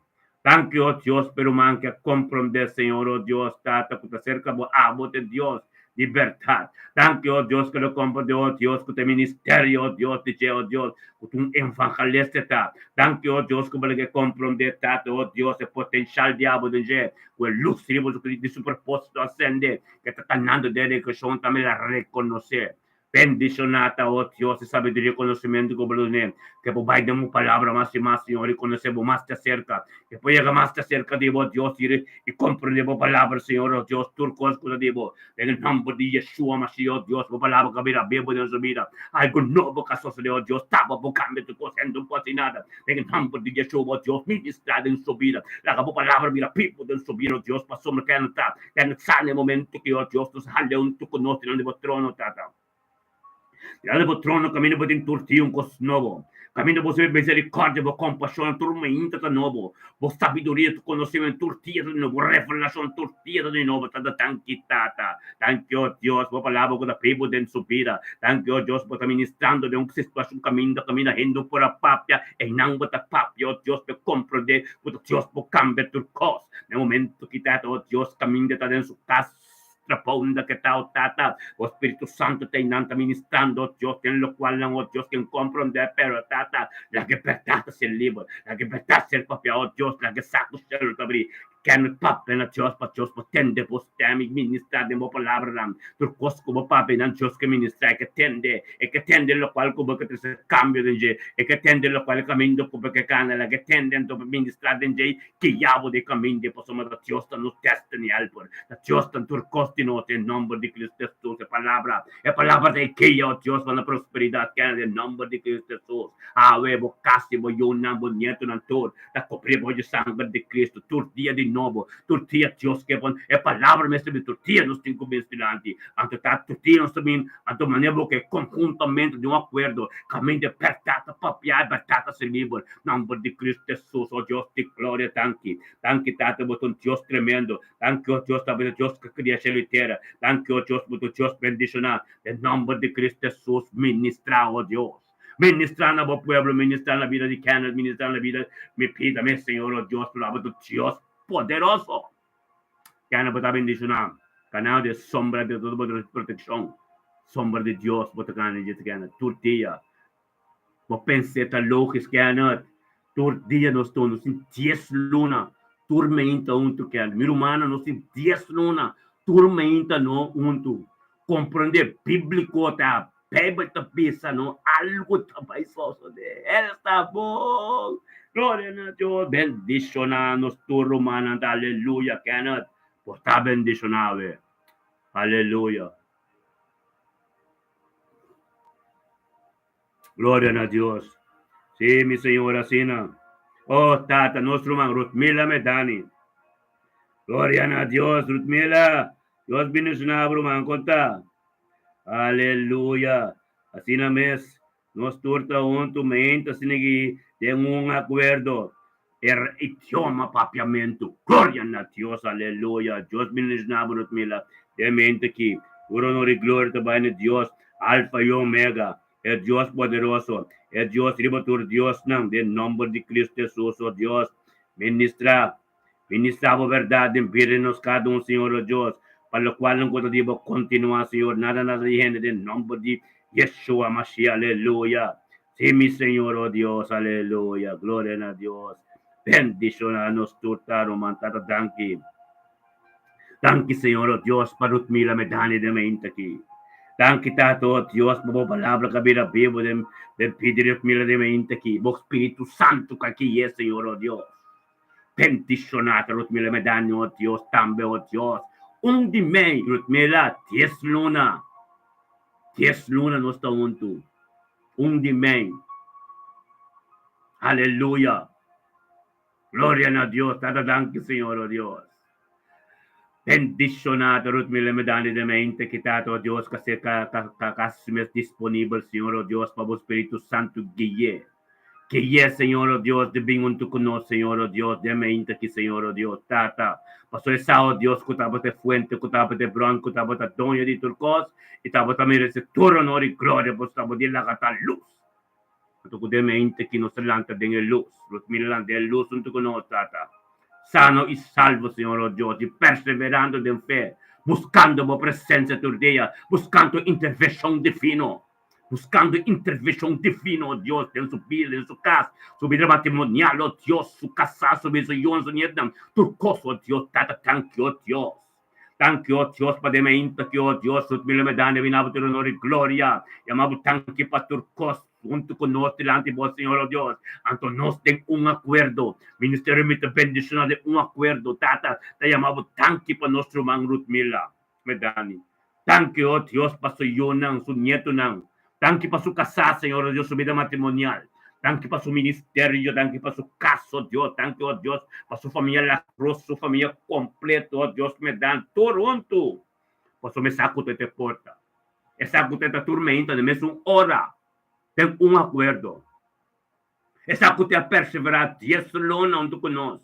Danki, oh Dios, pa e ruman cu a comprende, Señor, oh Dios, Tata, cu ta cerca bo, abo ta e Dios di berdad. Danki, oh Dios, cu lo comprende, oh Dios, cu ta e ministerio, oh Dios, di dje, oh Dios, cu ta un evangelista ta. Danki, oh Dios, cu bo laga e comprende, Tata, oh Dios, e potencial di abo den dje, cu e luz riba su di su proposito a sende, cu e ta canando den direccion tambe la reconoce. Bendiciona ta, oh Dios, e sabiduria y conocimento cu bo lo dune, cu bo bay den bo palabra mas y mas, Señor, y conoce bo mas acerca, cu bo yega mas acerca di bo, Dios, y comprende bo palabra, Señor, oh Dios, tur cos cu ta di bo. Den e nomber di Yeshua Mashiach, oh Dios, bo palabra ka bira bibu den su bida. Algo nobo ka sosode, oh Dios, taba bo cambia tur cos, hende no por haci nada. Den e nomber di Yeshua, oh Dios, ministra den su bida. Laga bo palabra bira bibu den su bida, oh Dios, pasobra kende ta, kende sa na e momento ki, oh Dios, nos a hal'e huntu cu nos dilanti bo trono, Tata. Dilanti bo trono kaminda bo tin tur dia un kos nobo. Kaminda bo sirbi miserikòrdia, bo kompashon tur mainta ta nobo. Bo sabiduria, tu konosementu tur dia ta di nobo. Bo revelashon tur dia ta di nobo. Tata, danki Tata. Danki, o Dios, bo palabra ku ta bibu den su bida. Danki, o Dios, bo ta ministrando den un situashon kaminda kaminda hende por a papia, einan bo ta papia, o Dios, pa e komprondé ku ta Dios por kambia tur kos. Na e momento ki Tata, o Dios, kaminda ta den su kas. Trapounda ke ta, o Tata, bo Spiritu Santu ta einan ta ministrando, o Dios, den lokualnan, o Dios, ken komprondé, pero, Tata, laga e bèrdat ta ser liber, laga e bèrdat ser papiá, o Dios, laga e saku shelu ta abrí, ken papia na Dios, pa Dios por tende bo stèm i ministrá den bo palabranan. Tur kos ku bo papia einan, Dios ke ministrá, e ke tende, e ke tende lokual ku bo ke trese kambio den dje, e ke tende lokual e kaminda ku bo ke kana, laga e tende anto pa ministrá den dje i Guia bo den kaminda pasobra ta Dios ta nos destiny helper, ta Dios ta tur kos di nos den nomber di Cristo Jesus. E palabra, e palabra ta e guia, o Dios, pa nos prosperidat kende den nomber di Cristo Jesus. Awe bo kas i bo yunan, bo nietonan tur ta kubrí bo dje sanger di Cristo tur dia di nobo, tur dia Dios ke pon e palabra mester bin tur dia nos tin ku bin dilanti. Anto ta tur dia nos ta bin anto manera bo ke konhuntamentu di un akuerdo kaminda e bèrdat ta papia, e bèrdat ta ser liber. Nomber di Cristo Jesus, oh Dios di gloria, danki. Danki, Tata, bo ta un Dios tremendo. Danki, oh Dios, bo ta Dios cu cria cielo y tera. Danki, oh Dios, bo ta un Dios bendiciona. Den nomber di Cristo Jesus, ministra, oh Dios. Ministra na bo pueblo, ministra na bida di Kenneth, ministra na bida mi pida, mi Señor, oh Dios, pero abo ta un Dios poderoso. Kenneth, bo ta bendiciona. Canal di sombra di tur bo proteccion. Sombra di Dios bo ta gana dje, Kenneth, tur dia. Bo pens'é ta logis, Kenneth? Tur dia nos ta nos tin dies luna tur meinta huntu, Kenneth. Mi rumannan, nos tin dies luna tur meinta no huntu. Komprendé bíbliko ta, Beibel ta bisa no algu ta bai sosodé. El ta bon. Gloria na Dios. Bendishoná nos tur rumannan. Aleluya, Kenneth. Bo ta bendishoná awe. Aleluya. Gloria na Dios. Sí, mi Señor, asina. Oh, Tata, nos ruman Rutmila Medani. Gloria na Dios, Rutmila. Dios bendiciona bo, ruman, conta. Aleluya. Asina mes, nos tur ta huntu, mente asina aki, den un acuerdo. Er idioma papiamentu. Gloria na Dios, aleluya. Dios bendiciona bo, Rutmila. Den mente aki. Tur honor y gloria ta bai na Dios, Alfa y Omega, e Dios poderoso, e Dios riba tur diosnan, den nomber di Cristo Jesus, o Dios, ministra, ministra bo berdad den bida di nos cada un, Señor, o Dios, pa locual nan cu ta di bo continua, Señor, nada nada di hende, den nomber di Yeshua Mashiach, aleluya. Sí, mi Señor, o Dios, aleluya, gloria na Dios. Bendiciona nos tur ta ruman, Tata, danki. Danki, Señor, o Dios, pa Ruth Mila Medani den mainta aki. Danki Tata, oh Dios, pa bo palabra ku a bira bibu den den pidi Dios mira den mente aki, bo Spiritu Santu ku aki e, Señor, oh Dios. Bendishoná ta Rutmila Medani, oh Dios, tambe, oh Dios. Un di mei, Rutmila, dies luna. Dies luna nos ta huntu. Un di mei. Aleluya. Gloria na Dios. Tata, danki, Señor, oh Dios. Bendishoná ta Rutmila Medani den mente ki Tata, oh Dios, ka ser ka ka ka ka hasi su mes disponibel, Señor, oh Dios, pa bo Spiritu Santu gui'é. Gui'é, Señor, oh Dios, di bin huntu ku nos, Señor, oh Dios, den mente ki, Señor, oh Dios, Tata, pasobra e sa, oh Dios, ku tabata e fuente, ku tabata e bron, ku tabata doño di tur kos, i tabata merese tur honor i gloria, pasobra bo di laga ta lus. Anto ku den mente ki nos ta lanta den e lus, nos mira lanta den e lus huntu ku nos, Tata. Sano i salvo, Señor, o Dios, i perseverando den fe, buskando Bo presensia tur dia, buskando intervenshon divino, buskando intervenshon divino, o Dios, den su bida, den su kas, su bida matrimonial, o Dios, su kasá, su bida, su yunan, su nietnan, tur kos, o Dios, Tata, tanki, o Dios. Danki, o Dios, pa den mainta ki, o Dios, nos mira me dande bina bo tur honor i gloria. Yama bo danki pa tur kos huntu ku nos dilanti bo, Señor, o Dios. Anto nos den un akuerdo, Ministerio mi ta bendishoná den un akuerdo, Tata, ta yama bo danki pa nos ruman Rutmila Medani. Danki, o Dios, pa su yunan, su nietonan. Danki pa su kasá, Señor, o Dios, su bida matrimonial. Danki pa su ministerio, danki pa su kas, o Dios. Danki, o Dios, pa su famia La Cruz, su famia kompleto, o Dios, me dan tur huntu. Pasobra mi sa ku ta te porta. E sa ku ta ta tur meinta na mesun ora, den un akuerdo. E sa ku ta perseverá dies luna huntu ku nos.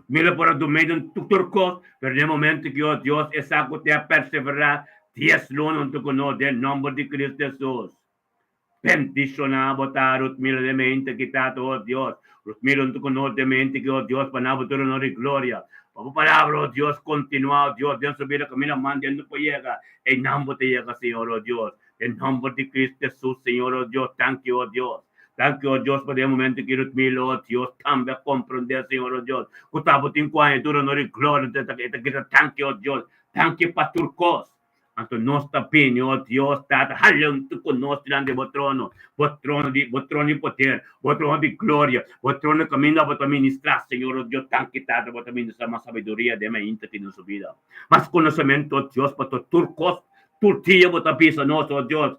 Mira por a dumei den tur kos, pero den momento ki, o Dios, e sa ku ta perseverá dies luna huntu ku nos, den nomber di Cristo Jesus. Bendishoná bo ta Rutmila den mente ki Tata, o Dios. Rutmila huntu ku nos den mente ki, o Dios, pa na bo tur honor i gloria. Pa bo palabra, o Dios, kontinuá, o Dios, den su bida kaminda manda hende por yega. Einan bo ta yega, Señor, o Dios. Den nomber di Cristo Jesus, Señor, o Dios, danki, o Dios. Danki, o Dios, pa den momento ki Rutmila, o Dios, tambe a komprondé, Señor, o Dios, ku ta bo tin ku haña tur honor i gloria. E ta grita, Danki, o Dios, danki pa tur kos. Anto nos ta bini, o Dios Tata, haluntu ku nos dilanti bo trono, bo trono di, bo trono di poder, bo trono di gloria, bo trono kaminda bo ta ministrá, Señor, o Dios, danki Tata, bo ta ministrá mas sabiduria den mainta ki den su bida, mas konosementu, o Dios, pasobra tur kos, tur dia bo ta bisa nos, o Dios,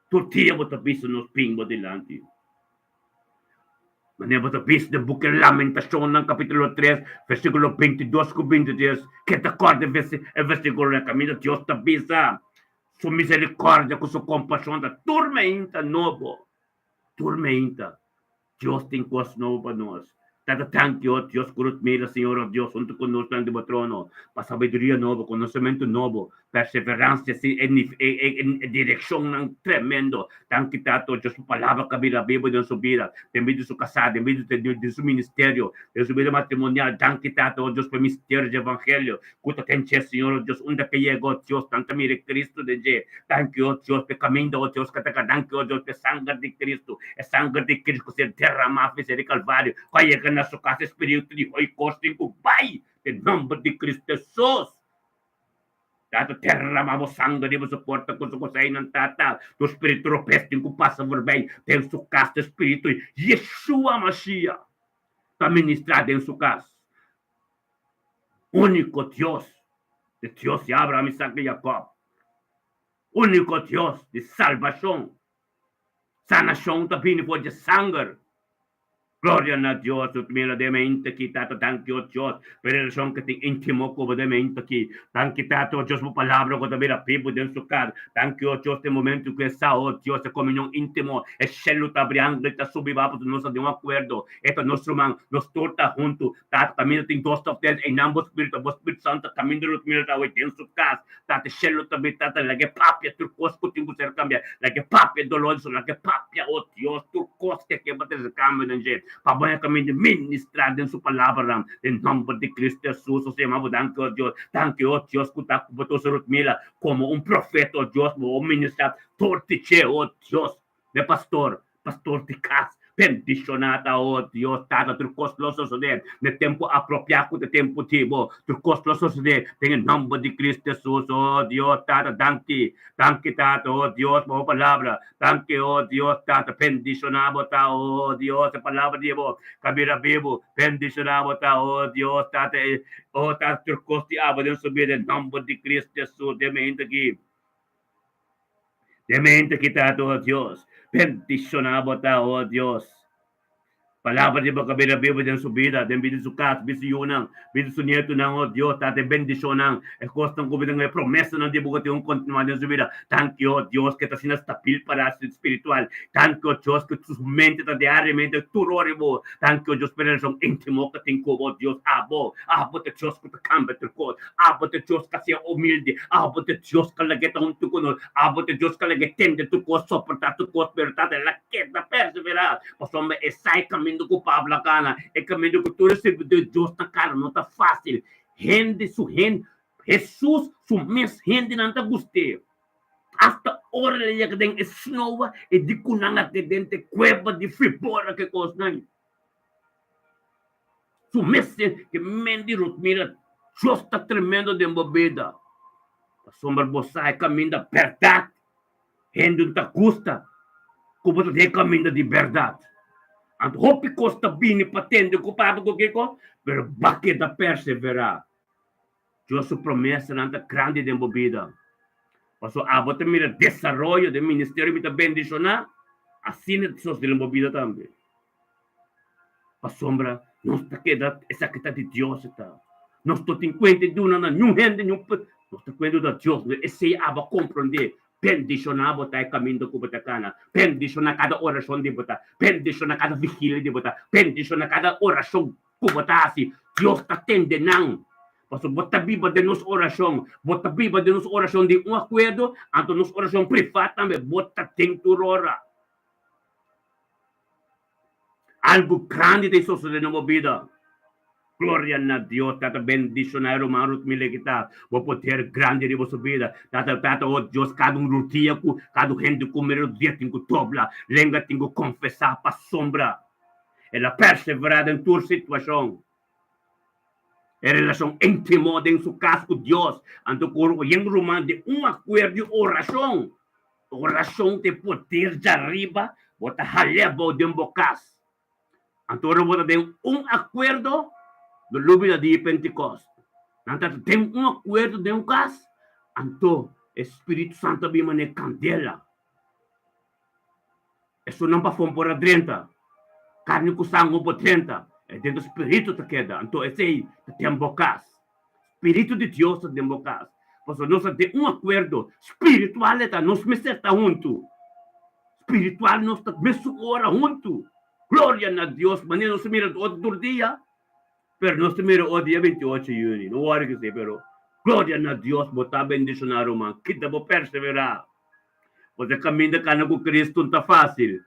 tur dia bo ta bisa nos bin bo dilanti. Manera bo ta bisa den buki Lamentashonnan kapítulo tres versíkulo bintidos ku bintitres, ke ta kòrda e versíkulonan kaminda Dios ta bisa, Su miserikòrdia ku su kompashon ta tur meinta nobo, tur meinta. Dios tin kos nobo pa nos. Tata tanki, o Dios, ku nos mira, Señor, o Dios, huntu ku nos dilanti bo trono, pa sabiduria nobo, konosementu nobo, Perseveransia si e e direkshonnan tremendo. Danki Tato Dios pa palabra ku a bira bibu den su bida, den bida di su kasá, den bida di su ministerio, den su bida matrimonial. Danki Tato Dios pa e misterio di evangelio ku ta den dje, Señor o Dios. Unda ke yega o Dios, nan ta mira e Cristo den dje. Danki o Dios pa e kaminda o Dios ku ta ka. Danki o Dios pa e sanger di Cristo, e sanger di Cristo ku ser derramá for di Kalvario, ku a yega na su kas e spiritu di hoikos tin ku bai den nomber di Cristo Hesus. Tata, derrama bo sanger riba su porta ku su koseinan, Tata. Tur spiritu robes tin ku pasa forbei den su kas, e spiritu Yeshua Mashiach ta ministrá den su kas. Úniko Dios, e Dios di Abraham, Isaac i Jacob. Úniko Dios di salbashon. Sanashon ta bini for dje sanger. Gloria na Dios, nos mira den mente aki, Tata, danki, o Dios, pa e relashon ku tin intimo ku bo den mente aki. Danki, Tata, o Dios, bo palabra ku ta bira bibu den su kar. Danki, o Dios, den momento ku e sa, o Dios, e komunion intimo, e shelu ta abri, angel ta subi bapo, nos ta den un akuerdo. E ta nos ruman, nos tur ta huntu. Tata, kaminda tin dos òf tres, einan bo Spiritu, bo Spiritu Santu ta kaminda nos mira ta awe den su kas. Tata, shelu ta abri, Tata, laga e papia tur kos ku tin ku ser kambia. Laga e papia dolor di su, laga e papia, o Dios, tur kos ke ke pa trese kambio den dje. Pa bo e kaminda ministra den su palabranan, den nomber di Cristo Jesus, nos ta yama bo danki, o Dios. Danki, o Dios, ku ta ku bo ta usa Rutmila komo un profeta, o Dios, bo ministra tur di dje, o Dios, mi pastor, pastor di kas. Bendishoná ta, o Dios Tata, tur kos lo sosodé na e tempu apropiá ku ta tempu di bo. Tur kos lo sosodé den e nòmber di Kristu Hesus, o Dios Tata. Danki, danki Tata, o Dios, pa bo palabra. Danki, o Dios Tata. Bendishoná bo ta, o Dios, e palabra di bo ka bira bibu. Bendishoná bo ta, o Dios Tata, e o Tata, tur kos di abo den su bida, den nòmber di Kristu Hesus. Den mi hende aki. Den mente ki ta, o Dios. Bendishoná bo ta, o Dios. Palabra di bo kabida bibu den su bida, den bida di su kas, bida su yunan, bida di su nietunan, o Dios, Tata, bendishon nan. E kosnan ku bo tin, e promesanan di bo ku tin un kontinuá den su bida. Danki, o Dios, ku e ta asina stabil para spiritual. Danki, o Dios, ku su mente ta diariamente tur ora riba bo. Danki, o Dios, pa e relashon íntimo ku tin ku bo, o Dios. Abo, abo ta Dios ku ta kambia tur kos. Abo ta Dios ka sea humilde, abo ta Dios ka lag'é ta huntu ku nos, abo ta Dios ka lag'é tende tur kos, soportá tur kos, pero Tata el a keda perseverá, pasobra e sa e kaminda ku Pablo a kana, e kaminda ku tur e sirbidó di Dios ta kana, no ta fásil. Hende su hende, Hesus su mes hendenan ta gust'é. Asta ora el a yega den e snoa, e di ku nan a te den te kueba di fribor ke kosnan. Su mester ke men di Ruth mira Dios ta tremendo den bo bida. Pasobra bo sa e kaminda bèrdat. Hende no ta gusta ku bo ta den e kaminda di bèrdat. Anto hopi kos ta bini pa tende ku papia ku kiko, pero bo a keda perseverá. Dios su promesanan ta grandi den bo bida. Pasobra abo ta mira desaroyo den ministerio mi ta bendishoná, asina ta sosodé den bo bida tambe. Pasobra nos ta keda esaki ta di Dios e ta. Nos no tin kuenta di duna na niun hende, niun nos ta kuenta duna Dios. Esei abo a komprondé. Bendishoná bo ta e kaminda ku bo ta kana. Bendishoná kada orashon di bo ta. Bendishoná kada vigilia di bo ta. Bendishoná kada orashon ku bo ta hasi. Dios ta tende nan. Pasobra bo ta biba den nos orashon. Bo ta biba den nos orashon di un akuerdo, anto nos orashon privá tambe bo ta den tur ora. Algu grandi ta sosode na bo bida. Gloria na Dios. Tata bendiciona e ruman Ruth Miller ki ta bo poder grandi riba su bida. Tata, Tata, oh Dios, kada un rudia ku kada un hende ku mira rudia tin ku dobla lenga, tin ku confesa pasobra el a persevera den tur situacion. E relacion intimo den su cas cu Dios, anto cu yen ruman den un acuerdo di oracion. Oracion ta e poder djariba, bo ta hal'é abou den bo cas. Anto ora bo ta den un acuerdo, no lubida di Pentecost. Nan ta den un acuerdo den un cas, anto e Spiritu Santo a bin manera candela. Esunnan pafó por a drenta, karni ku sangu por drenta, e den tu spiritu ta keda. Anto esei ta den bo kas. Spiritu di Dios ta den bo kas. Pasobra nos ta den un akuerdo spiritual e ta, nos mester ta huntu. Spiritual nos ta mesun ora huntu. Gloria na Dios, manera nos ta mira otro tur dia, pero nos ta mira otro dia 28 yüni. No wòri ku esei, pero gloria na Dios, bo ta bendishoná ruman. Kita bo perseverá. Pasobra kaminda kana ku Kristu no ta fásil.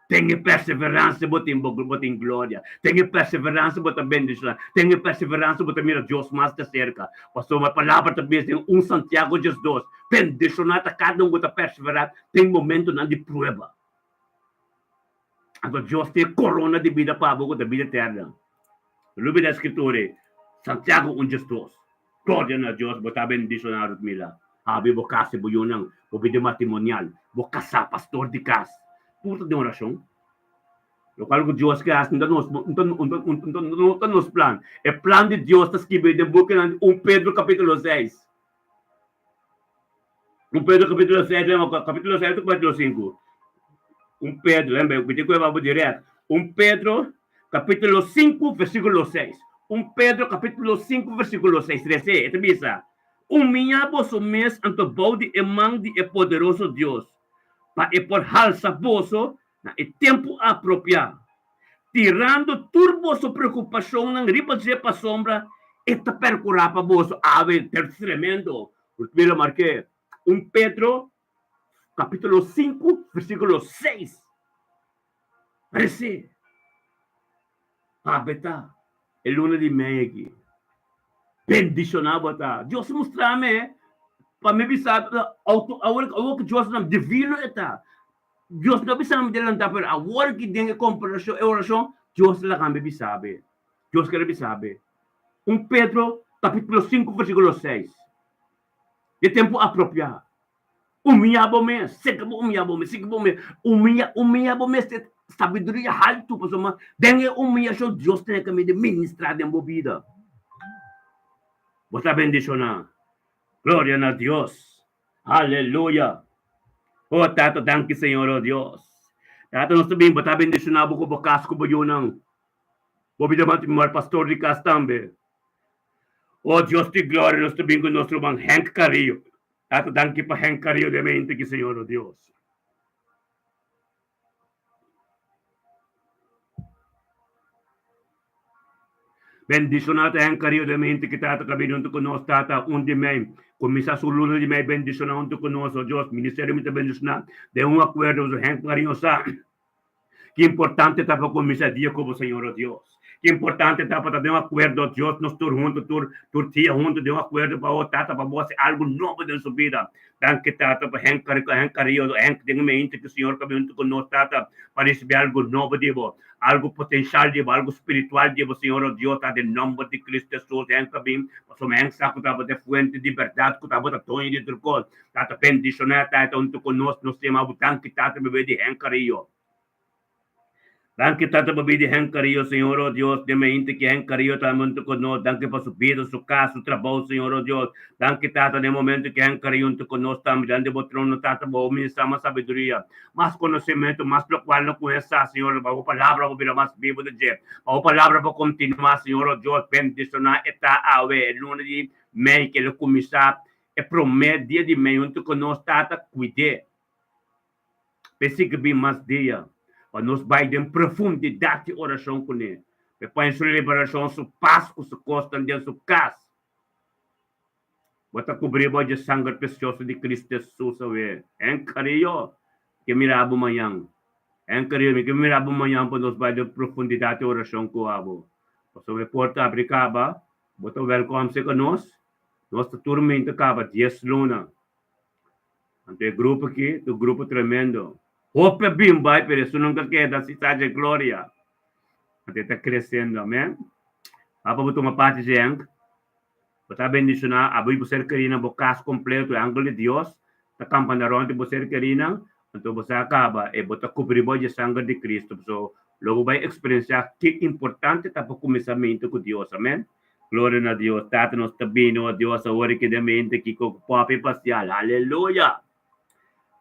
Ten e perseveransia bo tin bo tin gloria. Ten e perseveransia bo ta bendishoná. Ten e perseveransia bo ta mira Dios mas di serka. Pasobra e palabra ta bisa den un Santiago 12, Bendishoná ta kada un ku ta perseverá den momentunan di prueba. Anto Dios tin e korona di bida pa bo ku ta bida eterna. Lubida e skritura ei, Santiago un 12. Gloria na Dios, bo ta bendishoná Rutmila. Habi bo kas i bo yunan, bo bida matrimonial, bo kasá, pastor di kas. Tur ta den orashon. Lokual ku Dios ke hasi no ta nos no ta nos plan. E plan di Dios ta skibí den bukinan di un Pedro kapítulo seis. Un Pedro kapítulo seis, lembra kapítulo seis òf kapítulo sinku? Un Pedro, lembra, mi tin ku leba bo dirèkt. Un Pedro kapítulo sinku versíkulo seis. Un Pedro kapítulo sinku versíkulo seis, rese, e ta bisa, Humiyá boso mes anto bou di e man di e poderoso Dios, pa e por halsa boso na e tempu apropiá, tirando tur boso preokupashonnan riba dje pasobra e ta perkurá pa boso. Awe, ta tremendo! Mira mark'é, Un Pedro kapítulo sinku versíkulo seis. Parece Awe ta e luna di mei aki. Bendishoná bo ta. Dios mustra mi pa mi bisa auto awor awor ku Dios nan divino e ta. Dios no a bisa mi delantá, pero awor ki den e komparashon, e orashon, Dios ta laga mi bisa be. Dios kere bisa be. Un Pedro kapítulo sinku versíkulo seis. E tempu apropiá. Humiyá bo mes, seka bo humiyá bo mes, seka bo humiyá, humiyá, humiyá bo mes te sabiduria haltu, pasobra den e humiyashon Dios ta kaminda di ministrá den bo bida. Bo ta bendishoná. Gloria na Dios. Aleluya. Oh Tata, danki Señor, oh Dios. Tata, nos ta bin, bo ta bendishoná bo ku bo kas ku bo yunan. Bo bida matrimonio, pastor di kas tambe. Oh Dios di gloria, nos ta bin ku nos ruman Henk Carrillo. Tata, danki pa Henk Carrillo den mente ki Señor, oh Dios. Bendiciona ta Henk Carrillo den mente ki Tata ka bini hunto ku nos, Tata, un di mei. Kuminsá su luna di mei bendiciona hunto ku nos, oh Dios. Ministerio mi ta bendiciona den un akuerdo, Henk Carrillo sa. Ki importante ta pa kuminsá dia ku bo Señor, o Dios. Ki importante ta pa ta den un akuerdo, Dios, nos tur huntu, tur tur dia huntu den un akuerdo pa o Tata pa bo hasi algu nobo den su bida. Danki Tata pa Henk Henk Carrillo, Henk den e mente ku Señor ta bin huntu ku nos Tata pa risibí algu nobo di bo, algu potenshal di bo, algu spiritual di bo Señor, o Dios, ta den nomber di Cristo Jesus Henk a bin pasobra Henk sa ku ta bo ta e fuente di bèrdat ku ta bo ta doño di tur kos. Tata bendiciona Tata hunto cu nos, nos ta yama bo danki Tata pa bebé di Henk Carrillo. Danki Tata pa bebé di Henk Carrillo, Señor oh Dios, den mente ki Henk Carrillo tambe hunto cu nos, danki pa su bida, su cas, su trabou, Señor oh Dios. Danki Tata den momento ki Henk Carrillo hunto cu nos tambe, dilanti bo trono Tata bo ministra mas sabiduria, mas conocimento, mas locual no cu e sa, Señor, pa bo palabra por bira mas bibo den dje, pa bo palabra por continua, Señor oh Dios, bendiciona e ta awe, e luna di mei ke lo cuminsa E promé dia di mei huntu ku nos tata kuid'é p'e sigui bin mas dia pa nos bai den profundidat di orashon kuné, p'e pone su liberashon, su pas ku su kosnan den su kas. Bo ta kubrí bo dje sanger presioso di Cristo Jesus awe. En Carrillo, ke mira bo mañan. En Carrillo, mi ke mira bo mañan pa nos bai den profundidat di orashon ku abo. Pasobra e porta abri kaba, bo ta wèlkòm serka nos. Nos ta turmenta kaba dies luna. Anto e grupo aki ta un grupo tremendo. Hopi a bin bai pero esun nunca keda si sa dje gloria. Anto e ta creciendo, amen. Papa bo tuma parti dje Henk. Bo ta bendiciona abo y bo ser kerinan bo cas completo e angel di Dios ta campana rond di bo ser kerinan anto bo sa caba e bo ta cubri bo dje sanger di Cristo pasobra lo bo bai experiencia ki importante ta pa cuminsa mente cu Dios, amen. Gloria na Dios. Tata nos ta bini, oh Dios, awor i keda mente kiko ku popi pasial. Aleluya!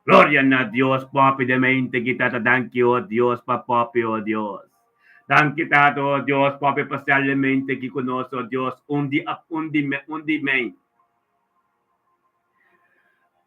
Gloria na Dios, popi den mente ki tata danki, oh Dios, pa popi, oh Dios. Danki tata, oh Dios, popi pasial den mente ki ku nos, oh Dios, un di un di un di mei.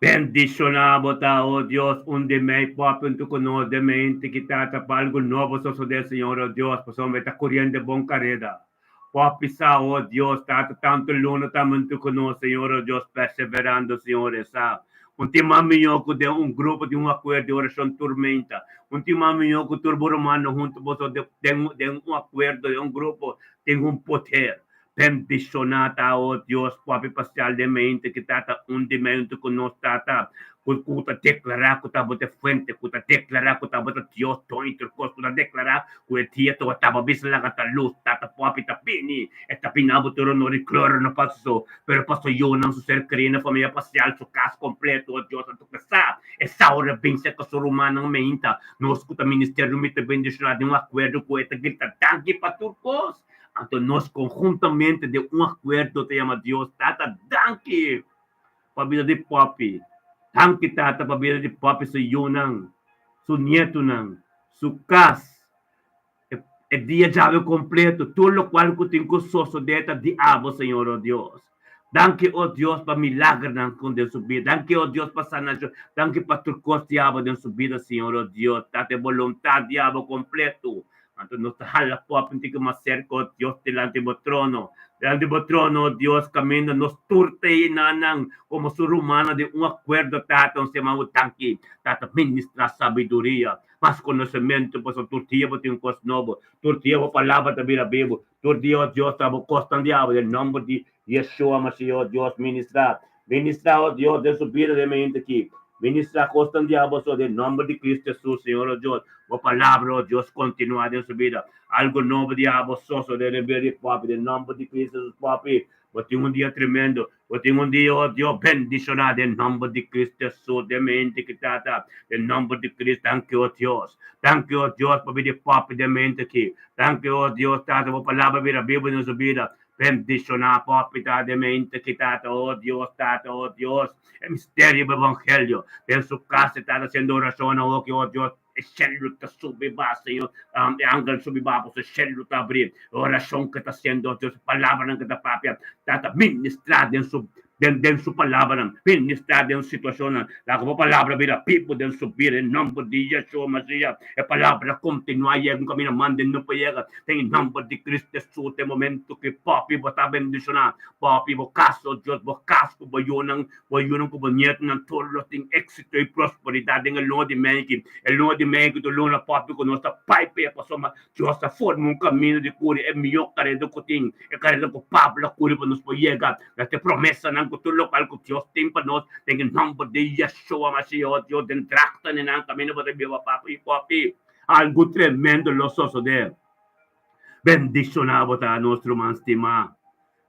Bendishoná bo ta, oh Dios, un di mei popi untu ku nos den mente ki tata pa algu nobo sosodé, Señor, oh Dios, pasobra e ta kuriendo bon kareda. Por pisá, oh Dios, Tata, tantu luna ta huntu ku nos, Señor, oh Dios, perseverando, Señor, e sa. Un tin mas mihó ku den un grupo di un akuerdo di orashon turmenta. Un tin mas mihó ku tur bo rumannan huntu boso den den un akuerdo, den un grupo, tin un poder. Bendishoná ta, oh Dios, Papi Pascal den mente ki Tata un di mei huntu ku nos, Tata, ku ku ta deklará ku ta bo ta e fuente, ku ta deklará ku ta bo ta Dios, Doño di tur kos, ku ta deklará Ku e dia tabata taba bisa laga ta lus, tata papi ta bini, e ta bini abo tur honor i gloria no pa su, pero pa su yunan, su ser kerí na famia pasial, su kas kompleto, o Dios a toka sa, e sa ora bin serka su rumannan meinta, nos ku ta ministerio mi ta bendishoná den un akuerdo ku e ta grita danki pa tur kos, anto nos konhuntamente den un akuerdo ta yama Dios tata danki pa bida di papi, danki tata pa bida di papi su yunan, su nietunan, su kas, e dia djawe kompleto, tur lokual ku tin ku sosodé ta di abo, Señor, o Dios. Danki, o Dios, pa milagernan ku den su bida. Danki, o Dios, pa sanashon. Danki pa tur kos di abo den su bida, Señor, o Dios. Tata, e boluntat di abo kompleto. Anto nos ta hala pòp un tiki mas serka, o Dios, dilanti bo trono. Dilanti bo trono, o Dios, kaminda nos tur ta yenanan komo su rumannan den un akuerdo, Tata, nos ta yama bo danki. Tata, ministrá sabiduria. Mas konosementu, pasobra tur dia bo tin un kos nobo, tur dia bo palabra ta bira bibu, tur dia, o Dios, ta bo kosnan di abo, den nòmber di Yeshua Mashiach, o Dios, ministrá, ministrá, o Dios, den su bida den e mente aki. Ministrá kosnan di abo so den nòmber di Cristo Hesus, Señor o Dios. Bo palabra, o Dios, kontinuá den su bida. Algu nobo di abo sosodé den bida di Papi, den nòmber di Cristo Hesus, Papi. Bo tin un dia tremendo. Bo tin un dia, o Dios, bendishoná den nòmber di Cristo Hesus, den mente ki Tata, den nòmber di Cristo. Danki, o Dios. Danki, o Dios, pa bida di Papi den mente aki. Danki, o Dios, Tata, bo palabra bira bibu den su bida. Bendishoná Papi ta den mente ki Tata, o Dios, Tata, o Dios. E misterio bo evangelio den su cas e ta haciendo oracion awoki, oh Dios, e cielo ta subi ba, Señor, e angel subi ba, pasobra e cielo ta abri, e oracion ke ta haciendo, oh Dios, e palabranan ke ta papia, Tata, ministra den su den den su palabranan, ministra den su situacionnan, laga bo palabra bira bibu den su bida, den nomber di Yeshua Mashiach, e palabra continua yega un camina manda e no por yega, den e nomber di Cristo Jesus, den momento ki papi bo ta bendiciona. Papi, bo kas, o Dios, bo kas ku bo yunan, bo yunan ku bo nietunan, tur lo tin éksito i prosperidat den e luna di mei aki. E luna di mei aki ta un luna, papi, ku nos ta pai p'e, pasobra Dios ta forma un kaminda di kuri e mihó kareda ku tin, e kareda ku Pablo a kuri pa nos por yega na e promesanan ku tur lokal ku Dios tin pa nos den e nòmber di Yeshua Mashiach, o Dios, den drachtanenan kaminda bo ta biba, papi, papi, algu tremendo lo sosodé. Bendishoná bo ta, nos ruman stimá.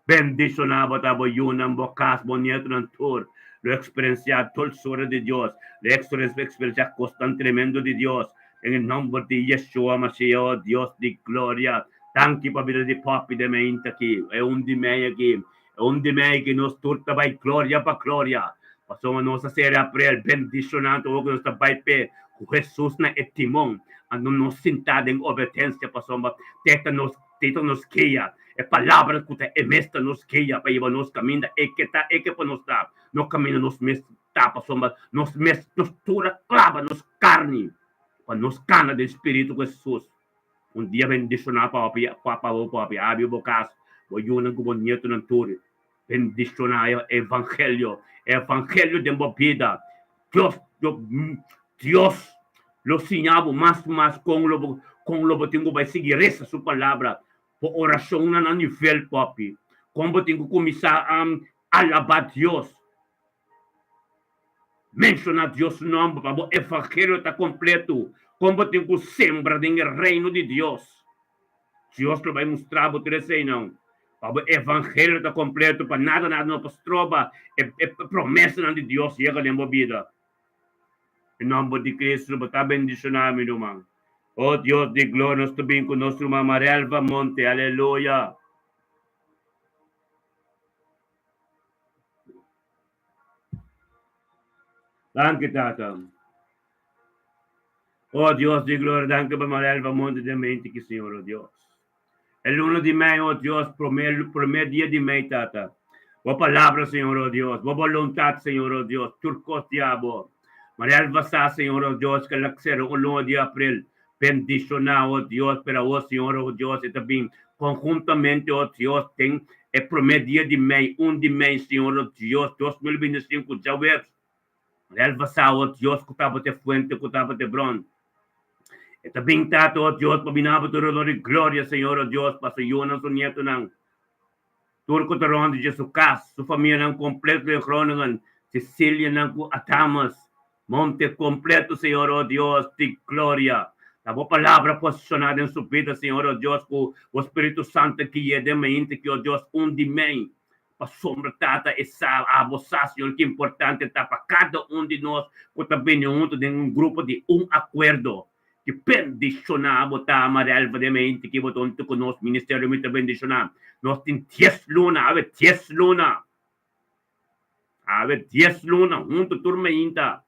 Bendishoná bo ta, bo yunan, bo kas, bo nietunan tur lo eksperensiá dulsura di Dios, lo eksperensiá kosnan tremendo di Dios. Den e nòmber di Yeshua Mashiach, o Dios di gloria, danki pa bida di Papi den meinta aki, e un di mei aki, e un di mei ki nos tur ta bai gloria pa gloria, pasobra nos a ser aprel bendishoná tur ku nos ta bai p'e ku Hesus na e timon, anto nos sintá den obedensia pasobra te ta nos Te ta nos guia, e palabra ku ta e mes ta nos guia pa hiba nos kaminda e ke ta e ke pa nos ta. No kaminda nos mes ta pasobra nos mes nos tur a klaba nos karni pa nos kana den spiritu ku Hesus. Un dia bendishoná papi pa bo papi abi bo kas, bo yunan ku bo nietunan tur. Bendishoná e evangelio, e evangelio den bo bida. Dios, Dios lo siña bo mas mas kon lo bo kon lo bo tin ku bai sigui resa su palabra. Bo orashonnan na nivel papi. Kon bo tin ku kuminsá alabá Dios. Menshoná Dios su nòmber pa bo evangelio ta kompleto. Kon bo tin ku sembra den e reino di Dios. Dios lo bai mustra bo tur eseinan pa bo evangelio ta kompleto, pa nada nada no por stroba e e promesanan di Dios yega den bo bida. E nòmber di Cristo bo ta bendishoná mi ruman. O Dios di gloria nos ta bin ku nos ruman Marelva Monte, aleluya. Danki Tata. O Dios di gloria, danki pa Marelva Monte den mente ki Señor, o Dios. E luna di mei, o Dios, prome, prome dia di mei, Tata. Bo palabra, Señor, o Dios, bo boluntat, Señor, o Dios, tur kos di abo. Marelva sa, Señor, o Dios, ke la sera un luna di april. Bendiciona, o Dios, pero awor, Señor, o Dios, e ta bin conhuntamente, o Dios, den e prome dia di mei, un di mei, Señor, o Dios, 2025, djaweps. Relva sa, o Dios, ku tabata e fuente, ku tabata e bron. E ta bin Tata, o Dios, pa bini abo tur honor i gloria, Señor, o Dios, pa su yunan, su nietunan, tur ku ta rond di dje, su kas, su famianan kompleto den Groningen, Cecilianan ku Adamus, Monte kompleto, Señor, o Dios di gloria. Ta bo palabra posishoná den su bida, Señor, o Dios, ku bo Spiritu Santu gui'é den mainta ki, o Dios, un di mei. Pasobra Tata e sa, abo sa, Señor, ki importante ta pa kada un di nos ku ta bini huntu den un grupo di un akuerdo. Ki bendishoná bo ta, Marelva de Mente, ki bo ta huntu ku nos ministerio mi ta bendishoná. Nos tin dies luna, awe dies luna, awe dies luna huntu tur mainta.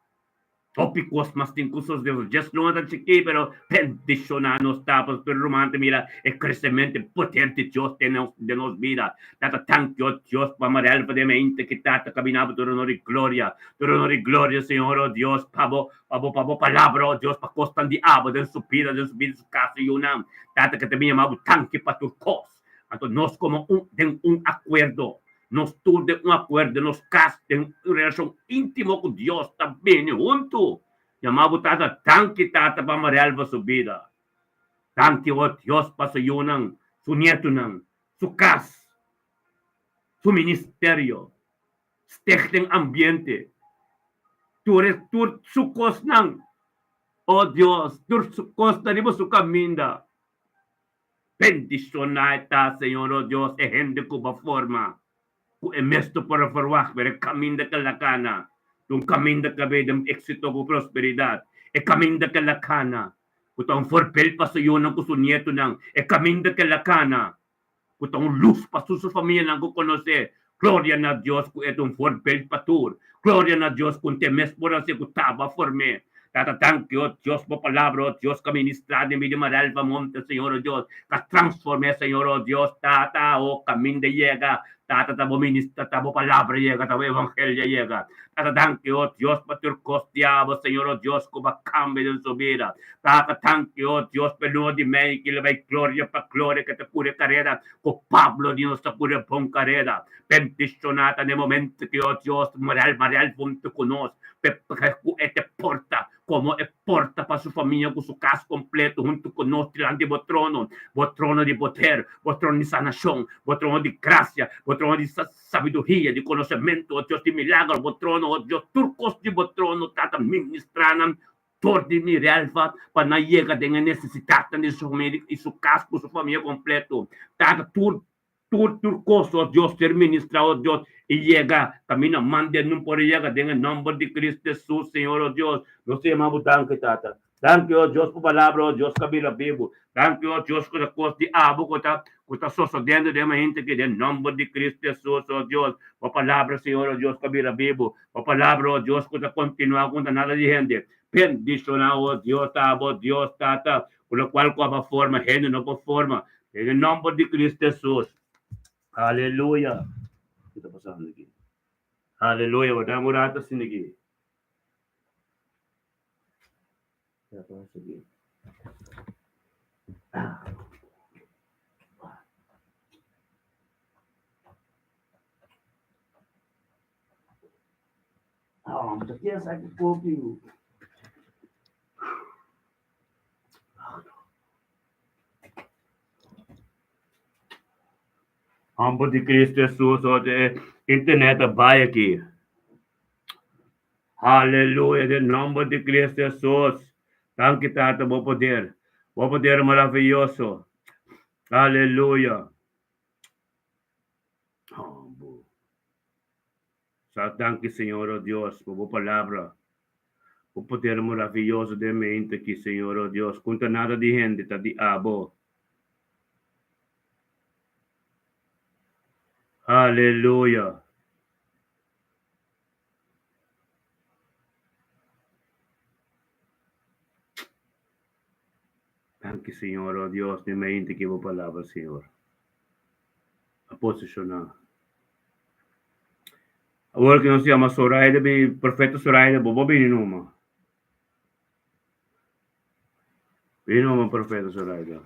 Hopi kos mas tin ku sosodé. Djes luna ta chikí, pero bendishoná nos ta pasobra tur ruman ta mira e kresementu e poder di Dios den nos den nos bida. Tata tanki o Dios pa Marelva den mente ki tata kaminaba tur honor i gloria, tur honor i gloria Señor o Dios pa bo pa bo pa bo palabra o Dios pa kosnan di abo den su bida den su bida su kas su yunan. Tata ke ta bin yama bo tanki pa tur kos. Anto nos komo un den un akuerdo Nos tur den un akuerdo, nos kas den un relashon íntimo ku Dios ta bini huntu. Yama bo Tata, danki Tata pa Marelva su bida. Danki o Dios pa su yunan, su nietunan, su kas, su ministerio. Stichting Ambiente. Tur e tur su kosnan, o Dios, tur su kosnan riba su kaminda. Bendishoná e ta, Señor, o Dios, e hende ku bo forma, ku e mes no por a ferwagt, pero e kaminda ku el a kana ta un kaminda ku a bay den éksito ku prosperidat. E kaminda ku el a kana, ku ta un forbel pa su yunan ku su nietunan. E kaminda ku el a kana, ku ta un lus pa tur su famianan ku konosé. Gloria na Dios ku e ta un voorbeeld pa tur. Gloria na Dios ku te mes por hasi ku taba form'é. Tata danki, o Dios, bo palabra, o Dios, ku a ministrá den mi di Marelva Monte, Señor, o Dios, ku a transform'é, Señor, o Dios, Tata, o kaminda yega, Tata, ta bo ministra, ta bo palabra yega, ta bo evangelio yega. Tata danki, o Dios, pa tur kos di abo, Señor, o Dios, ku bo a kambia den su bida. Tata danki, o Dios, pa e luna di mei ki lo bai gloria pa gloria, ku ta kuri kareda ku Pablo di nos ta kuri bon kareda. Bendishoná ta na e momento ki, o Dios, Morel Mariel huntu ku nos, p'e ku e te porta komo e porta pa su famia ku su kas kompleto huntu ku nos dilanti bo trono, bo trono di poder, bo trono di sanashon, bo trono di grasia, bo trono di sabiduria, di konosementu, o Dios di milagro, bo trono, o Dios, tur kos di bo trono, Tata, ministrá nan dor di mi relva pa nan yega den e nesesidatnan di su famia i su kas ku su famia kompleto. Tata, tur Tur tur kos, o Dios, ser ministrá, o Dios, i yega kaminda mande nun por yega den e nòmber di Cristo Hesus, Señor, o Dios. Nos ta yama Bo danki, Tata. Danki, o Dios, pa Palabra, o Dios, ku a bira bibu. Danki, o Dios, ku ta kos di abo ku ta ku ta sosodendo den mainta aki, den nòmber di Cristo Hesus, o Dios. Bo Palabra, Señor, o Dios, ku a bira bibu. Bo Palabra, o Dios, ku ta kontinuá ku no ta nada di hende. Bendishoná, o Dios, abo, Dios, Tata, Ku lokual ku aba forma, hende no por forma. Den e nòmber di Cristo Hesus. Aleluya. Ki ta pasando aki? Aleluya. Bo dam un rato asina aki. Ki ta pasa aki? Ah, mi ta piensa aki kopi. Homber di Cristo Jesus, o e internet a bai aki. Haleluya, den nomber di Cristo Jesus. Danki Tata, bo poder. Bo poder maraviyoso. Haleluya. Homber. Sa danki Señor, o Dios, pa bo palabra. Bo poder maraviyoso den mente aki, Señor, o Dios. Kunta nada di hende ta di abo. Aleluya. Danki, Señor, o Dios, den mente aki bo palabra, Señor. A posiciona. Awor ki nos yama Zoraida bin, Profeta Zoraida, bo bo bini numa. Bini numa, Profeta Zoraida.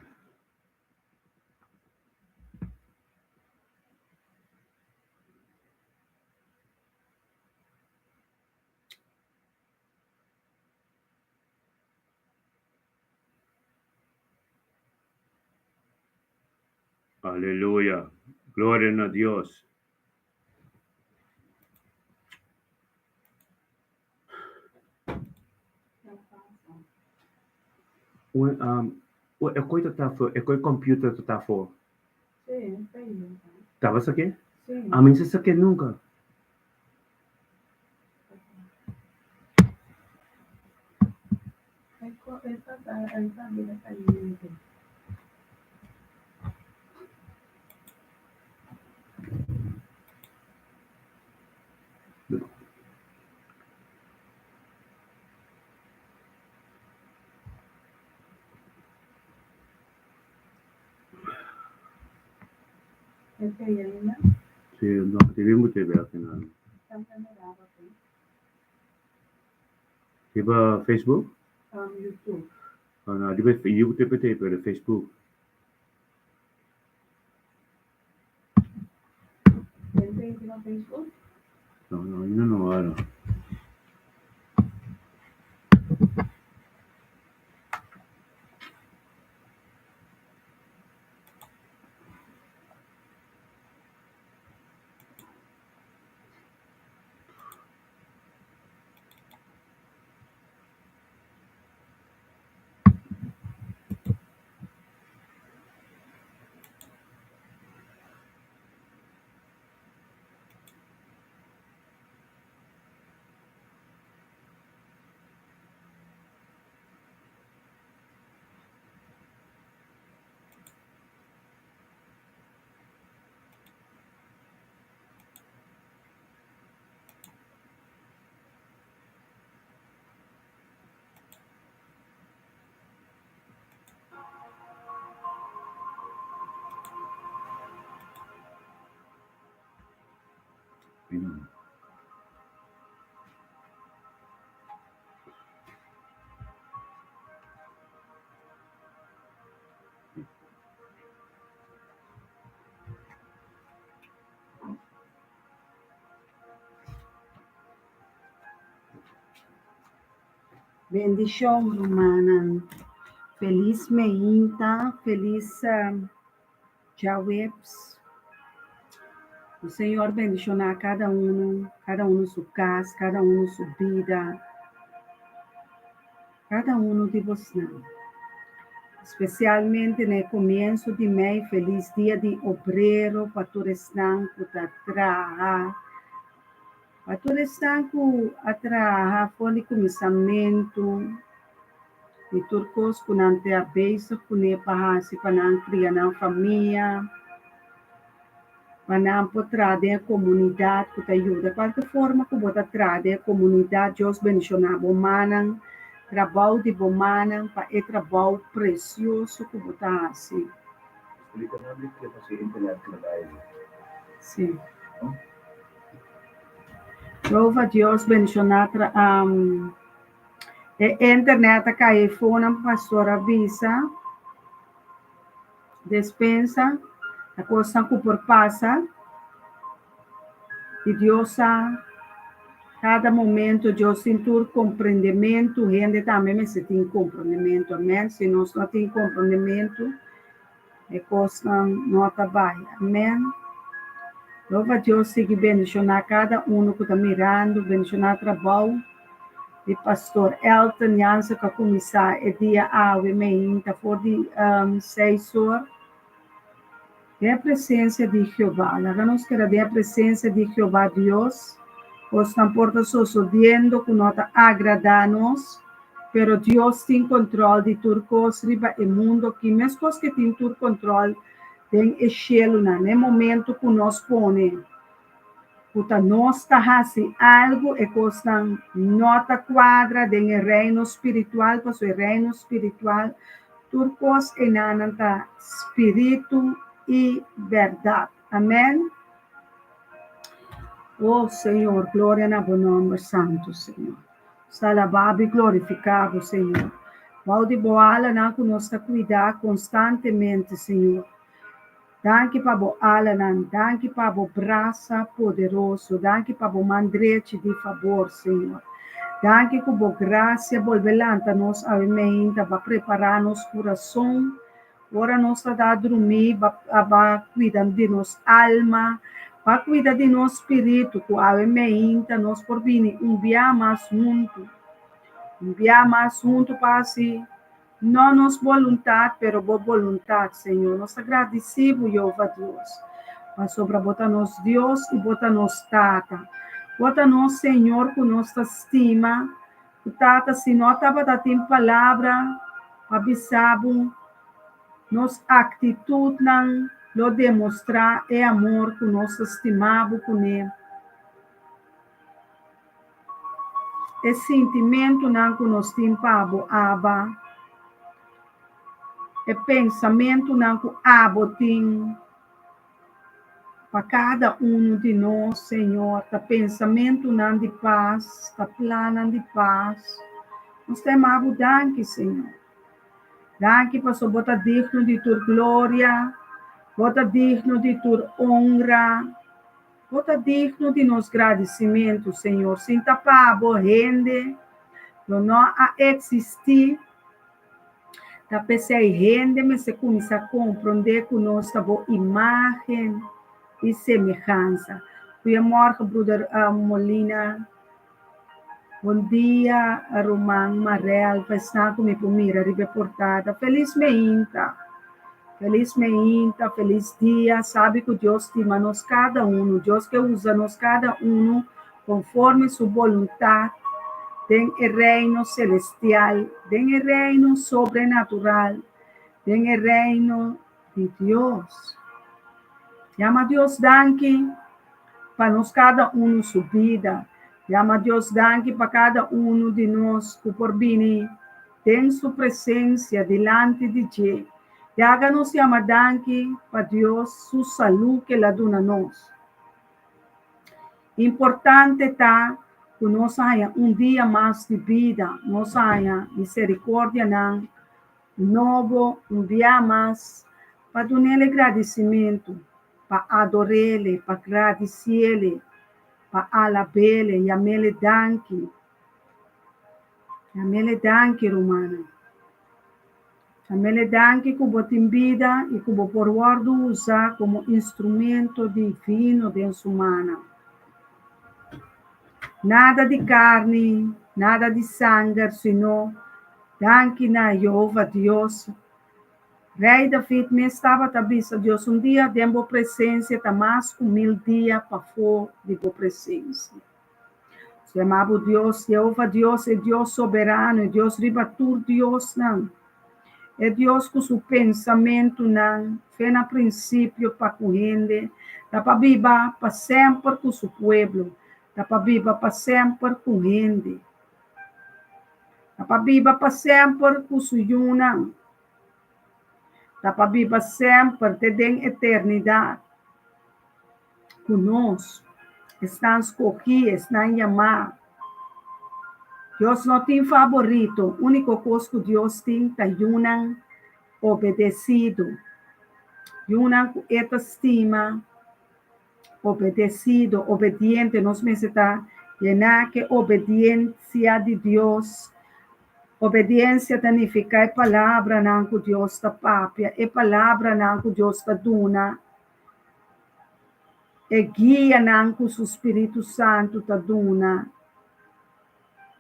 Aleluya. Gloria na Dios. E koi ta ta afó, e koi computer ta ta afó. Taba sa ke? Ami no sa sa ke nunka. Sí, no, te vi mucho al final. Riba Facebook? Ah, no, riba YouTube te, pero Facebook. No, no, io no ahora. Bendishon rumannan. Felis meinta, felis djaweps. Ku Señor bendishoná kada unu, kada unu su kas, kada unu su bida, kada unu di bosnan. Spesialmente na e komienso di mei, felis dia di obrero pa tur esnan ku ta traha. Pa tur esnan ku a traha for di kuminsamentu di tur kos ku nan ta bezig kuné pa hasi pa nan kria nan famia, pa nan por traha den e komunidat ku ta yuda. Kualke forma ku bo ta traha den e komunidat, Dios bendishoná bo mannan, trabou di bo mannan pa e trabou presioso ku bo ta hasi. Sí. Jehova Dios bendiciona tra um, e internet a cay e fonan pastor a bisa despensa ta cosnan cu por pasa y Dios sa cada momento Dios tin tur comprendemento hende tambe mester tin comprendemento amen si nos no tin comprendemento E kosnan no ta bai. Amen. Jehova Dios sigui bendishoná kada unu ku ta mirando, bendishoná trabou di Pastor Elton Jansen ku a kuminsá e dia awe meinta for di seis or. Den e presensia di Jehová. Laga nos keda den e presensia di Jehová Dios. Kosnan por ta sosodiendo ku no ta agradá nos. Pero Dios tin control di tur cos riba e mundo aki, mescos ke tin tur control den e shelunan. Na e momento cu nos pone cu ta nos ta haci algo, e cosnan no ta cuadra den e reino spiritual, pasobra e reino spiritual tur cos enanan ta spiritu y berdad. Amen. Oh Señor, gloria na bo nomber santo, Señor. Nos ta alabá bo i glorifiká bo, Señor. Bou di bo alanan ku nos ta kuidá konstantemente, Señor. Danki pa bo alanan, danki pa bo brasa poderoso, danki pa bo man drechi di fabor, Señor. Danki ku bo grasia bolbe lanta nos awe meinta, bo a prepará nos kurason Ora nos ta da drumí, ba cuida di nos alma, ba cuida di nos spiritu, cu awe meinta nos por bini un bia mas huntu, un bia mas huntu pa haci no nos boluntad, pero bo boluntad, Señor. Nos ta gradici bo, Jehova Dios, pasobra bo ta nos Dios i bo ta nos Tata. Bo ta nos Señor cu nos ta stima. Ku Tata si no tabata tin palabra pa bisa bo, nos aktitutnan lo demostrá e amor ku nos ta stima bo kuné. E sintimentunan ku nos tin pa bo, Abba, e pensamentunan ku abo tin. Pa kada unu di nos, Señor, ta pensamentunan di pas, ta plannan di pas. Nos ta yama Bo danki, Señor. Danki pasobra Bo ta digno di tur gloria, Bo ta digno di tur onra, Bo ta digno di nos gradisimentu, Señor. Sin ta pa Bo, hende lo no a eksistí. Ta p'esei hende mester kuminsá komprondé ku nos ta bo imágen i semehansa. Goeiemorgen broeder Molina. Bon dia ruman Marel, pa esnan ku mi por mira riba e portada. Felis meinta. Felis meinta, felis dia. Sabi ku Dios stima nos kada unu. Dios ke usa nos kada unu konforme su boluntat den e reino selestial, den e reino sobrenatural, den e reino di Dios. Yama Dios danki pa nos kada unu su bida. Yama Dios danki pa kada unu di nos ku por bini den su presensia dilanti di dje. Yaga nos yama danki pa Dios su salú ku el a duna nos. Importante ta ku nos a haña un dia mas di bida, nos a haña misericordianan nobo un bia mas pa dun'El e gradisimentu, pa ador'El, pa gradisi'El, pa alab'El, yam'El danki. Yam'El danki, rumannan. Yam'El danki ku bo tin bida i ku bo por wòrdu usá komo instrumento divino den su mannan. Nada di karni, nada di sanger, sino danki na Yehova Dios. Rei David mes tabata bisa Dios, Un dia den bo presensia ta mas ku mil dia pafó di bo presensia. Yama bo Dios, Yehova Dios, e Dios soberano, e Dios riba tur diosnan, e Dios ku su pensamentunan fe na prinsipio pa ku hende, ta pa biba pa semper ku su pueblo, ta pa biba pa semper ku hende, ta pa biba pa semper ku su yunan, ta pa biba semper te den eternidat. Ku nos, esnan skogí, esnan yamá. Dios no tin faborito, úniko kos ku Dios tin ta yunan obedesido, yunan ku e ta stima, obedesido, obediente. Nos mester ta yená ku e obediensia di Dios. Obediensia ta nifiká e palabranan ku Dios ta papia, e palabranan ku Dios ta duna. E guianan ku su spiritu santu ta duna,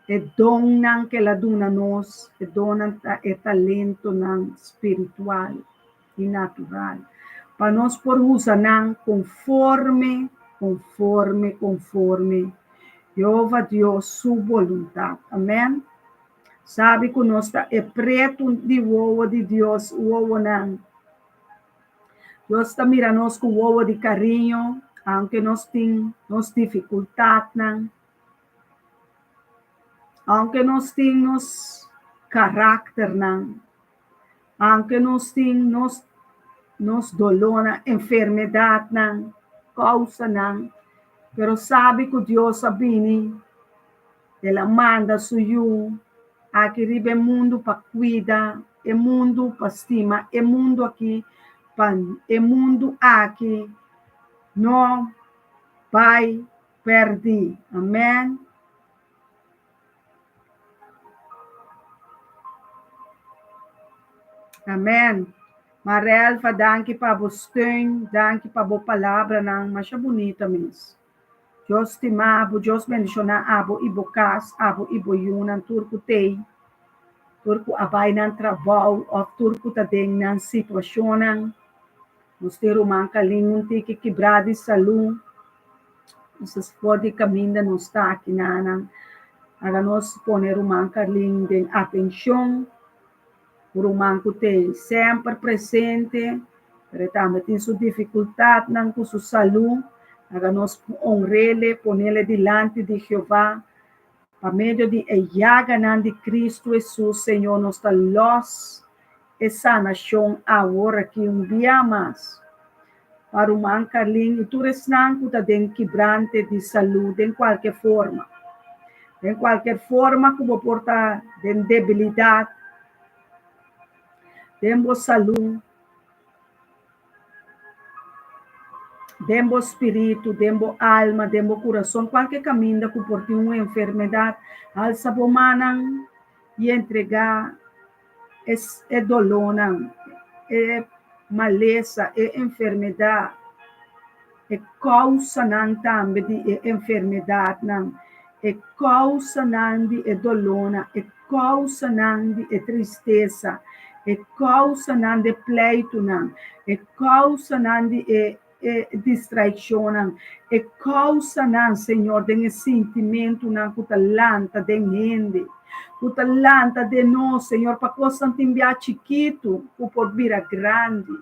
e donnan ku el a duna nos, e donnan ta e talentonan spiritual i natural, pa nos por usa nan konforme, konforme, konforme Jehova Dios su boluntat. Amèn. Sabi ku nos ta e pretu di wowo di Dios, wowonan. Dios ta mira nos ku wowo di kariño, aunke nos tin nos difikultatnan, aunke nos tin nos karakternan, aunke nos tin nos nos dolónan, enfermedatnan, kousanan, pero sabi ku Dios a bini, el a manda su Yu aki riba e mundu pa kuida e mundu, pa stima e mundu aki, pa e mundu aki no bai pèrdí. Amèn. Amèn. Marelva, danki pa bo steun, danki pa bo palabranan, masha bunita mes. Dios stima bo, Dios bendiciona abo y bo cas, abo y bo yunan, tur cu tey, tur cu a bay nan trabou of tur cu ta den nan situacionnan. Nos tin ruman Kalin un tiki kibra di salu, nos ta for di caminda nos ta aki nanan. Laga nos pone ruman Kalin den atencion. Un ruman ku t'ei semper presente, pero e tambe tin su difikultatnan ku su salú. Laga nos onr'el, pon'el dilanti di Jehová. Pa medio di e yaganan di Kristu Hesus, Señor, nos ta lòs e sanashon awor aki un bia mas. Pa ruman Carlin i tur esnan ku ta den kibrante di salú den kualke forma. Den kualker forma ku bo por ta den debilidat den bo salú, den bo spiritu, den bo alma, den bo kurason, kualke kaminda ku por tin un enfermedat, alsa bo mannan i entregá e dolónan, e malesa, e enfermedat, e kousanan tambe di e enfermedatnan, e kousanan di e dolónan, e kousanan di e tristesa, e kousanan di e pleitunan, e kousanan di e e distraikshonnan, e kousanan, Señor, den e sintimentunan ku ta lanta den hende, ku ta lanta den nos, Señor, pa kosnan tin bia chikitu ku por bira grandi,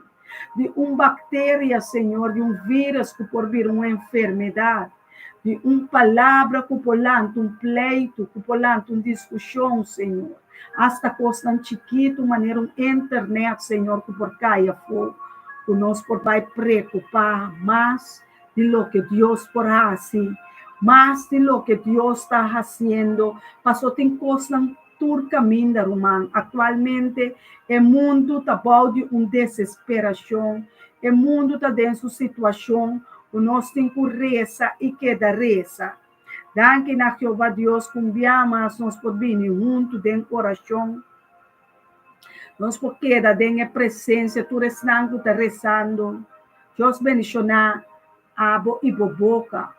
di un bakteria, Señor, di un vírus ku por bira un enfermedat, di un palabra ku por lanta un pleitu, ku por lanta un diskushon, Señor, asta kosnan chikitu manera un internet, Señor, ku por kai afó, ku nos por bai preokupá mas di loke Dios por hasi. mas di loke Dios ta hasiendo, paso tin kosnan tur kaminda, ruman. Aktualmente e mundu ta bou di un desesperashon, e mundu ta den su situashon ku nos tin ku resa i keda resa. Danki na Jehová Dios ku un bia mas nos por bini huntu den orashon. Nos por keda den e presensia tur esnan ku ta resando. Dios bendishoná abo i bo boka,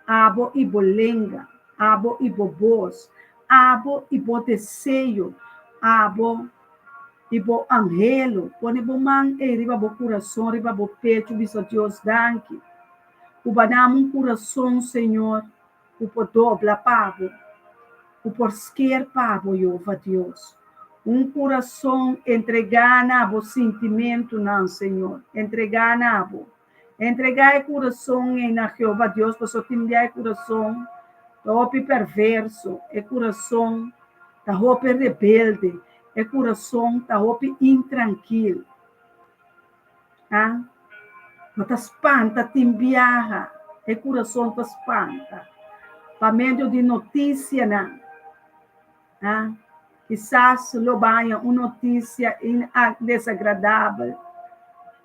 abo i bo lenga, abo i bo bos, abo i bo deseo, abo i bo anhelo. Pone bo man ei riba bo kurason, riba bo pechu, bisa Dios danki. Ku bo a dam un kurason, Señor, ku por dobla pa bo, ku por sker pa bo, Jehová Dios. Un kurason entregá na bo sintimentunan, Señor, entregá na bo. Entregá e kurason ei na Jehová Dios, pasobra tin bia e kurason ta hopi perverso, e kurason ta hopi rebelde, e kurason ta hopi intrankil. Ah, bo ta spanta tin biaha, e kurason ta spanta pa medio di notisianan. Ah, kisas lo baña un notisia desagradabel,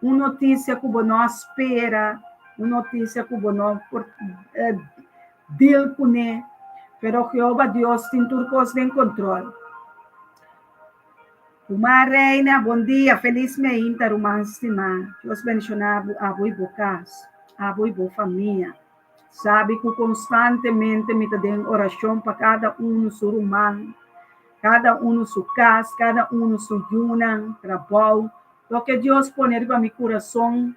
un notisia ku bo no a spera, un notisia ku bo no por deal kuné, pero Jehová Dios tin tur kos den kontrol. Ruman Reina, bon dia, felis meinta ruman stimá. Dios bendishoná bo, abo i bo kas, abo i bo famia. Sabi ku konstantemente mi ta den orashon pa kada unu su ruman, kada unu su kas, kada unu su yunan, trabou. Loke Dios pone riba mi kurason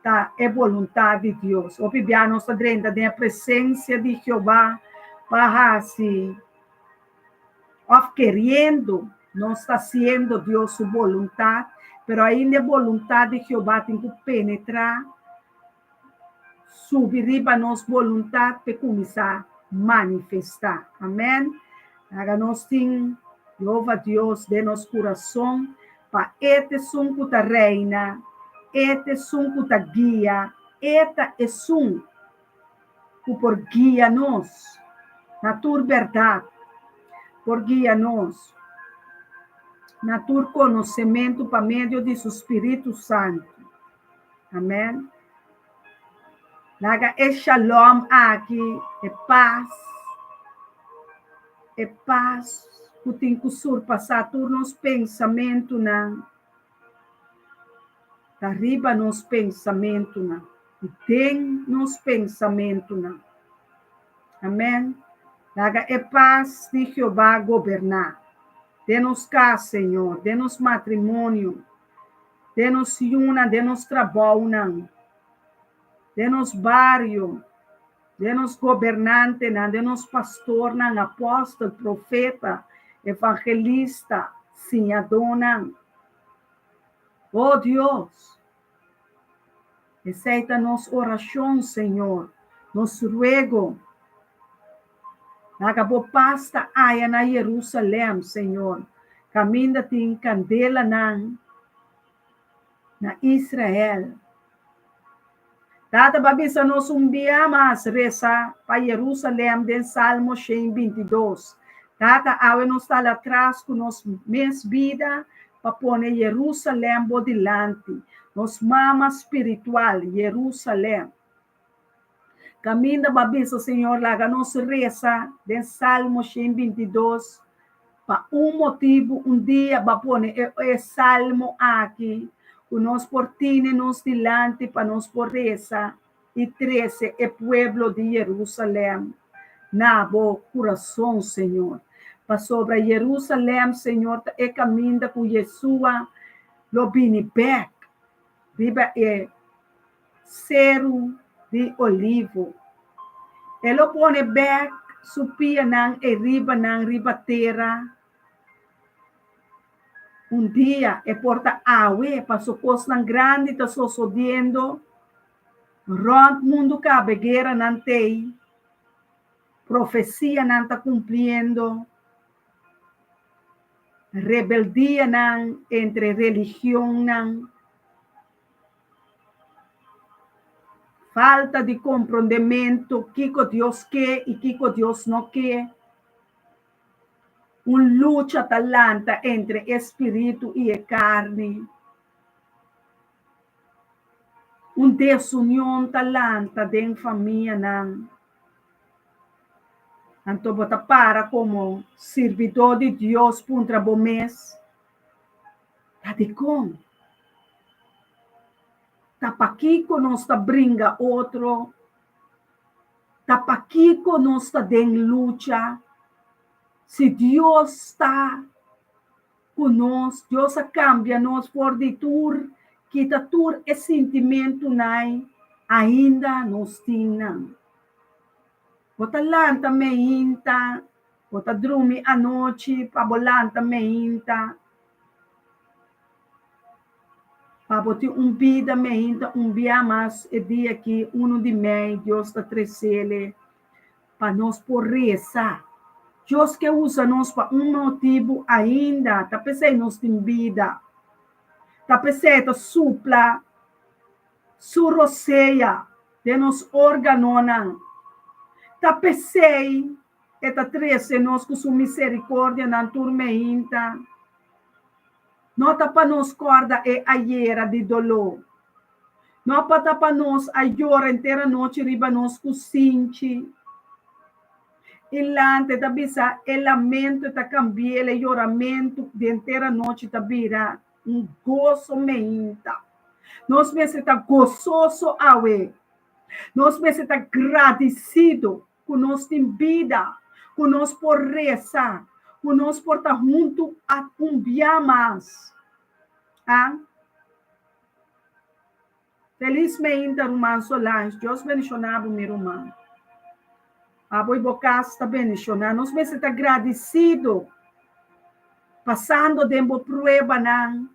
ta e boluntat di Dios. Hopi bia nos ta drenta den e presensia di Jehová pa hasi òf keriendo nos ta hasiendo Dios su boluntat, pero ainda e boluntat di Jehová tin ku penetrá Subi riba nos boluntat p'e kuminsá manifestá. Amèn. Laga nos tin Jehova Dios den nos kurason pa e ta esun ku ta reina, e ta esun ku ta guia, e ta esun ku por guia nos na tur bèrdat, por guia nos na tur konosementu pa medio di su spiritu santu. Amen. Laga e shalom aki, e pas, e pas ku tin ku surpasá tur nos pensamentunan, ta riba nos pensamentunan i den nos pensamentunan. Amen. Laga e pas di Jehová goberná den nos kas, Señor, den nos matrimonio, Den nos yunan, den nos trabounan, den nos bario, den nos gobernantenan, den nos pastornan, apòstel, profeta, evangelista, siñadónan. O Dios, esei ta nos orashon, Señor, nos ruego. Laga bo pas ta aya na Jerusalèm, Señor, kaminda tin kandelanan na Israel. Tata ba bisa nos un bia mas resa pa Jerusalèm den Salmo 122. Tata, awe nos ta latras ku nos mes bida pa pone Jerusalèm bo dilanti, nos mama spiritual, Jerusalèm. Kaminda bo a bisa, Señor, laga nos resa den Salmo 122, pa un motibu un dia bo a pone e e salmo aki ku nos por tine nos dilanti pa nos por resa i trese e pueblo di Jerusalèm na bo kurason, Señor. Pasobra Jerusalèm, Señor, ta e kaminda ku Yeshua lo bini bèk riba e Seru di Olivo. E lo pone bek su pianan e riba nan riba tera. Un dia e por ta awe paso kosnan grandi ta sosodiendo rònt mundu kabe gueranan t'ei, profesianan ta kumpliendo, rebeldianan entre religionnan. Falta di komprondementu kiko Dios ke i kiko Dios no ke. Un lucha ta lanta entre e spiritu i e karni. Un desunion ta lanta den famianan. Anto bo ta para komo sirbidó di Dios puntra bo mes, Ta dikon? Ta pakiko nos ta bringa otro? Ta pakiko nos ta den lucha? Si Dios ta ku nos, Dios a kambia nos for di tur, kita tur e sintimentunan ainda nos tin nan. Bo ta lanta meinta, bo ta drumi anochi pa bo lanta meinta. Pa bo tin un bida meinta un bia mas e dia aki unu di mei Dios ta tresele pa nos por resa. Dios ke usa nos pa un motibu ainda, ta p'esei nos tin bida. Ta p'esei ta supla su rosea den nos órganonan. Ta p'esei e ta trese nos ku su miserikordianan tur meinta. No ta pa nos kòrda e ayera di doló. No pa ta pa nos a yora henter anochi riba nos kusinchi. I lanta e ta bisa e lamento e ta kambi'el, e yoramentu di henter anochi ta bira un goso meinta. Nos mester ta gososo awe. Nos mester ta gradisido ku nos tin bida, ku nos por resa, ku nos por ta huntu un bia mas. A. Felis meinta ruman Solange, Dios bendiciona bo mi ruman. Abo y bo cas ta bendiciona. Nos mester ta gradicido pasando den bo pruebanan,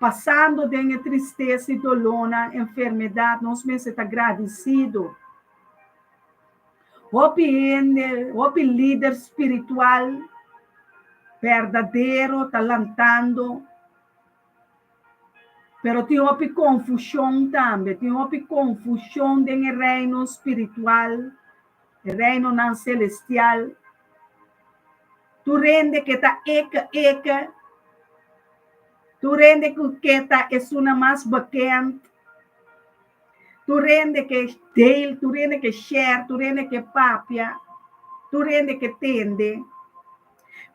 pasando den e tristesa y dolornan, enfermedad, nos mester ta gradicido. Hopi hende, hopi lider spiritual berdadero ta lantando, pero tin hopi confusion tambe, tin hopi confusion den e reino spiritual, e reinonan celestial. Tur hende ke ta eke eke, tur hende ku ke ta esunnan mas bekend, Tur hende ke deel, tur hende ke share, tur hende ke papia, tur hende ke tende.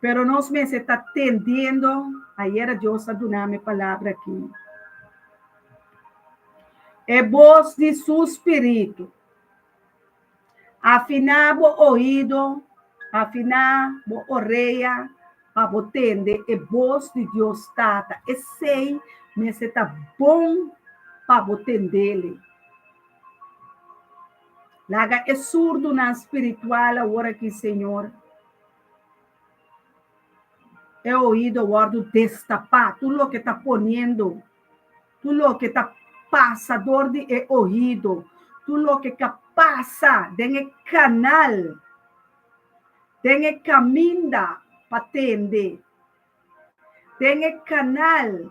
Pero nos mester ta tendiendo, ayera Dios a duna mi palabra aki. E bos di su spiritu. Afiná bo oido, afiná bo orea pa bo tende e bos di Dios Tata. Esei mester ta bon pa bo tendele. Laga e surdunan spiritual awor aki, Señor, e oido wòrdu destapá, tur loke ta poniendo Tur loke ta pasa dor di e oido, tur loke ka pasa den e kanal, den e kaminda pa tende, den e kanal,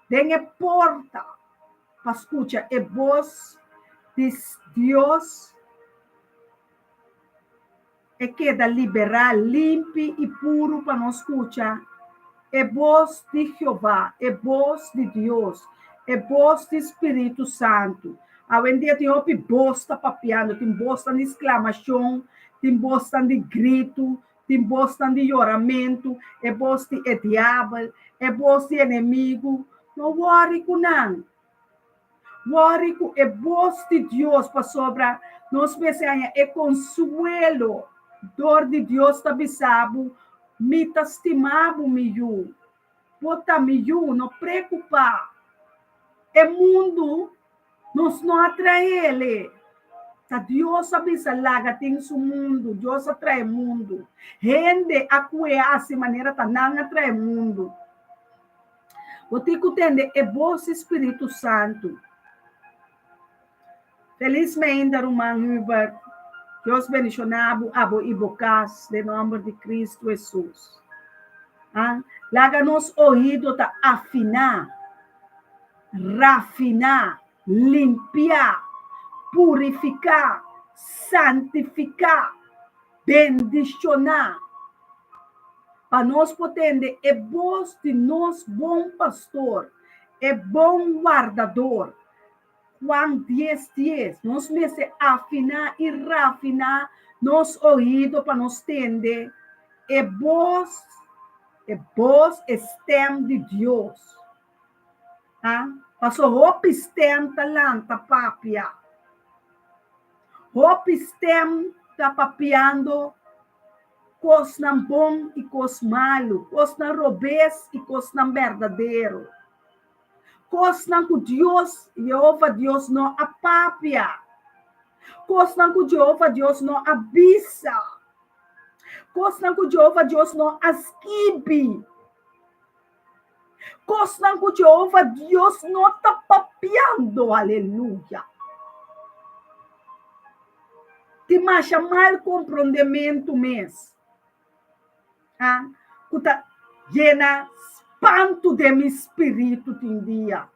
den e porta pa skucha e bos di Dios, E keda liberá, limpi i puru pa nos skucha e bos di Jehová, e bos di Dios, e bos di spiritu santu. Awendia tin hopi bos ta papiando, tin bosnan di sklamashon, tin bosnan di gritu, tin bosnan di yoramentu, e bos di e diabel, e bos di enemigu. No wòri ku nan. Wòri ku e bos di Dios pasobra nos mester haña e konsuelo dor di Dios ta bisa bo, Mi ta stima bo, mi yu. Bo ta mi yu, no preokupá. E mundu nos no a trael. Ta Dios a bisa laga tin su mundu, Dios a trae mundu. Hende a kue hasi manera ta nan a trae mundu. Bo tin ku tende e bos di Spiritu Santu. Felis meinda ruman Hubert. Dios bendishoná bo, abo i bo kas, den nòmber di Kristu Hesus. Ah, laga nos oido ta afiná, rafiná, limpiá. purifiká, santifiká, bendishoná, pa nos por tende e bos di nos bon pastor, e bon wardador. Juan dies dies, Nos mester afiná i rafiná nos oido pa nos tende e bos, e bos, e stèm di Dios. Ha? Paso hopi stèm ta lanta papia. Hopi stèm ta papiando kosnan bon i kos malu, kosnan robes i kosnan berdadero. Kosnan ku Dios, Yehova Dios, no a papia. Kosnan ku Jehova Dios no a bisa. Kosnan ku Jehova Dios no a skibi. Kosnan ku Jehova Dios no ta papiando. Aleluya. Tin masha mal komprondementu mes. Ah, ku ta yena spantu den mi spiritu tin dia,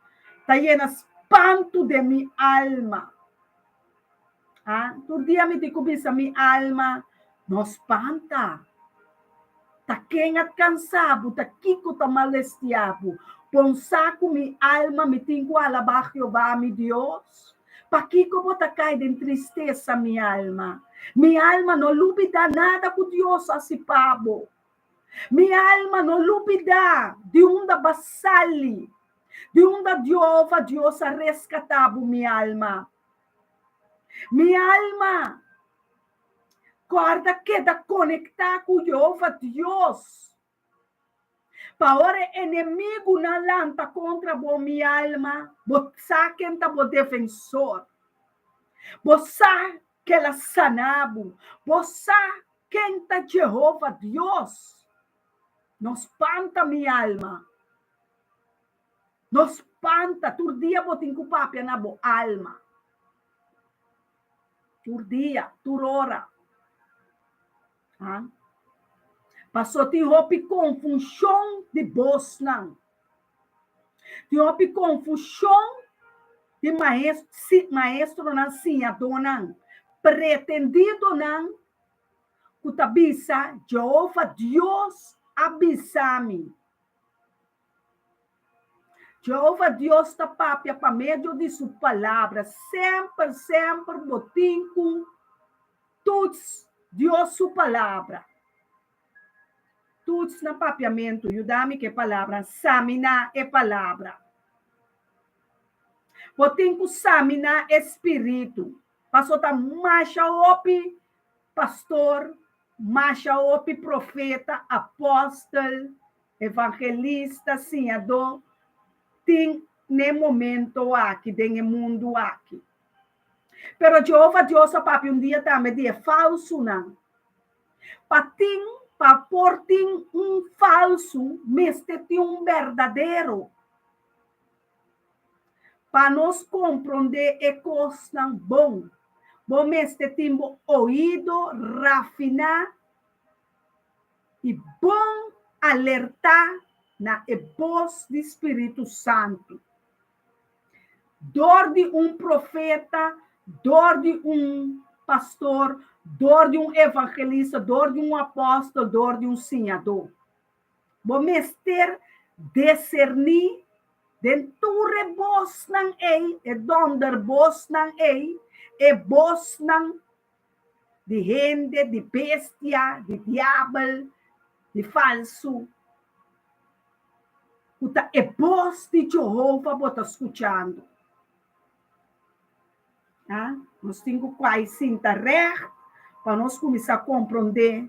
ta yena spantu den mi alma. Ah, tur dia mi tin ku bisa mi alma, No spanta. Ta ken a kansa bo? Ta kiko ta malestia bo? Ponsa ku mi alma mi tin ku alabá Jehová, mi Dios? Pakiko bo ta kai den tristesa, mi alma? Mi alma, no lubidá nada ku Dios hasi pa bo. Mi alma, no lubidá di unda b'a sali, di unda Jehová Dios a reskatá bo, mi alma. Mi alma, kòrda keda konektá ku Jehová Dios. Pa ora e enemigunan lanta kontra bo, mi alma, bo sa ken ta bo defensor. Bo sa ku el a sana bo. Bo sa ken ta Jehova Dios. No spanta, mi alma. No spanta. Tur dia bo tin ku papia na bo alma. Tur dia, tur ora. Ha? Paso tin hopi konfushon di bosnan. Tin hopi konfushon di maes si maestronan, siñadónan, pretendidonan ku ta bisa, Jehova Dios a bisa mi. Jehova Dios ta papia pa medio di su Palabra. Semper, semper bo tin ku toets Dios su Palabra. Toets na papiamentu, yuda mi ku e palabra, saminá e Palabra. Bo tin ku saminá e spiritu, pasobra ta masha hopi pastor, masha hopi profeta, apòstel, Evangelista, siñadó, tin n'e momento aki den e mundu aki. Pero Jehova Dios a papia un dia tambe di e falsunan. Pa tin, pa por tin un falsu, mester tin un berdadero. Pa nos komprondé e kosnan bon, bo mester tin bo oido rafiná i bon alertá na e bos di Spiritu Santu. Dor di un profeta, dor di un pastor, dor di un evangelista, dor di un apòstel, dor di un siñadó. Bo mester deserní den tur e bosnan ei, e dònderbosnan ei, e bosnan di hende, di bestia, di diabel, di falsu, ku ta e bos di Jehova bo ta skuchando. Ah, nos tin ku kwai sinta règt pa nos kuminsá komprondé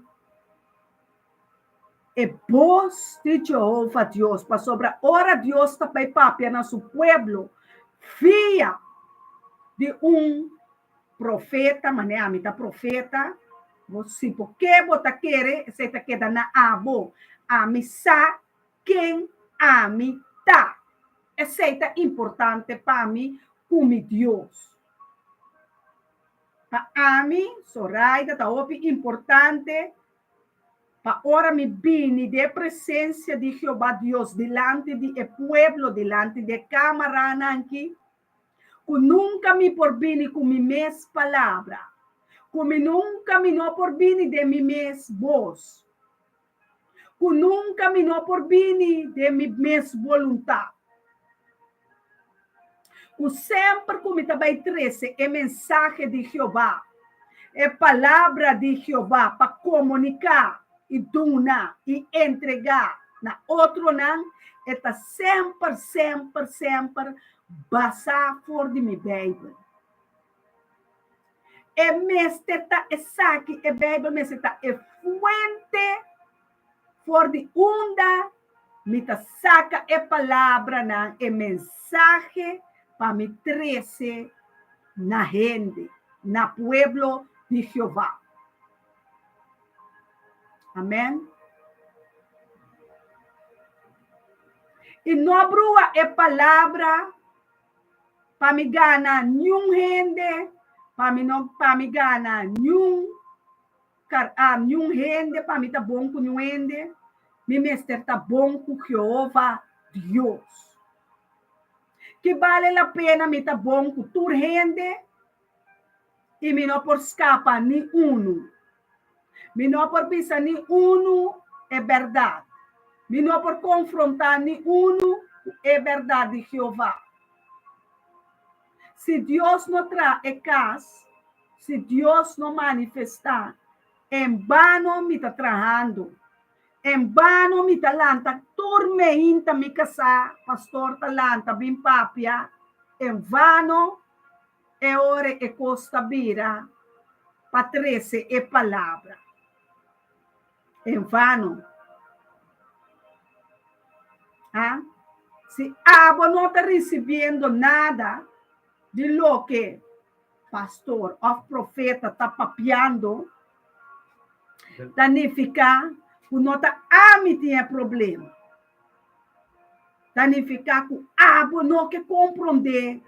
e bos di Jehova Dios, pasobra ora Dios ta bai papia na su pueblo via di un Profeta, manera ami ta profeta, bo si bo ke bo ta kere, esei ta keda na abo. Ami sa ken ami ta. Esei ta importante pa mi ku mi Dios. Pa ami, Zoraida, ta hopi importante pa ora mi bini den e presensia di Jehová Dios dilanti di e pueblo, dilanti di e kamaranan aki, Ku nunka mi por bini ku mi mes palabra. Ku mi nunka mi no por bini den mi mes bos. Ku nunka mi no por bini den mi mes boluntat. Ku semper ku mi ta bai trese e mensahe di Jehová, e palabra di Jehová pa komuniká i duna i entregá na otronan, e ta semper, semper, semper basá for di mi Beibel. E mester ta esaki, e Beibel mester ta e fuente for di unda mi ta saka e palabranan, e mensahe pa mi trese na hende, na pueblo di Jehová. Amèn. I no brua e palabra pa mi gana niun hende, pa mi no pa mi gana niun kar a niun hende, pa mi ta bon ku niun hende, mi mester ta bon ku Jehová Dios. Ki bale la pena mi ta bon ku tur hende i mi no por skapa ni unu. Mi no por bisa ni unu e bèrdat. Mi no por konfrontá ni unu ku e bèrdat di Jehová. Si Dios no traha e kas, si Dios no manifestá, en bano mi ta trahando. En bano mi ta lanta tur meinta mi kasá, pastor ta lanta bin papia, en vano E ora e kos ta bira pa trese e palabra. En vano. Ha? Si abo no ta risibiendo nada di loke pastor òf profeta ta papiando, ta nifiká ku no ta ami tin e problema. Ta nifiká ku abo no ke komprondé.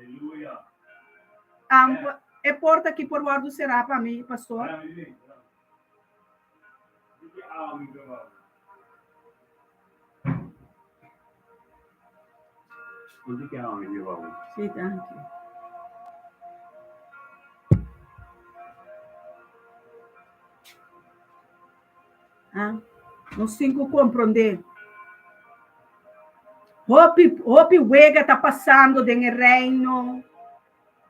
E porta aki por wòrdu será pa mi, pastor? Sí, danki. Ah, nos tin ku komprondé. Hopi, hopi wega ta pasando den e reino.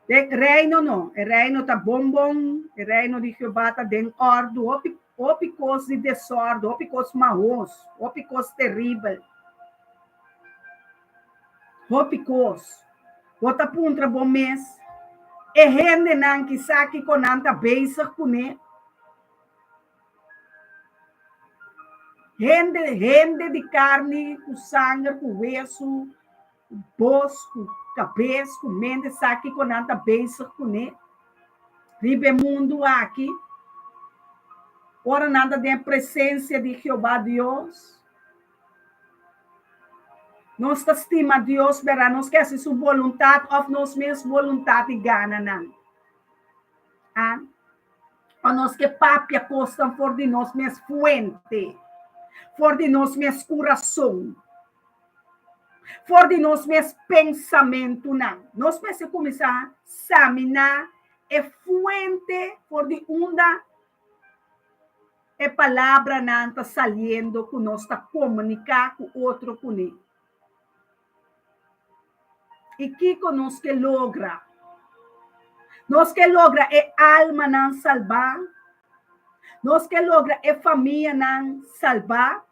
Den reino no, e reino ta bon bon, e reino di Jehová ta den òrdu. Hopi, hopi kos di desòrdu, hopi kos mahos, hopi kos teribel. Hopi kos. Bo ta puntra bo mes, e hendenan kisá kiko nan ta bezig kuné? Hende, hende di karni ku sanger, ku wesu, ku bos, ku kabes, ku mente sa kiko nan ta bezig kuné riba e mundu aki. Ora nan ta den e presensia di Jehová Dios, nos ta stima Dios, bèrdat? Nos ke hasi su boluntat òf nos mes boluntat i gana nan? A. Pa nos ke papia kosnan for di nos mes fuente, for di nos mes kurason, for di nos mes pensamentunan. Nos mester kuminsá saminá e fuente for di unda e palabranan ta saliendo ku nos ta komuniká ku otro kuné. I kiko nos ke logra? Nos ke logra e almanan salbá? Nos ke logra e famianan salbá?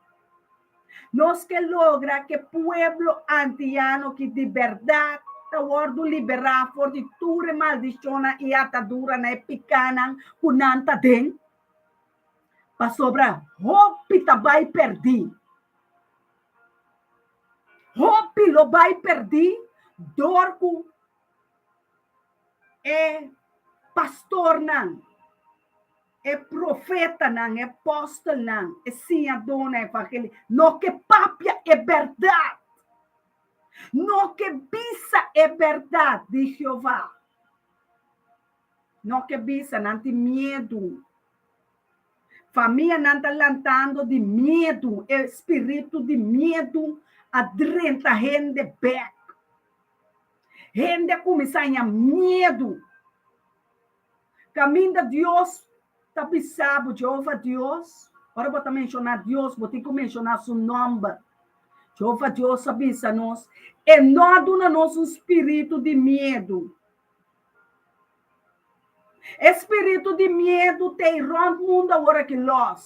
Nos ke logra ke pueblo antiano ki di bèrdat ta wòrdu liberá for di tur e maldishonnan i ataduranan e pikánan ku nan ta den? Pasobra hopi ta bai pèrdí. Hopi lo bai perdí dor ku e pastornan, e profetanan, e apòstelnan, e siñadónan, evangelista no ke papia e bèrdat, no ke bisa e bèrdat di Jehová. No ke bisa, nan tin miedu. Famianan ta lantando di miedu, e spiritu di miedu a drenta hende bek. Hende a kuminsá haña miedu. Kaminda Dios ta bisa bo, Jehova Dios, ora bo ta menshoná Dios, bo tin ku menshoná su nòmber. Jehova Dios a bisa nos, e no a duna nos un spiritu di miedu. E spiritu di miedu ta ei rònt mundu awor aki lòs.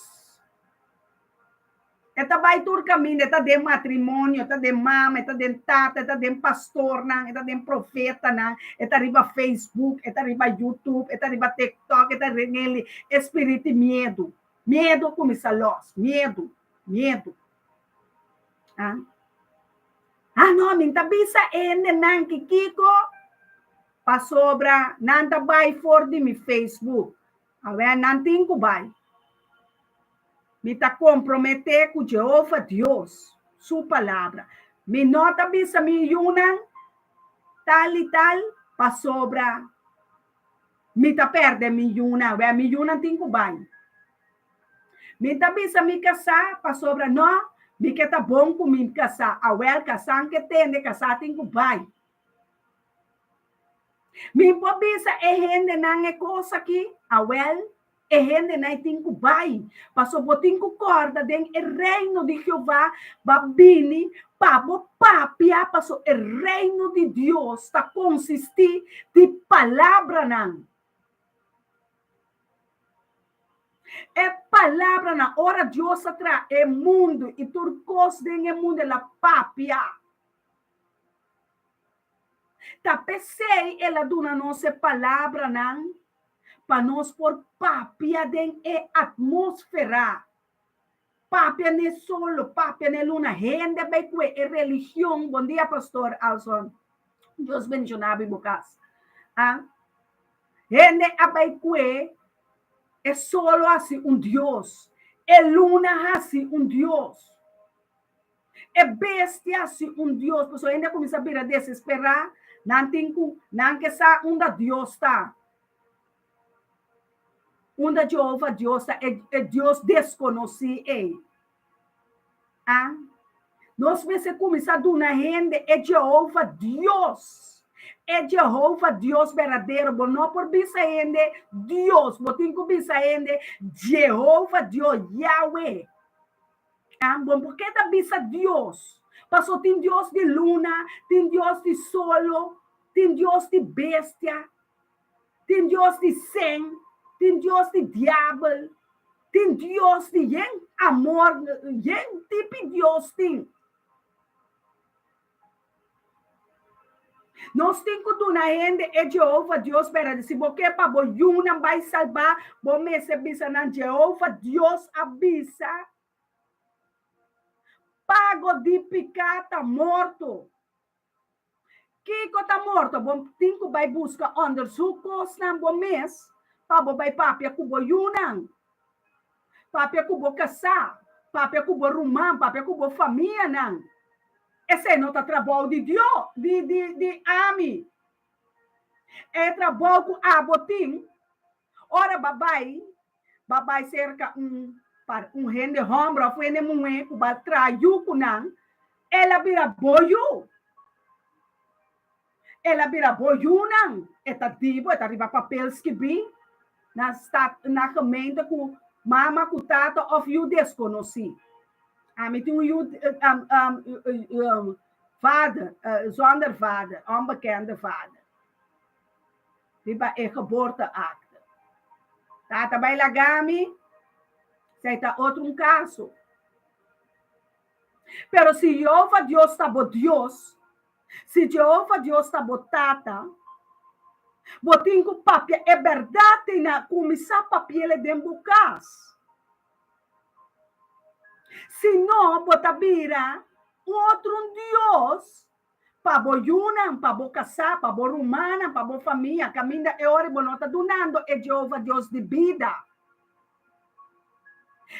E ta bai tur kaminda, e ta den matrimonio, e ta den mama, e ta den tata, e ta den pastornan, e ta den profetanan, e ta riba Facebook, e ta riba YouTube, e ta riba TikTok, e ta riba e spirit di miedu. Miedu a kuminsá lòs, miedu, miedu. Ah, ah no, mi ta bisa hendenan ki kiko pasobra nan ta bai for di mi Facebook. Awel nan tin ku bai. Mi ta komprometé ku Jehova Dios, su Palabra. Mi no ta bisa mi yunan tal i tal pasobra mi ta pèrdè mi yunan. Awel mi yunan tin ku bai. Mi ta bisa mi kasá pasobra no, mi ke ta bon ku mi kasá. Awel kasá ke tende, kasá tin ku bai. Mi por bisa e hendenan e kos aki? Awel, e hendenan tin ku bai, pasobra bo tin ku kòrda den e Reino di Jehová ba bini pa bo papia, pasobra e Reino di Dios ta konsistí di palabranan. E palabranan, ora Dios a traha e mundu i tur kos den e mundu, el a papia. Ta p'esei el a duna nos e palabranan pa nos por papia den e atmósfera. Papia n'e solo, papia n'e luna. Hende a bai kue e religion. Bon dia, Pastor Alson. Dios bendiciona bo i bo kas. Ah, hende a bai kue e solo hasi un dios, e luna hasi un dios. E bestia si un Dios, pasobra hende a kuminsá bira desesperá, nan tin ku, nan ke sa unda Dios ta. Unda Jehova Dios ta, e, e Dios deskonosí ei. Ah, nos mester kuminsá duna hende e Jehova Dios. E Jehova Dios berdadero. Bo no por bisa hende Dios, bo tin ku bisa hende Jehova Dios, Yahweh. Bon, por ke ta bisa Dios? Paso tin Dios di luna, tin Dios di solo, tin Dios di bestia, tin Dios di sen, tin Dios di diabel, tin Dios di yen amor, yen tipi Dios tin. Nos tin ku duna hende e Jehova Dios berdadero. Si bo ke pa bo yunan bai salbá, bo mester bisa nan, Jehova Dios a bisa, Pago di piká ta morto. Kiko ta morto? Bo tin ku bai buska onderzoek kosnan bo mes pa bo bai papia ku bo yunan, papia ku bo kasá, papia ku bo ruman, papia ku bo famianan. Esei no ta trabou di Dios, di, di, di ami. E trabou ku abo tin, ora ba bai, ba bai serka un, par, un hende hòmber òf un hende muhé ku ba traha yu ku nan, el a bira bo yu. El a bira bo yunan, e ta di bo, e ta riba papel skibí na stat, na gemeente ku mama ku tata òf yu deskonosí. Ami tin un yu vader, zonder vader, onbekende vader, riba e geboorteakte. Tata bai laga mi, esei ta otro un kaso. Pero si Jehova Dios ta bo Dios, Si Jehova Dios ta bo Tata, bo tin ku papia e bèrdat i na kuminsá papi'el den bo kas. Si no, bo ta bira un otro un dios pa bo yunan, pa bo kasá, pa bo rumannan, pa bo famia, kaminda e ora bo no ta dunando e Jehova Dios di bida.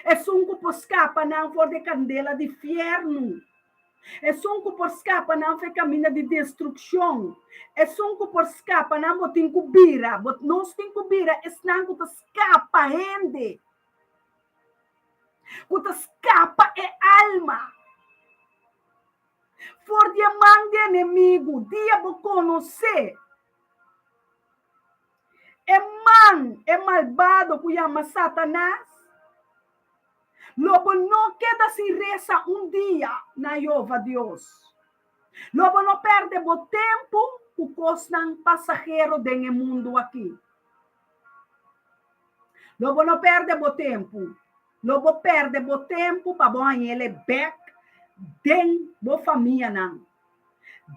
Esun ku por skapa nan for di e kandela di fièrnu. Esun ku por skapa nan for e kaminda di destrukshon. Esun ku por skapa nan, bo tin ku bira, bo, nos tin ku bira esnan ku ta skapa hende, ku ta skapa e alma. For di e man di enemigu, dia bo konosé e man, e malbado ku yama Satanas, lo bo no keda sin resa un dia na Yehova Dios. Lo bo no pèrdè bo tempu ku kosnan pasahero den e mundu akí. Lo bo no pèrdè bo tempu. Lo bo pèrdè bo tempu pa bo hañ'el e bèk den bo famianan,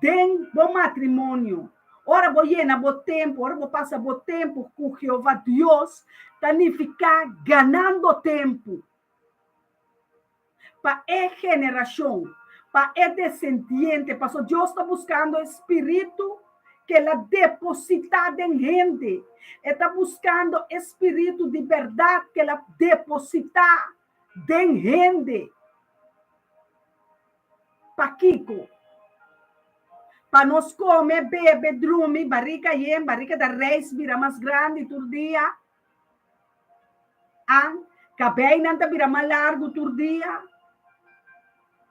den bo matrimonio. Ora bo yena bo tempu, ora bo pasa bo tempu ku Jehová Dios, ta nifiká ganando tempu pa e generashon, pa e desendiente, pasobra Dios ta buskando e spiritu ku el a depositá den hende. E ta buskando e spiritu di bèrdat ku el a depositá den hende. Pakiko? Pa nos kome, bebe, drumi, barika yen, barika ta reis bira mas grandi tur dia. An, kabeinan ta bira mas largu tur dia.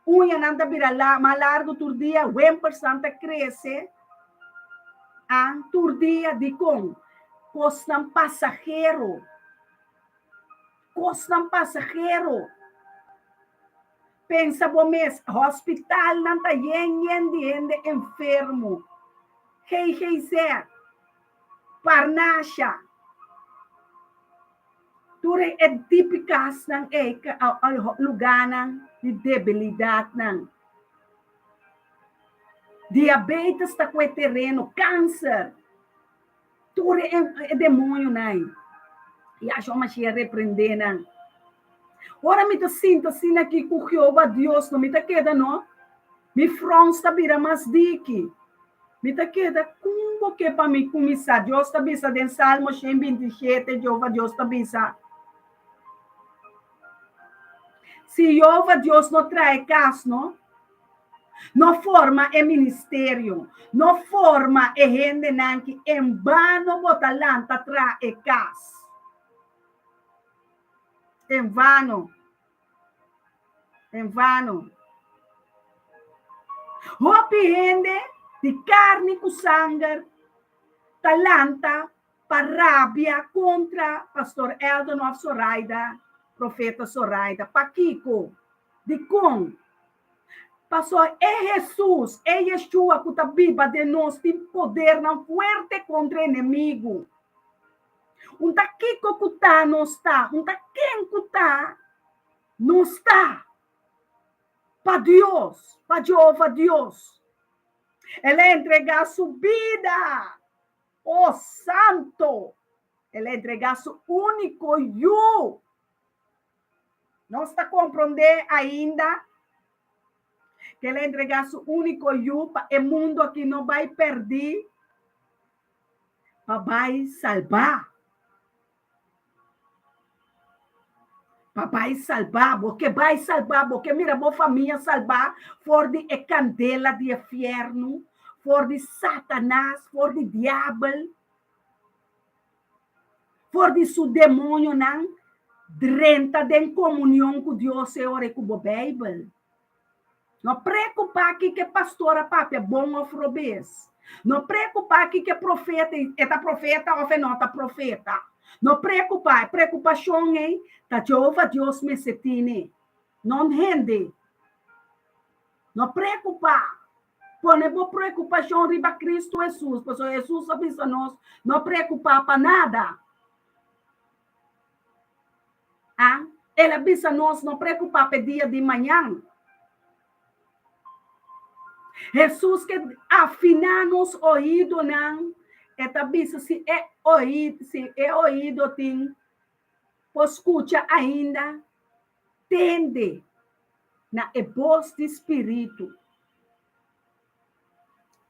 Uñanan ta bira mas largu tur dia, wempersnan ta krese. An, tur dia, dikon? Kosnan pasahero. Kosnan pasahero. Pensa bo mes, hospitalnan ta yen yen di hende enfermo. GGZ, Parnasha, tur e tipikasnan ei, lugánan di debilidatnan. Diabetes ta ku e tereno, kanser. Tur e demoñonan ei, Yahshua Mashiach reprendé nan. Ora mi ta sinta asina aki ku Jehová Dios, no mi ta keda no. Mi frons ta bira mas diki. Mi ta keda, Kon bo ke pa mi kuminsá? Dios ta bisa den Salmo 127, Jehová Dios ta bisa, Si Jehová Dios no trae kas, no, No forma e ministerio, no forma e hendenan ki en bano bo ta lanta tra e kas. En vano. En vano. Hopi hende di karni ku sanger ta lanta pa rabia kontra Pastor Eldon òf Soraida, Profeta Soraida. Pakiko? Dikon? Pasobra e Hesus, e Yeshua ku ta biba den nos tin podernan fuerte kontra enemigu. Un ta kiko ku ta nos ta, un ta ken ku ta nos ta. Pa Dios, pa Jehova Dios. El a entregá su bida. Oh santo! El a entregá su úniko Yu. Nos ta komprondé ainda ku el a entregá su úniko Yu pa e mundu akí no bai pèrdí, pa bai salbá. Pa bai salbá. Bo ke bai salbá, bo ke mira bo famia salbá for di e kandela di e fièrnu, for di Satanas, for di diabel. For di su demoñonan, drenta den komunion ku Dios e ora ku bo Beibel. No preokupá kiko e pastor a papia, bon òf robes. No preokupá kiko e profeta, e ta profeta òf e no ta profeta. No preokupá, e preokupashon ei ta Jehová Dios mester tine, no hende. No preokupá. Pone bo preokupashon riba Kristu Hesus, pasobra Hesus a bisa nos, No preokupá pa nada. A El a bisa nos, No preokupá pa e dia di mañan. Hesus ke afiná nos oidonan, e ta bisa si e oid, si e oido tin por skucha ainda, Tende na e bos di Spiritu.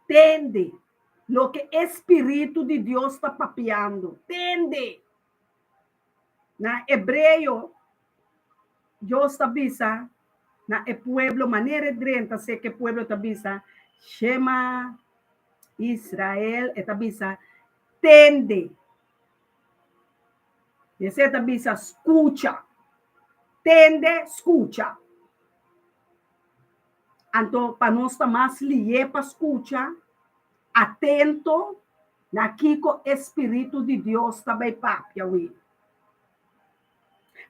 Tende loke e Spiritu di Dios ta papiando. Tende! Na hebreo, Dios ta bisa na e pueblo, manera e drenta seka e pueblo ta bisa, Shema Israel, e ta bisa, Tende! Esei ta bisa skucha. Tende, skucha. Anto pa nos ta mas lié pa skucha, atento na kiko e Spiritu di Dios ta bai papia wi.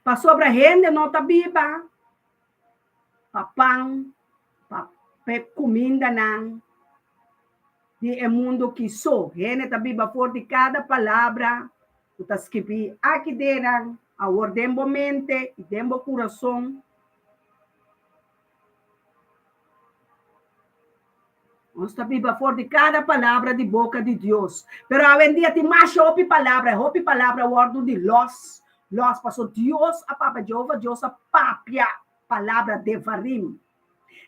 Pasobra hende no ta biba pa pan, pa kumindanan di e mundu ki so. Hende ta biba for di kada palabra ku ta skibí aki denan, awor den bo mente i den bo kurason. Nos ta biba for di kada palabra di boka di Dios. Pero awendia tin masha hopi palabra, e hopi palabra wòrdu di lòs, lòs, paso Dios a papia, Jehova Dios a papia palabra, devarim.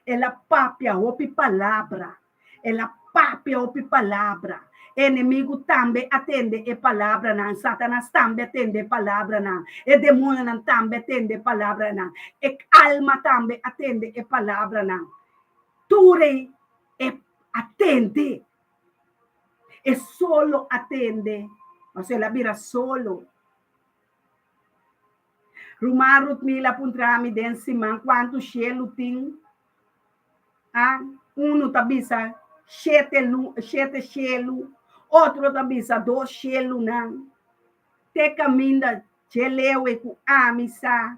El a papia hopi palabra, el a papia hopi palabra. E enemigu tambe a tende e palabranan, Satanas tambe a tende e palabranan, e demonionan tambe a tende e palabranan, e alma tambe a tende e palabranan. Tur ei e a tende, e solo a tende, pasobra el a bira solo. Ruman Rutmila a puntra mi den siman kuantu shelu tin. A Unu ta bisa shete lu, shete shelu, otro ta bisa dos shelunan. Te kaminda dje lewe ku ami sa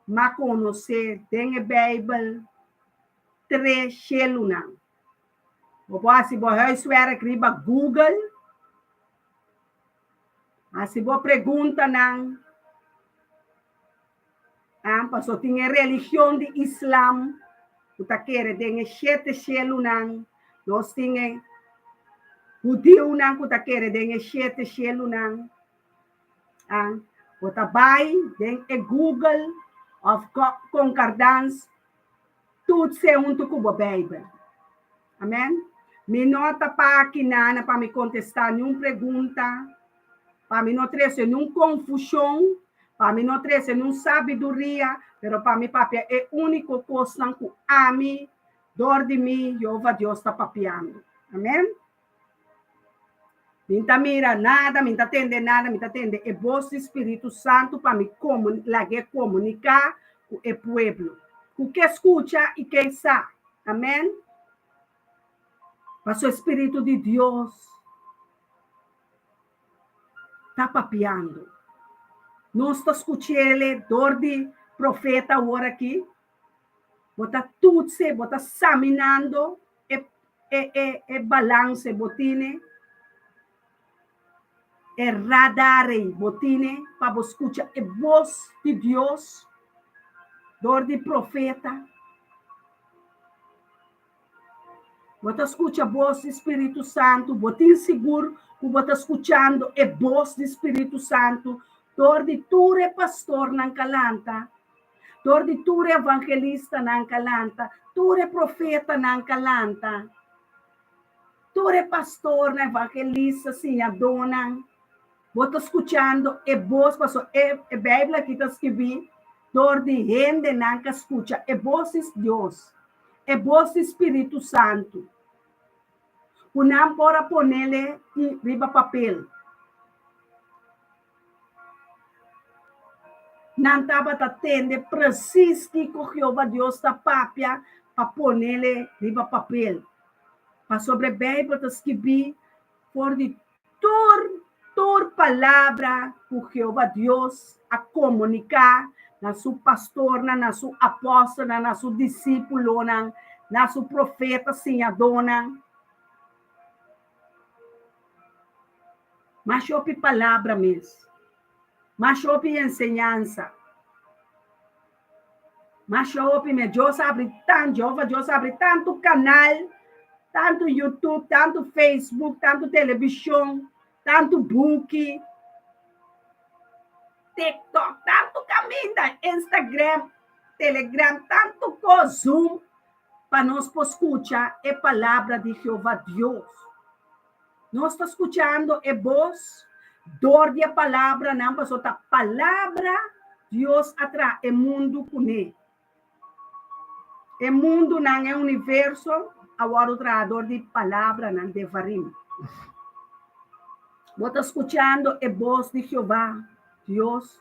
m'a konosé den e Beibel tres shelunan. Bo por hasi bo huiswerk riba Google, hasi bo preguntanan. Ah, paso tin e religion di Islam ku ta kere den e shete shelunan. Nos tin e hudiunan ku ta kere den e shete shelunan. Ah, bo ta bai den e Google of Concordance Tutse huntu ku bo Beibel. Amen. Mi no ta pa aki nana pa mi kontestá niun pregunta, pa mi no trese niun konfushon, pa mi no trese niun sabiduria, pero pa mi papia e úniko kosnan ku ami, dor di mi, Jehová Dios ta papiando. Amen. Mi ta mira nada, mi ta tende nada, mi ta tende e bos di Spiritu Santu pa mi komun, lag'é komuniká ku e pueblo. Ku ke skucha i ke sa. Amèn. Pasobra e Spiritu di Dios ta papiando. Nos ta skuch'El dor di profeta awor aki. Bo ta tutse, bo ta saminando e e e e balance bo tine, e radar ei bo tine pa bo skucha e bos di Dios dor di profeta. Bo ta skucha bos di Spiritu Santu, bo tin sigur ku bo ta skuchando e bos di Spiritu Santu dor di tur e pastornan ka lanta Dor di tur e evangelistanan ka lanta, tur e profetanan ka lanta, tur e pastornan, evangelista, siñadónan, bo ta skuchando e bos, pasobra e e Beibel aki ta skibí dor di hendenan ka skucha e bos di Dios, e bos di Spiritu Santu, ku nan por a ponele riba papel. Nan tabata tende presis kiko Jehová Dios ta papia pa ponele riba papel. Pasobra e Bijbel ta skibí for di tur tur palabra ku Jehová Dios a komuniká na su pastornan, na su apòstelnan, na su disípulonan, na su profeta siñadónan. Mas hopi palabra mes. Mas hopi enseñansa. Mas hopi mes. Dios abri tan, Jehova Dios abri tantu kanal, tantu YouTube, tantu Facebook, tantu televishon, tantu buki, TikTok, tantu kaminda, Instagram, Telegram, tantu kos, Zoom, pa nos por skucha e palabra di Jehova Dios. Nos ta skuchando e bos dor di e palabranan, pasobra ta palabra Dios a traha e mundu kuné. E mundunan, e universo, a wòrdu traha dor di palabranan, devarim. Bo ta skuchando e bos di Jehová, Dios.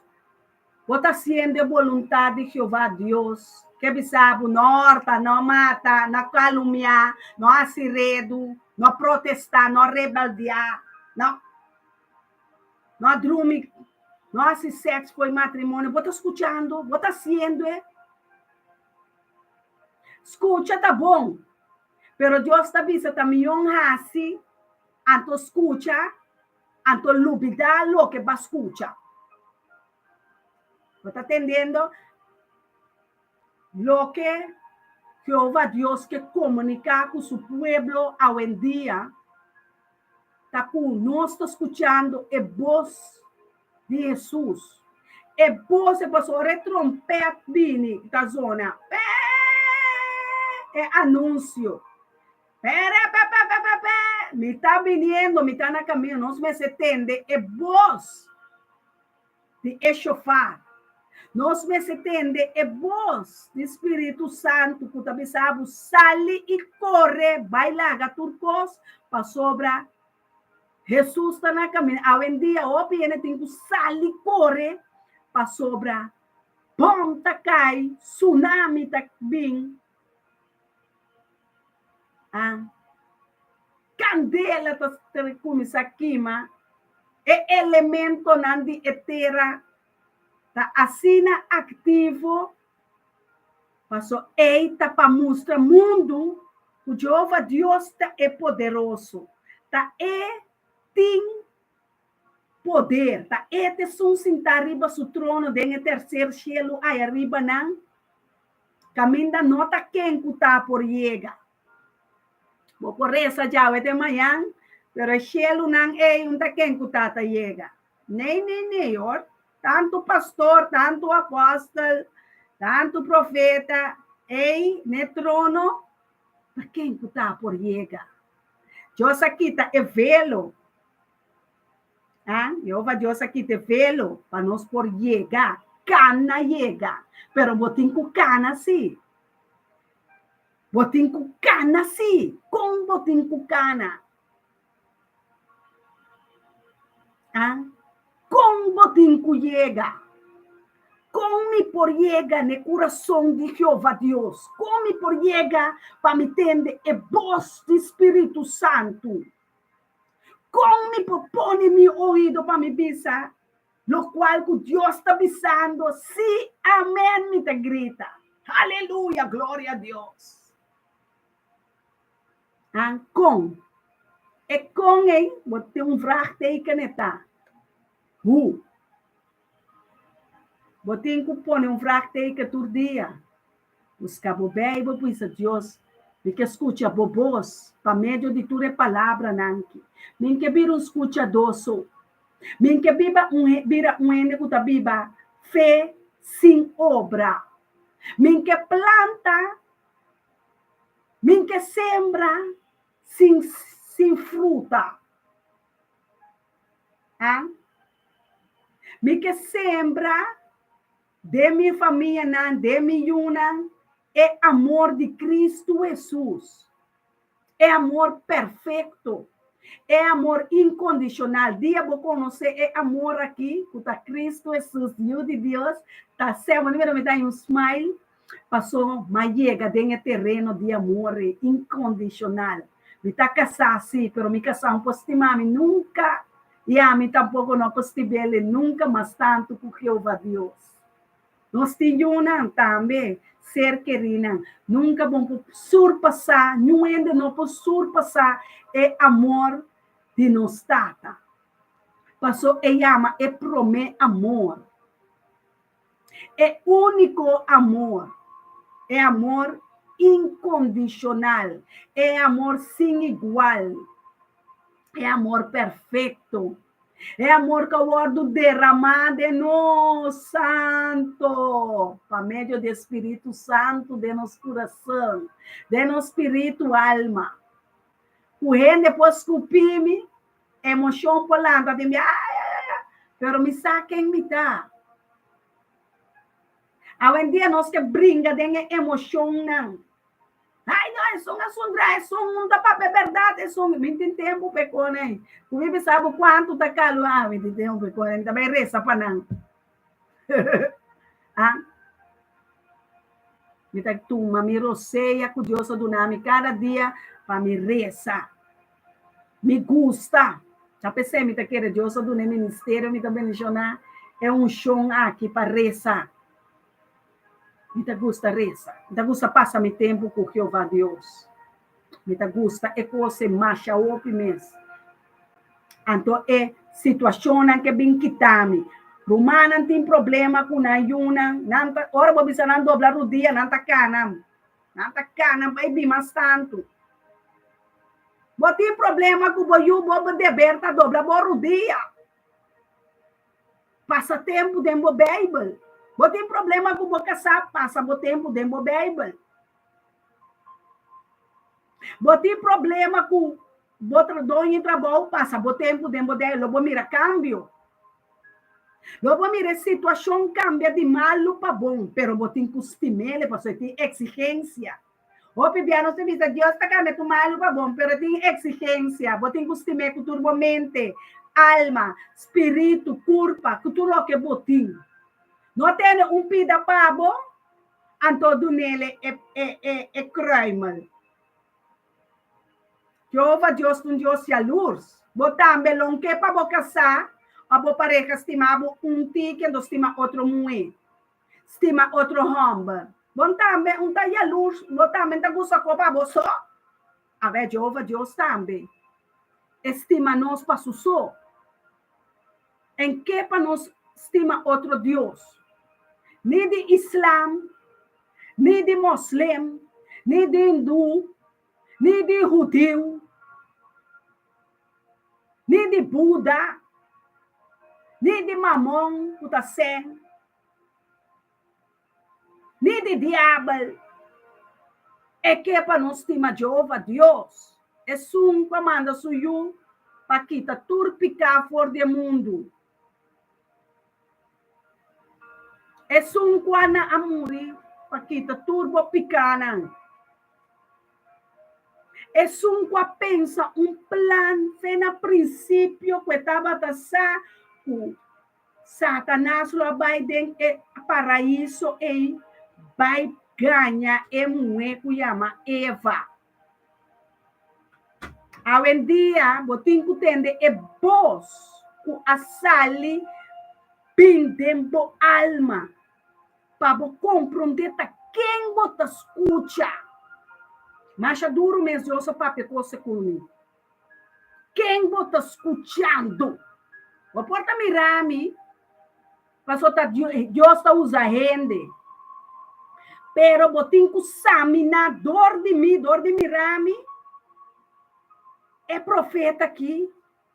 Bo ta hasiendo e boluntat di Jehová, Dios. Ke bisa bo no horta, no mata, no kalumniá, no hasi redu, no protestá, no rebeldiá, no no drumi, no hasi sèks fo'i matrimonio. Bo ta skuchando? Bo ta hasiendo e? Skucha ta bon, pero Dios ta bisa ta mihó hasi anto skucha anto lubidá loke bo a skucha. Bo ta tendiendo? Loke Jehová Dios ke komuniká ku su pueblo awendia ta ku nos ta skuchando e bos di Hesus. E bos, e pasobra ora e trompèt bini ta zona, pèè, e anunsio. Pèrèpèpèpèpè, mi ta biniendo, mi ta na kamino. Nos mester tende e bos di e shofar. Nos mester tende e bos di Spiritu Santu ku ta bisa bo sali i kore bai laga tur kos pasobra Hesus ta na kaminda. Awendia hopi hende tin ku sali kore pasobra bòm ta kai, tsunami ta bin. Ah, kandela ta kuminsá kima, e elementonan di e tera ta asina aktivo, paso ei ta pa mustra mundu ku Jehova Dios ta e poderoso, ta e tin poder, ta e ta esun sintá riba su trono den e terser shelu aya riba nan. Kaminda no ta ken ku ta por yega. Bo por resa djawe te mañan, pero e shelunan ei un ta ken ku ta ta yega. Nee, nee, nee hoor. Tantu pastor, tantu apòstel, tantu profeta, ei n'e trono ta ken ku ta por yega. Dios a kita e velo. Ah, Jehova Dios a kita e velo pa nos por yega, kana yega. Pero bo tin ku kana sí. Bo tin ku kana sí. Kon bo tin ku kana? Ah, kon bo tin ku yega? Kon mi por yega n'e kurason di Jehova Dios? Kon mi por yega pa mi tende e bos di spiritu santu? Kon mi por pone mi oido pa mi bisa lokual ku Dios ta bisando? Sí, amèn, mi ta grita. Aleluya, gloria a Dios. Ah, kon? E kon ei, bo tin un vraagteken e ta. Hoe? Bo tin ku pone un vraagteken tur dia. Buska bo Beibel bisa Dios, Mi ke skucha bo bos pa medio di tur e palabranan aki. Mi ke bira un skuchadó so. Mi ke biba un bira un hende ku ta biba fe sin obra. Mi ke planta, mi ke sembra sin sin fruta. Ah? Mi ke sembra Den mi famianan, den mi yunan, e amor di Cristo Hesus, e amor perfecto, e amor incondicional. Dia bo conoce e amor aki, cu ta Cristo Hesus, Yu di Dios, ta ser, bo mira mi ta un smile, paso m'a yega den e tereno di amor incondicional. Mi ta casá, si, pero mi casá no por stima mi nunca. I ami tampoko no por stib'el nunka mas tantu ku Jehová Dios. Nos tin yunan tambe, ser kerinan. Nunka bo por surpasá, niun hende no por surpasá e amor di nos Tata. Paso e yama e promé amor, e úniko amor, e amor inkondishonal, e amor sin igual. E amor perfecto. E amor ku a wòrdu deramá den nos, Santo, pa medio di e Spiritu Santu den nos kurason, den nos spiritu, alma. Ku hende por skupí mi, emoshon por lanta den mi, ay, ay, ay, ay, pero mi sa ken mi ta. Awendia nos ke bringa den e emoshonnan. Ai no, esun a sundra, esun un ta papia berdad, esun mi tin tempu p'e kone. Ku mi bisa bo kuantu ta kalu, ah, mi tin tempu p'e kone, mi ta bai resa pa nan. Ah. Mi ta tuma mi rosea ku Dios a duna mi kada dia pa mi resa. Mi gusta. Ta p'esei mi ta kere Dios a duna e ministerio, mi ta bendishoná e unshon aki pa resa. Mi ta gusta resa. Mi ta gusta pasa mi tempu ku Jehová Dios. Mi ta gusta e kos ei masha hopi mes. Anto e situashonnan ke bin kita mi. Rumannan tin problema ku nan yunan, nan ta, ora bo bisa nan dobla rudia, nan ta kana. Nan ta kana bai bin mas tantu. Bo tin problema ku bo yu, bo deber ta dobla bo rudia. Pasa tempu den bo Beibel. Bo tin problema ku bo kasá, pasa bo tempu den bo Beibel. Bo tin problema ku Bo ta doño di trabou, pasa bo tempu den bo dei, lo bo mira kambio. Lo bo mira e situashon kambia di malu pa bon, pero bo tin ku stim'el pasobra e tin eksigensia. Hopi bia nos ta bisa Dios ta kambia tur malu pa bon, pero e tin eksigensia. Bo tin ku stim'é ku tur bo mente, alma, spiritu, kurpa, ku tur loke bo tin. No tene un pida pa bo, anto dun'el e kruimel. Jehova Dios ta un Dios yalurs. Bo tambe lo ke pa bo kasá òf bo pareha stima bo un tiki anto stima otro muhé, stima otro hòmber. Bo tambe un ta yalurs, bo tambe ta gusta ku pa bo so. Awè, Jehova Dios tambe e stima nos pa su so. En ke pa nos stima otro dios, ni di islam, ni di moslem, ni di hindú, ni di hudiu, ni di buda, ni di mamon ku ta sèn, ni di diabel. E ke pa nos stima Jehova Dios, esun ku a manda su Yu pa kita tur piká for di e mundu. Esun ku a na a muri pa kita tur bo pikánan. Esun ku a pensa un plan fe na prinsipio ku e tabata sa ku Satanas lo a bai den e paraiso ei bai gaña e muhé ku yama Eva. Awendia bo tin ku tende e bos ku a sali bin den bo alma pa bo komprondé ta ken bo ta skucha. Masha duru mes Dios a papia kos ku mi. Ken bo ta skuchando? Bo por ta mira mi, pasobra ta Dios ta usa hende. Pero bo tin ku saminá dor di mi, dor di mira mi, e profeta aki,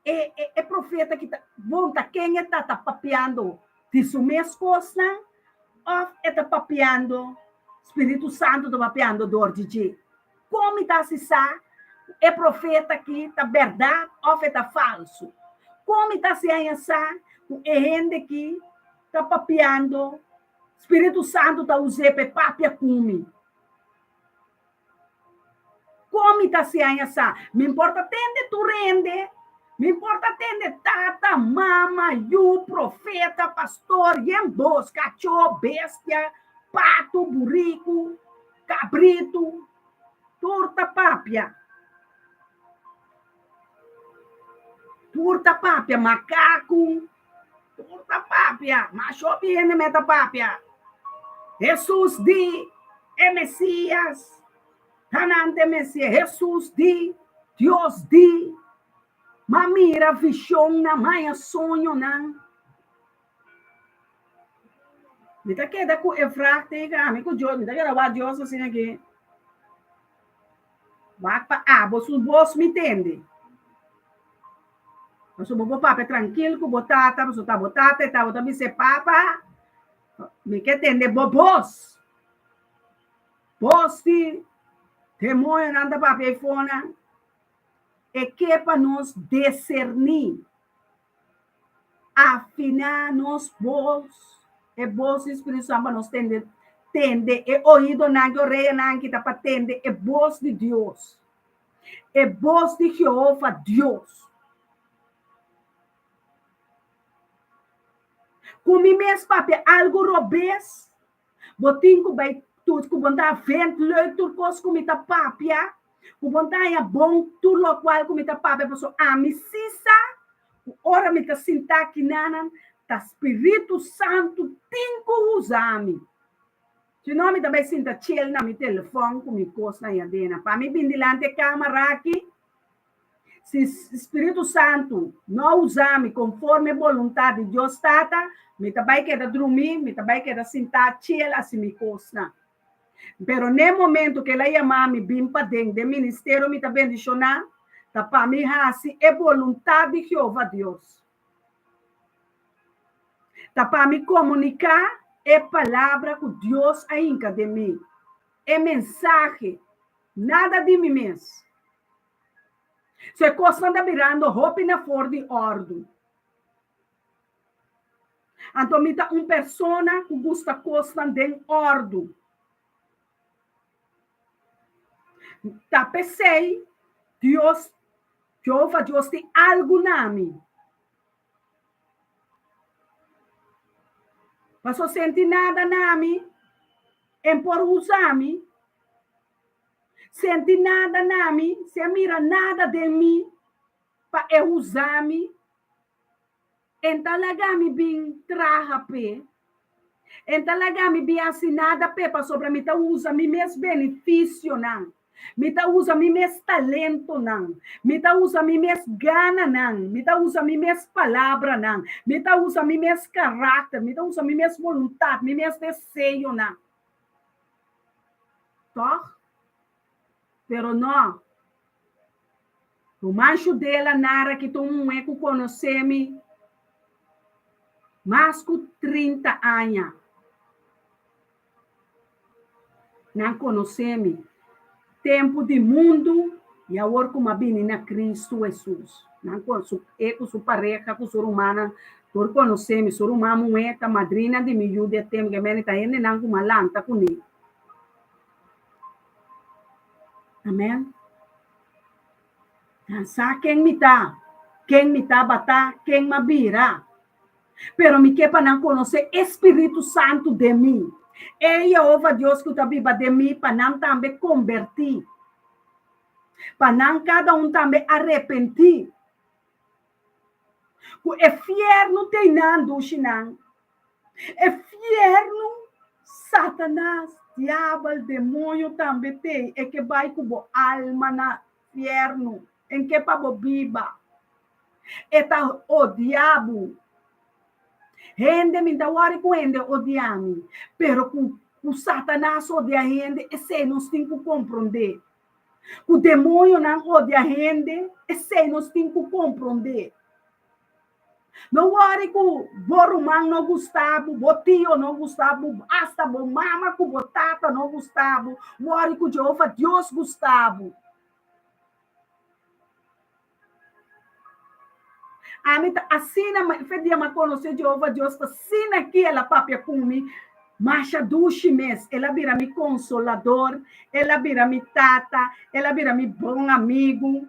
e, e, e profeta aki ta, bon, ta ken e ta, ta papiando di su mes kosnan òf e ta papiando, Spiritu Santu ta papiando dor di dje? Kon mi ta hasi sa ku e profeta aki ta bèrdat òf e ta falsu? Kon mi ta hasi haña sa ku e hende aki ta papiando, spiritu santu ta us'é pa e papia ku mi? Kon mi ta hasi haña sa? Mi por ta tende tur hende, mi por ta tende tata, mama, yu, profeta, pastor, yen bos, kachó, bestia, patu, buriku. Kabritu, tur ta papia. Tur ta papia, makaku, tur ta papia, masha hopi hende me ta papia. Hesus di, e Mesias, ta nan ta e Mesias. Hesus di, Dios di, m'a mira vishonnan, m'a haña soñonan. Mi ta keda ku e vraag tegen ami ku Dios. Mi ta keda wak Dios asina aki. Wak pa abo su bos mi tende. Pasobra bo por papia trankil ku bo tata, pasobra ta bo tata e ta, bo ta bis'é, Papa, mi ke tende bo bos. Bos di demoñonan ta papia ei fonan. E ke pa nos deserní. Afiná nos bos, e bos di Spiritu Santu pa nos tende, tende e oídonan, e oreanan ki ta pa tende e bos di Dios, e bos di Jehova Dios. Ku mi mes papia algu robes, bo tin ku bai. Tur ku bo ta vent leuk tur kos ku mi ta papia, ku bo ta haña bon tur lokual ku mi ta papia pasobra ami si sa ku ora mi ta sintá kinanan ta Spiritu Santu tin ku usa mi. Si no mi ta bai sinta chel na mi telefòn ku mi kosnan yadena. Pa mi bin dilanti e kamara aki, Si Spiritu Santu no a usa mi konforme e boluntat di Dios Tata, mi ta bai keda drumí, mi ta bai keda sintá chel hasi mi kosnan. Pero n'e momentu ku el a yama mi bin paden den ministerio mi ta bendishoná, ta pa mi hasi e boluntat di Jehová Dios. Ta pa mi komuniká e palabra ku Dios a hinka den mi, e mensahe, nada di mi mes. So e kosnan ta birando hopi na for di òrdu. Anto mi ta un persona ku gusta kosnan den òrdu. Ta p'esei Dios, Jehova Dios tin algu na mi. Paso senti nada na mi, en por usa mi. Senti nada na mi, si a mira nada den mi pa e usa mi, en ta laga mi bin traha p'e, en ta laga mi bin hasi nada p'e pasobra mi ta usa mi mes benefisionan, mi ta usa mi mes talentonan, mi ta usa mi mes gananan, mi ta usa mi mes palabranan, mi ta usa mi mes karakter, mi ta usa mi mes boluntat, mi mes deseonan. Tòg? Pero nò. Ruman Shudela nara ki ta un muhé ku konosé mi mas ku 30 aña. Nan konosé mi tempu di mundu i awor ku mi a bini na Kristu Hesus. Nan e ku su pareha ku su rumannan tur konosé mi. Su ruman muhé ta madrina di mi yu di e tempu. Ke mende ta hendenan ku mi a lanta kuné. Amen. Nan sa ken mi ta, ken mi tabata, ken m'a bira. Pero mi ke pa nan konosé e spiritu santu den mi, e Yehova Dios ku ta biba den mi, pa nan tambe kombertí, pa nan kada un tambe arepentí. Ku e fièrnu tei nan, dushinan, E fiernu, Satanas, diabel, demoño tambe t'ei, e ke bai ku bo alma na fiernu, en ke pa bo biba. E ta odia bo. Hende, mi ta wòri ku hende odia mi, pero ku ku Satanas odia hende, esei nos tin ku komprondé. Ku demoñonan odia hende, esei nos tin ku komprondé. No wòri ku bo ruman no gusta bo, bo tio no gusta bo, asta bo mama ku bo tata no gusta bo. Wòri ku Jehova Dios gusta bo. Ami ta asina, fe dia mi a konosé Jehova Dios, ta asina ki el a papia ku mi, masha dushi mes. El a bira mi konsolador, el a bira mi tata, el a bira mi bon amigu.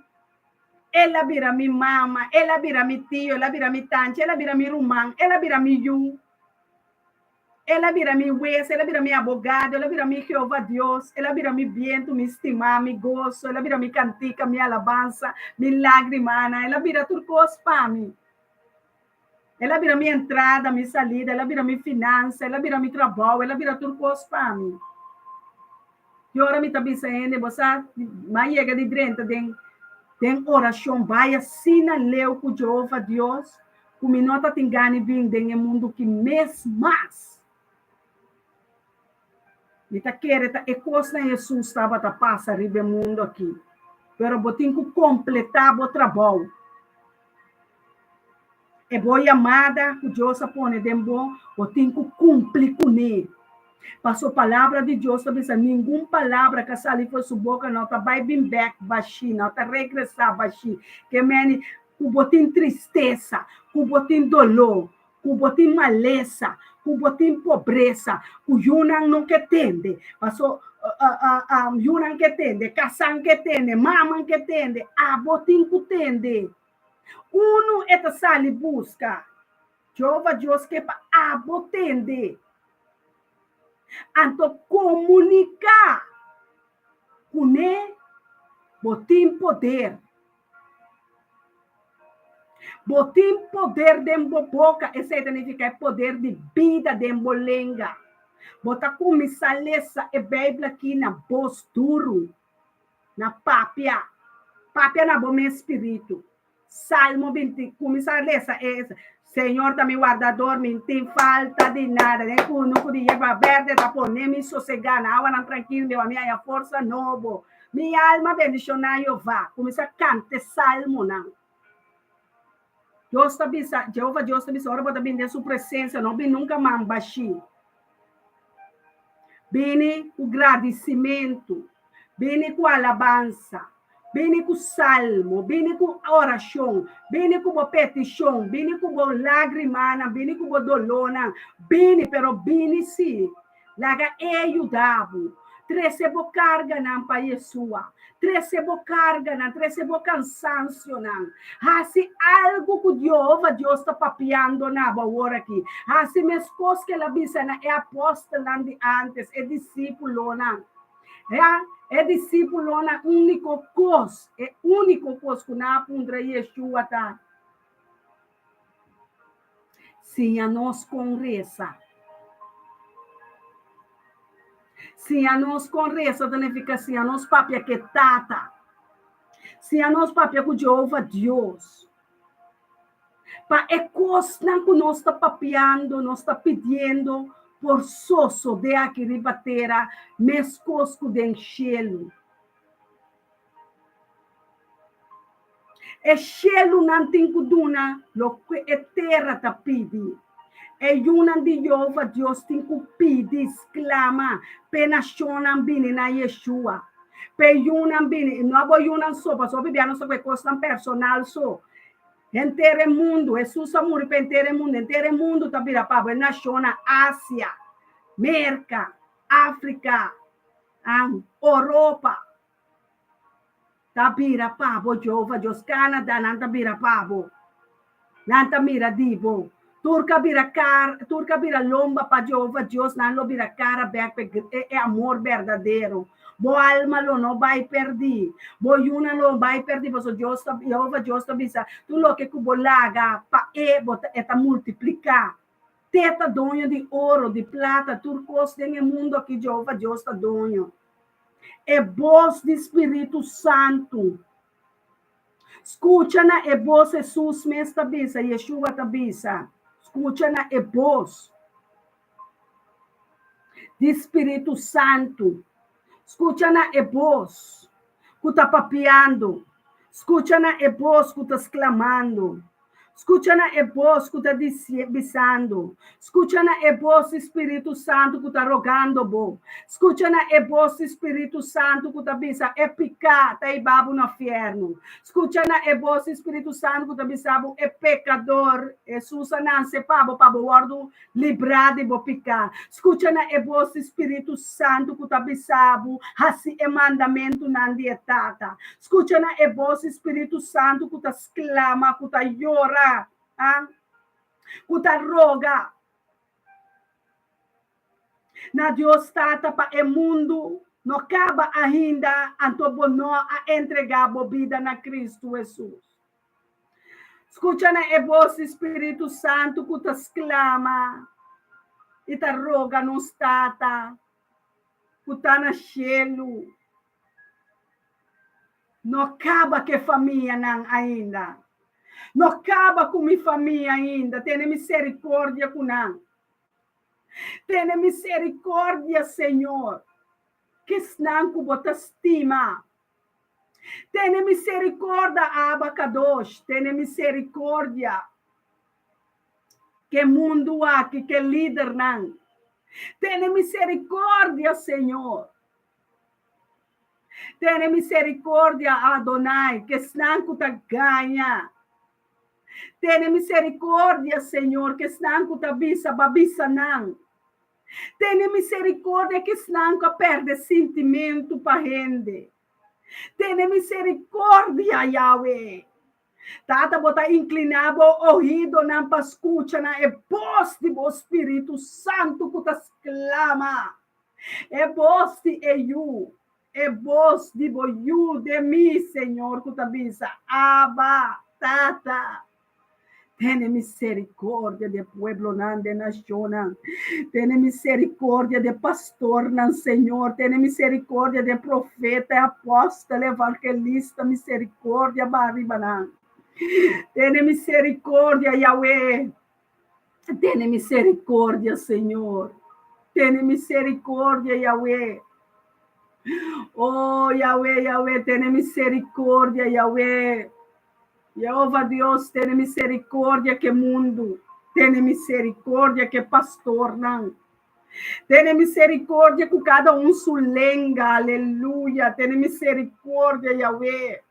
El a bira mi mama, el a bira mi tio, el a bira mi tanchi, el a bira mi ruman, el a bira mi yu, el a bira mi wes, el a bira mi abogado, el a bira mi Jehová Dios, el a bira mi bientu, mi stimá, mi goso, el a bira mi kantika, mi alabansa, mi lágrimanan, el a bira tur kos pa mi. El a bira mi entrada, mi salida, el a bira mi finansa, el a bira mi trabou, el a bira tur kos pa mi. Ki ora mi ta bisa hende, bo sa, mi a yega di drenta den den orashon bai asina leu ku Jehova Dios ku mi no ta tin gana di bin den e mundu ki mes mas. Mi ta kere ta e kosnan Hesus tabata pasa riba e mundu aki, pero bo tin ku kompletá bo trabou. E bo yamada ku Dios a pone den bo, bo tin ku kumpli kuné. Paso palabra di Dios ta bisa, ningun palabra ku a sali for su boka no ta bai bin bèk bashí, no ta regresá bashí. Ke meni ku bo tin tristesa, ku bo tin doló, ku bo tin malesa, ku bo tin pobresa, ku yunan no ke tende, paso yunan ke tende, kasan ke tende, maman ke tende, abo tin ku tende. Unu e ta sali buska. Jehova Dios ke pa abo tende. Anto komuniká kuné bo tin poder. Bo tin poder den bo boka, esei ta nifiká e poder di bida den bo lenga. Bo ta kuminsá lesa e Beibel akí na bos duru, na papia, papia na bo mes spiritu. Salmo binti, kuminsá lesa e, Señor ta mi wardador, mi n'tin falta di nada. Den kunuku di yerba berde ta pone mi sosegá, na awanan trankil mi mi haña forsa nobo. Mi alma bendishoná Jehová. Kuminsá kanta e salmonan. Dios ta bisa, Jehova Dios ta bisa, ora bo ta bini den su presensia, no bini nunka man bashí. Bini ku gradisimentu, bini ku alabansa, bini ku salmo, bini ku orashon, bini ku bo petishon, bini ku bo lágrimanan, bini ku bo dolónan, bini, pero bini sí. Laga E yuda bo. Trese bo karganan pa Yesua. Trese bo karganan, trese bo kansansionan. Hasi algu ku Jehova Dios ta papiando na bo awor aki. Hasi meskos ku el a bisa na e apòstelnan di ántes, e disípulonan. Ya, e disípulonan úniko kos, e úniko kos ku nan a puntra Yeshua ta, Siña nos kon resa. Siña nos kon resa ta nifiká siña nos papia ku e Tata. Siña nos papia ku Jehová Dios. Pa e kosnan ku nos ta papiando, nos ta pidiendo por sosodé aki riba tera meskos ku den shelu. E shelunan tin ku duna loke e tera ta pidi. E yunan di Yehova Dios tin ku pidi, sklama, p'e nashonnan bini na Yeshua. P'e yunan bini, no abo yunan so, pasobra hopi bia nos ta ku e kosnan personal so. Henter e mundu, Hesus a muri pa henter e mundu, henter e mundu ta bira pa abo, e nashonnan, Asia, Merka, Afrika, Oropa. Ta bira pa bo, Jehova Dios. Canada, nan ta bira pa bo. Nan ta mira di bo. Tur ka bira kar, tur ka bira lomba pa Jehova Dios, nan lo bira kara bek pa e, e amor berdadero. Bo alma lo no bai perdí. Bo yunan lo bai perdí, pasobra Dios ta, Jehova Dios ta bisa, tur loke ku bo laga pa e, bo ta, e ta multipliká. Te ta doño di oro, di plata, tur kos den e mundu aki Jehova Dios ta doño. E bos di Spiritu Santu. Skucha na e bos Hesus mes ta bisa, Yeshua ta bisa, skucha na e bos di Spiritu Santu. Skucha na e bos ku ta papiando. Skucha na e bos ku ta sklamando. Skucha na e bos ku ta bisando. Skucha na e bos di Spiritu Santu ku ta rogando bo. Skucha na e bos di Spiritu Santu ku ta bisa e piká ta hiba bo na fièrnu. Skucha na e bos di Spiritu Santu ku ta bisa bo e pekador, Hesus a nanse pa bo pa bo wòrdu librá di bo piká. Skucha na e bos di Spiritu Santu ku ta bisa bo hasi e mandamentunan di e Tata. Skucha na e bos di Spiritu Santu ku ta sklama, ku ta yora, ah, ku ta roga na Dios Tata pa e mundu no kaba ainda, anto bo no a entregá bo bida na Kristu Hesus. Skucha na e bos di Spiritu Santu ku ta sklama i ta roga nos Tata ku ta na shelu. No kaba ku e famianan ainda. No kaba ku mi famia ainda. Tene misericordia ku nan. Tene misericordia, Señor, ku esnan ku bo ta stima. Tene misericorda, Abba Kadosh, tene misericordia ku e mundu aki, ku e lidernan. Tene misericordia, Señor. Tene misericordia, Adonai, ku esnan ku ta gaña. Tene misericordia, Señor, ku esnan ku ta bisa, ba bisa nan. Tene misericordia ku esnan ku a perde sintimentu pa hende. Tene misericordia, Yahweh. Tata, bo ta inkliná bo oídonan pa skucha na e bos di bo Spiritu Santu ku ta sklama. E bos di e yu, e bos di bo yu den mi, Señor, ku ta bisa, Abba, Tata. Tene misericordia di e pueblonan, di e nacionnan. Tene misericordia di e pastornan, Señor. Tene misericordia di e profeta, e apostel, e evangelista. Misericordia ba riba nan. Tene misericordia, Yahweh. Tene misericordia, Señor. Tene misericordia, Yahweh. Oh, Yahweh, Yahweh, tene misericordia, Yahweh. Jehova Dios, tene misericordia ku e mundu. Tene misericordia ku e pastornan. Tene misericordia ku kada un su lenga. Aleluya. Tene misericordia, Yahweh.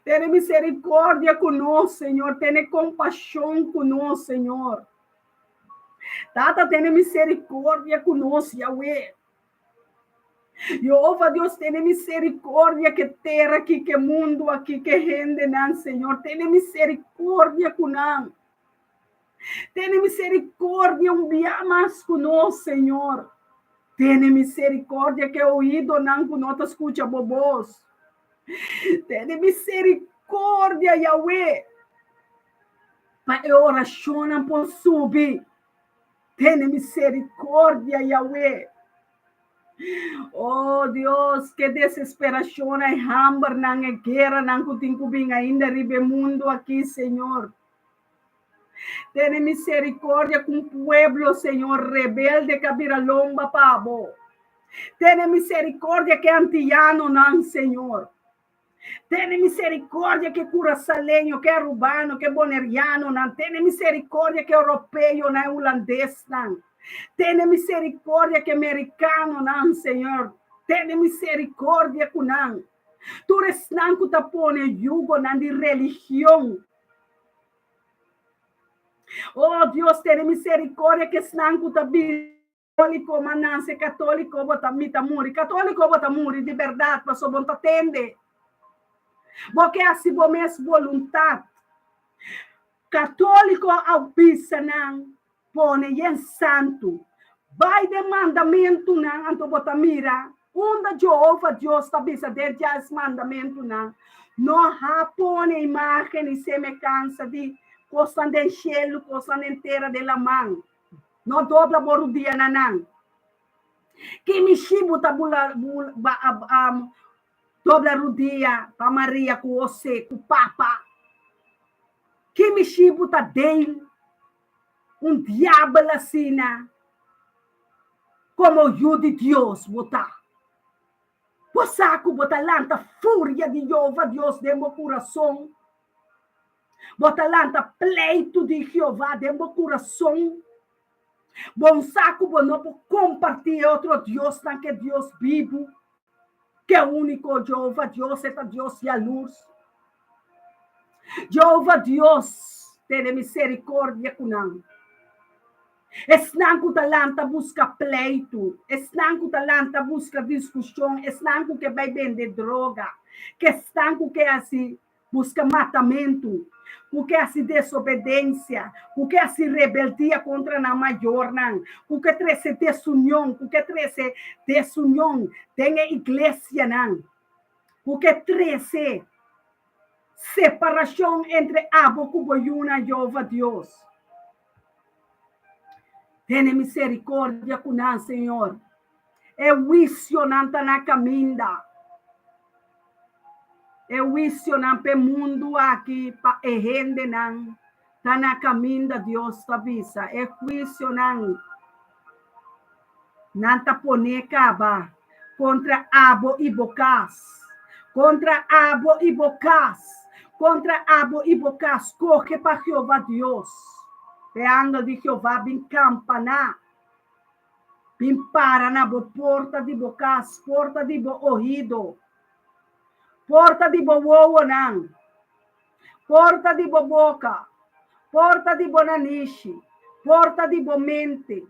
Tene misericordia ku nos, Señor. Tene kompashon ku nos, Señor. Tata, tene misericordia ku nos, Yahweh. Jehova Dios, tene misericordia ku e tera aki, ku e mundu aki, ku e hendenan, Señor. Tene misericordia ku nan. Tene misericordia un bia mas ku nos, Señor. Tene misericordia ku e oidonan ku no ta skucha bo bos. Tene misericordia, Yahweh, pa e orashonnan por subi. Tene misericordia, Yahweh. Oh Dios, ke desesperacion e hambernan, e gueranan ku tin ku bin ainda riba e mundu aki, Señor. Tene misericordia ku un pueblo, Señor, rebelde ku a bira lomba pa bo. Tene misericordia ku e antiyanonan, Señor. Tene misericordia ku e kurasaleño, ku e arubano, ku e bonerianonan. Tene misericordia ku e europeonan, e hulandesnan. Tene misericordia ku e merikanonan, Señor. Tene misericordia ku nan. Tur esnan ku ta pone yugonan di religion. Oh Dios, tene misericordia ku esnan ku ta bisa Katoliko, ma nanse katoliko bo ta mi ta muri. Katoliko bo ta muri di bèrdat pasobra bo no ta tende. Bo ke hasi bo mes boluntat. Katoliko a bisa nan pone yen santu. Bai den mandamentunan anto bo ta mira unda Jehova Dios ta bisa den dies mandamentunan. No ha pone imagen i semekansa di kosnan den shelu, kosnan den tera, den laman. No dobla bo rudia na nan. Ki mishi bo ta bula ba dobla rudia pa Maria ku Jose ku Papa? Ki mishi bo ta deil un diabel asina komo yu di Dios bo ta? Bo sa ku bo ta lanta furia di Jehova Dios den bo kurason? Bo ta lanta pleitu di Jehová den bo kurason? Bo un sa ku bo no por kompartí e otro diosnan ku e Dios bibu, ku e úniko Jehová Dios, e ta Dios yalurs. Jehová Dios tene miserikordia ku nan. Esnan ku ta lanta buska pleitu, esnan ku ta lanta buska diskushon, esnan ku ke bai bende droga, ku esnan ku ke hasi buska matamentu, ku ke hasi desobedensia, ku ke hasi rebeldia kontra nan mayornan, ku ke trese desunion, ku ke trese desunion den e iglesianan, ku ke trese separashon entre abo ku bo yunan, Jehova Dios. Tene misericordia ku nan, Señor. E huisionan ta na kaminda. E huisionan p'e mundu aki, pa e hendenan, ta na kaminda, Dios ta bisa. E huisionan nan ta pone kaba kontra abo i bo kas, kontra abo i bo kas, kontra abo i bo kas. Kohe pa Jehová Dios. E angel di Jehová bin kampa na. Bin para na bo porta di bo kas, porta di bo ohido, porta di bo wowonan, porta di bo boka, porta di bo nanishi, porta di bo mente,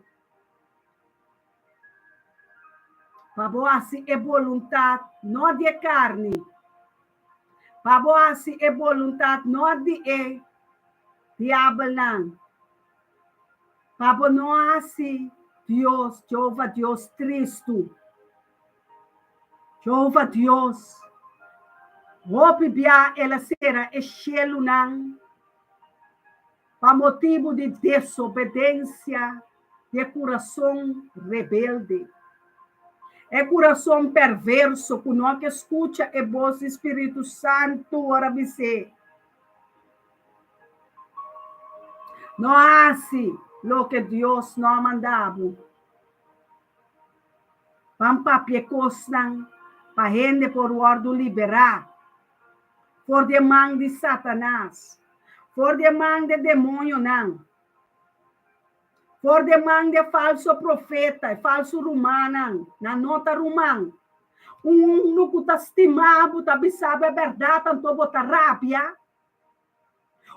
pa bo hasi e boluntat no di e karni, pa bo hasi e boluntat no di e diabelnan. Pa bo no hasi Dios, Jehová Dios tristu. Jehová Dios, hopi bia el a sera e shelunan pa motibu di desobedensia di e kurason rebelde, e kurason perverso ku no ke skucha e bos di Spiritu Santu ora bis'é, No hasi loke Dios no a manda bo. Ban papia e kosnan pa hende por wòrdu liberá for di e man di Satanas, for di e man di e demoñonan, for di e man di e falso profeta, e falso rumannan. Nan no ta ruman. Unu ku ta stima bo ta bisa bo e bèrdat, anto bo ta rabia.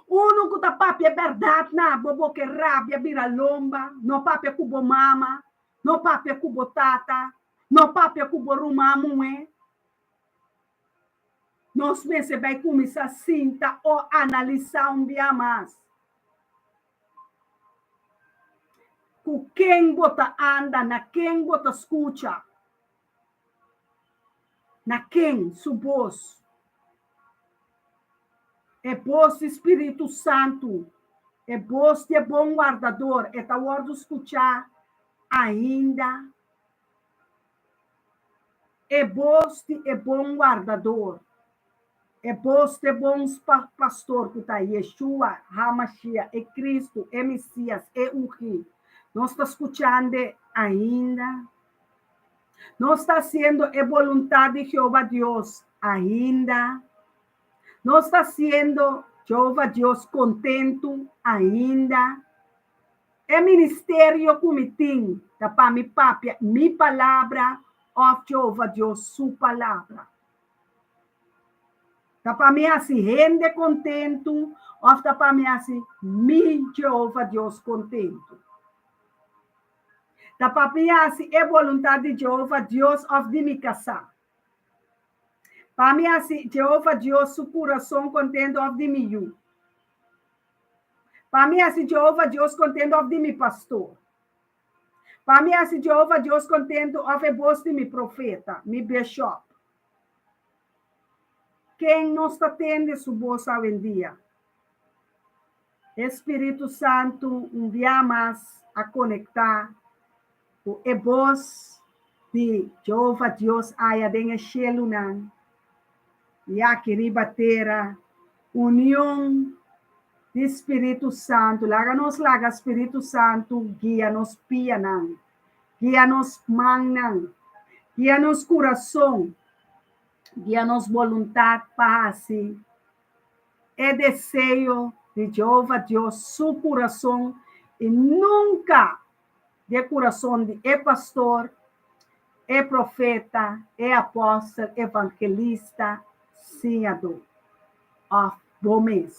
Unu ku ta papia e bèrdat na bo, bo ke rabia bira lomba, no papia ku bo mama, no papia ku bo tata, no papia ku bo ruman muhé. Nos mester bai kuminsá sinta o analisá un bia mas. Ku ken bo ta anda, na ken bo ta skucha, na ken su bos. E bos di Spiritu Santu, e bos di e bon wardador, e ta wòrdu skuchá ainda. E bos di e bon wardador, e bos di e bon pastor ku ta Yeshua HaMashiach, e Kristu, e Mesias, e Ungí, nos ta skuchando ainda? Nos ta hasiendo e boluntat di Jehová Dios ainda? Nos ta hasiendo Jehová Dios kontentu ainda? E ministerio ku mi tin ta pa mi papia mi palabra òf Jehová Dios su palabra? Ta pa mi hasi hende kontentu òf ta pa mi hasi mi Jehová Dios kontentu? Ta pa mi hasi e boluntat di Jehová Dios òf di mi kasá? Pa mi hasi Jehová Dios su kurason kontentu òf di mi yu? Pa mi hasi Jehova Dios kontentu òf di mi pastor? Pa mi hasi Jehova Dios kontentu òf e bos di mi profeta, mi bishop? Ken nos ta tende su bos awendia? E Spiritu Santu un bia mas a konektá ku e bos di Jehova Dios aya den e shelunan i aki riba tera. Union di Spiritu Santu. Laga nos laga Spiritu Santu guia nos pianan, guia nos mannan, guia nos kurason, guia nos boluntat pa hasi e deseo di Jehova Dios su kurason i nunka di e kurason di e pastor, e profeta, e apòstel, evangelista, siñadó, òf bo mes.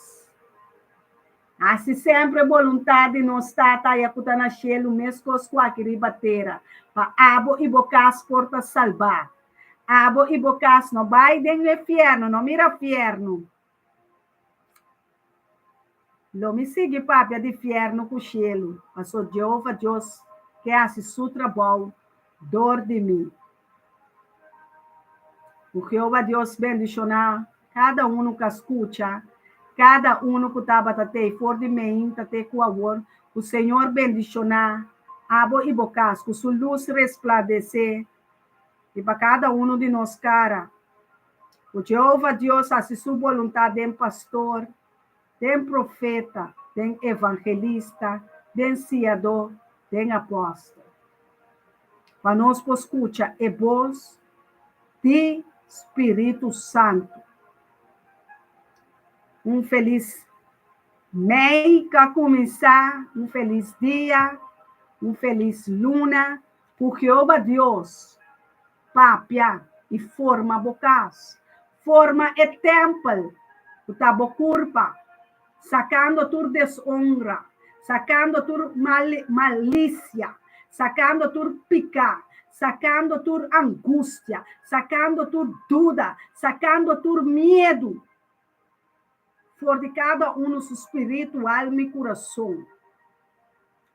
Hasi semper e boluntat di nos Tata aya ku ta na shelu meskos ku aki riba tera, pa abo i bo kas por ta salbá. Abo i bo kas no bai den e fièrnu, no mira fièrnu. Lo mi sigui papia di fièrnu ku shelu, paso Jehova Dios ke hasi su trabou dor di mi. Ku Jehova Dios bendishoná kada unu ku a skucha, kada unu ku tabata tei for di meinta te ku awor. Ku Señor bendishoná abo i bo kas, ku su lus resplandesé riba kada unu di nos kara. Ku Jehova Dios hasi su boluntat den pastor, den profeta, den evangelista, den siadó, den apòstel. Pa nos por skucha e bos di Spiritu Santu. Un felis mei ku a kuminsá, un felis dia, un felis luna. Ku Jehova Dios papia i forma bo kas. Forma e tèmpel ku ta bo kurpa, sakando tur desonra, sakando tur malisia, sakando tur piká, sakando tur angustia, sakando tur duda, sakando tur miedu for di kada unu su spiritu, alma i kurason.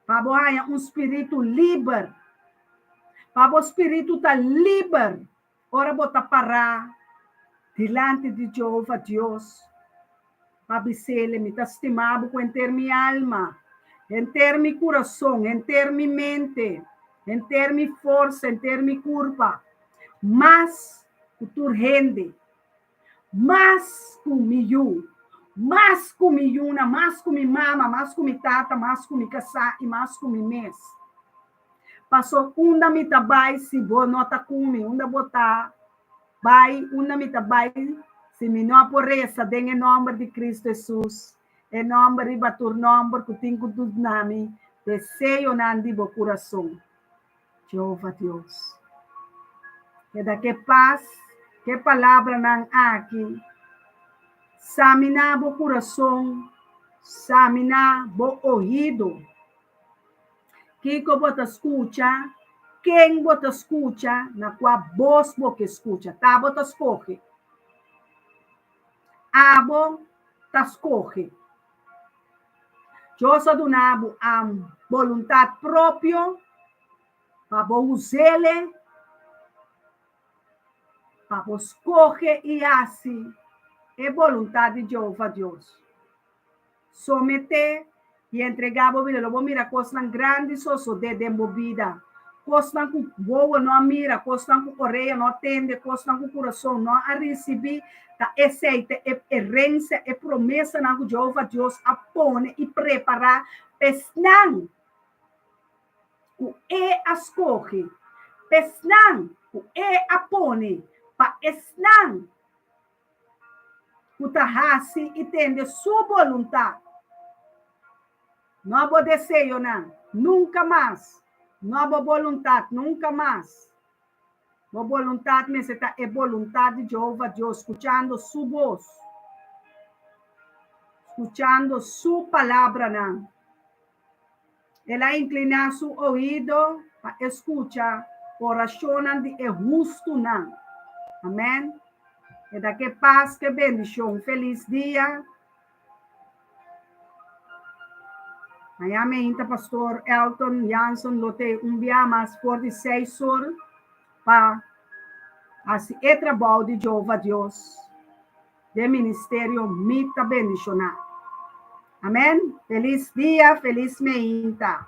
Pa bo haña un spiritu liber. Pa bo spiritu ta liber ora bo ta pará dilanti di Jehova Dios pa bis'El, Mi ta stima bo ku henter mi alma, henter mi kurason, henter mi mente, henter mi forsa, henter mi kurpa, mas ku tur hende. Mas ku mi yu, mas ku mi yuna, mas ku mi mama, mas ku mi tata, mas ku mi kasá i mas ku mi mes. Paso unda mi ta bai si bo no ta ku mi? Unda bo ta bai? Unda mi ta bai si mi no por resa den e nòmber di Kristu Hesus, e nòmber riba tur nòmber ku tin ku duna mi deseonan di bo kurason? Jehova Dios. Keda ke pas ke palabranan aki saminá bo kurason, saminá bo ohido. Kiko bo ta skucha, ken bo ta skucha, na kua bos bo ke skucha. Ta bo ta skohe. Abo ta skohe. Dios a duna bo boluntat propio pa bo us'ele, pa bo skohe i hasi e boluntat di Jehova Dios. Someté i entregá bo bida, lo bo mira kosnan grandi sosodé den bo bida, kosnan ku wowo no a mira, kosnan ku orea no a tende, kosnan ku kurason no a risibí. Ta esei ta e herensia, e promesanan ku Jehova Dios a pone i prepará pa esnan ku e a skohe, pa esnan ku e a pone, pa esnan ku ta hasi i tende su boluntat. No bo deseonan, nunka mas, no bo boluntat, nunka mas. Bo boluntat mester ta e boluntat di Jehova Dios, skuchando su bos, skuchando su palabranan. El a inkliná su oido pa e skucha orashonnan di e hustunan. Amèn. Keda ke pas, ke bendishon. Felis dia. Mañana meinta Pastor Elton Jansen lo te un bia mas for di seis or pa hasi e trabou di Jehova Dios den ministerio Mi Ta Bendiciona. Amen. Feliz dia, feliz meinta.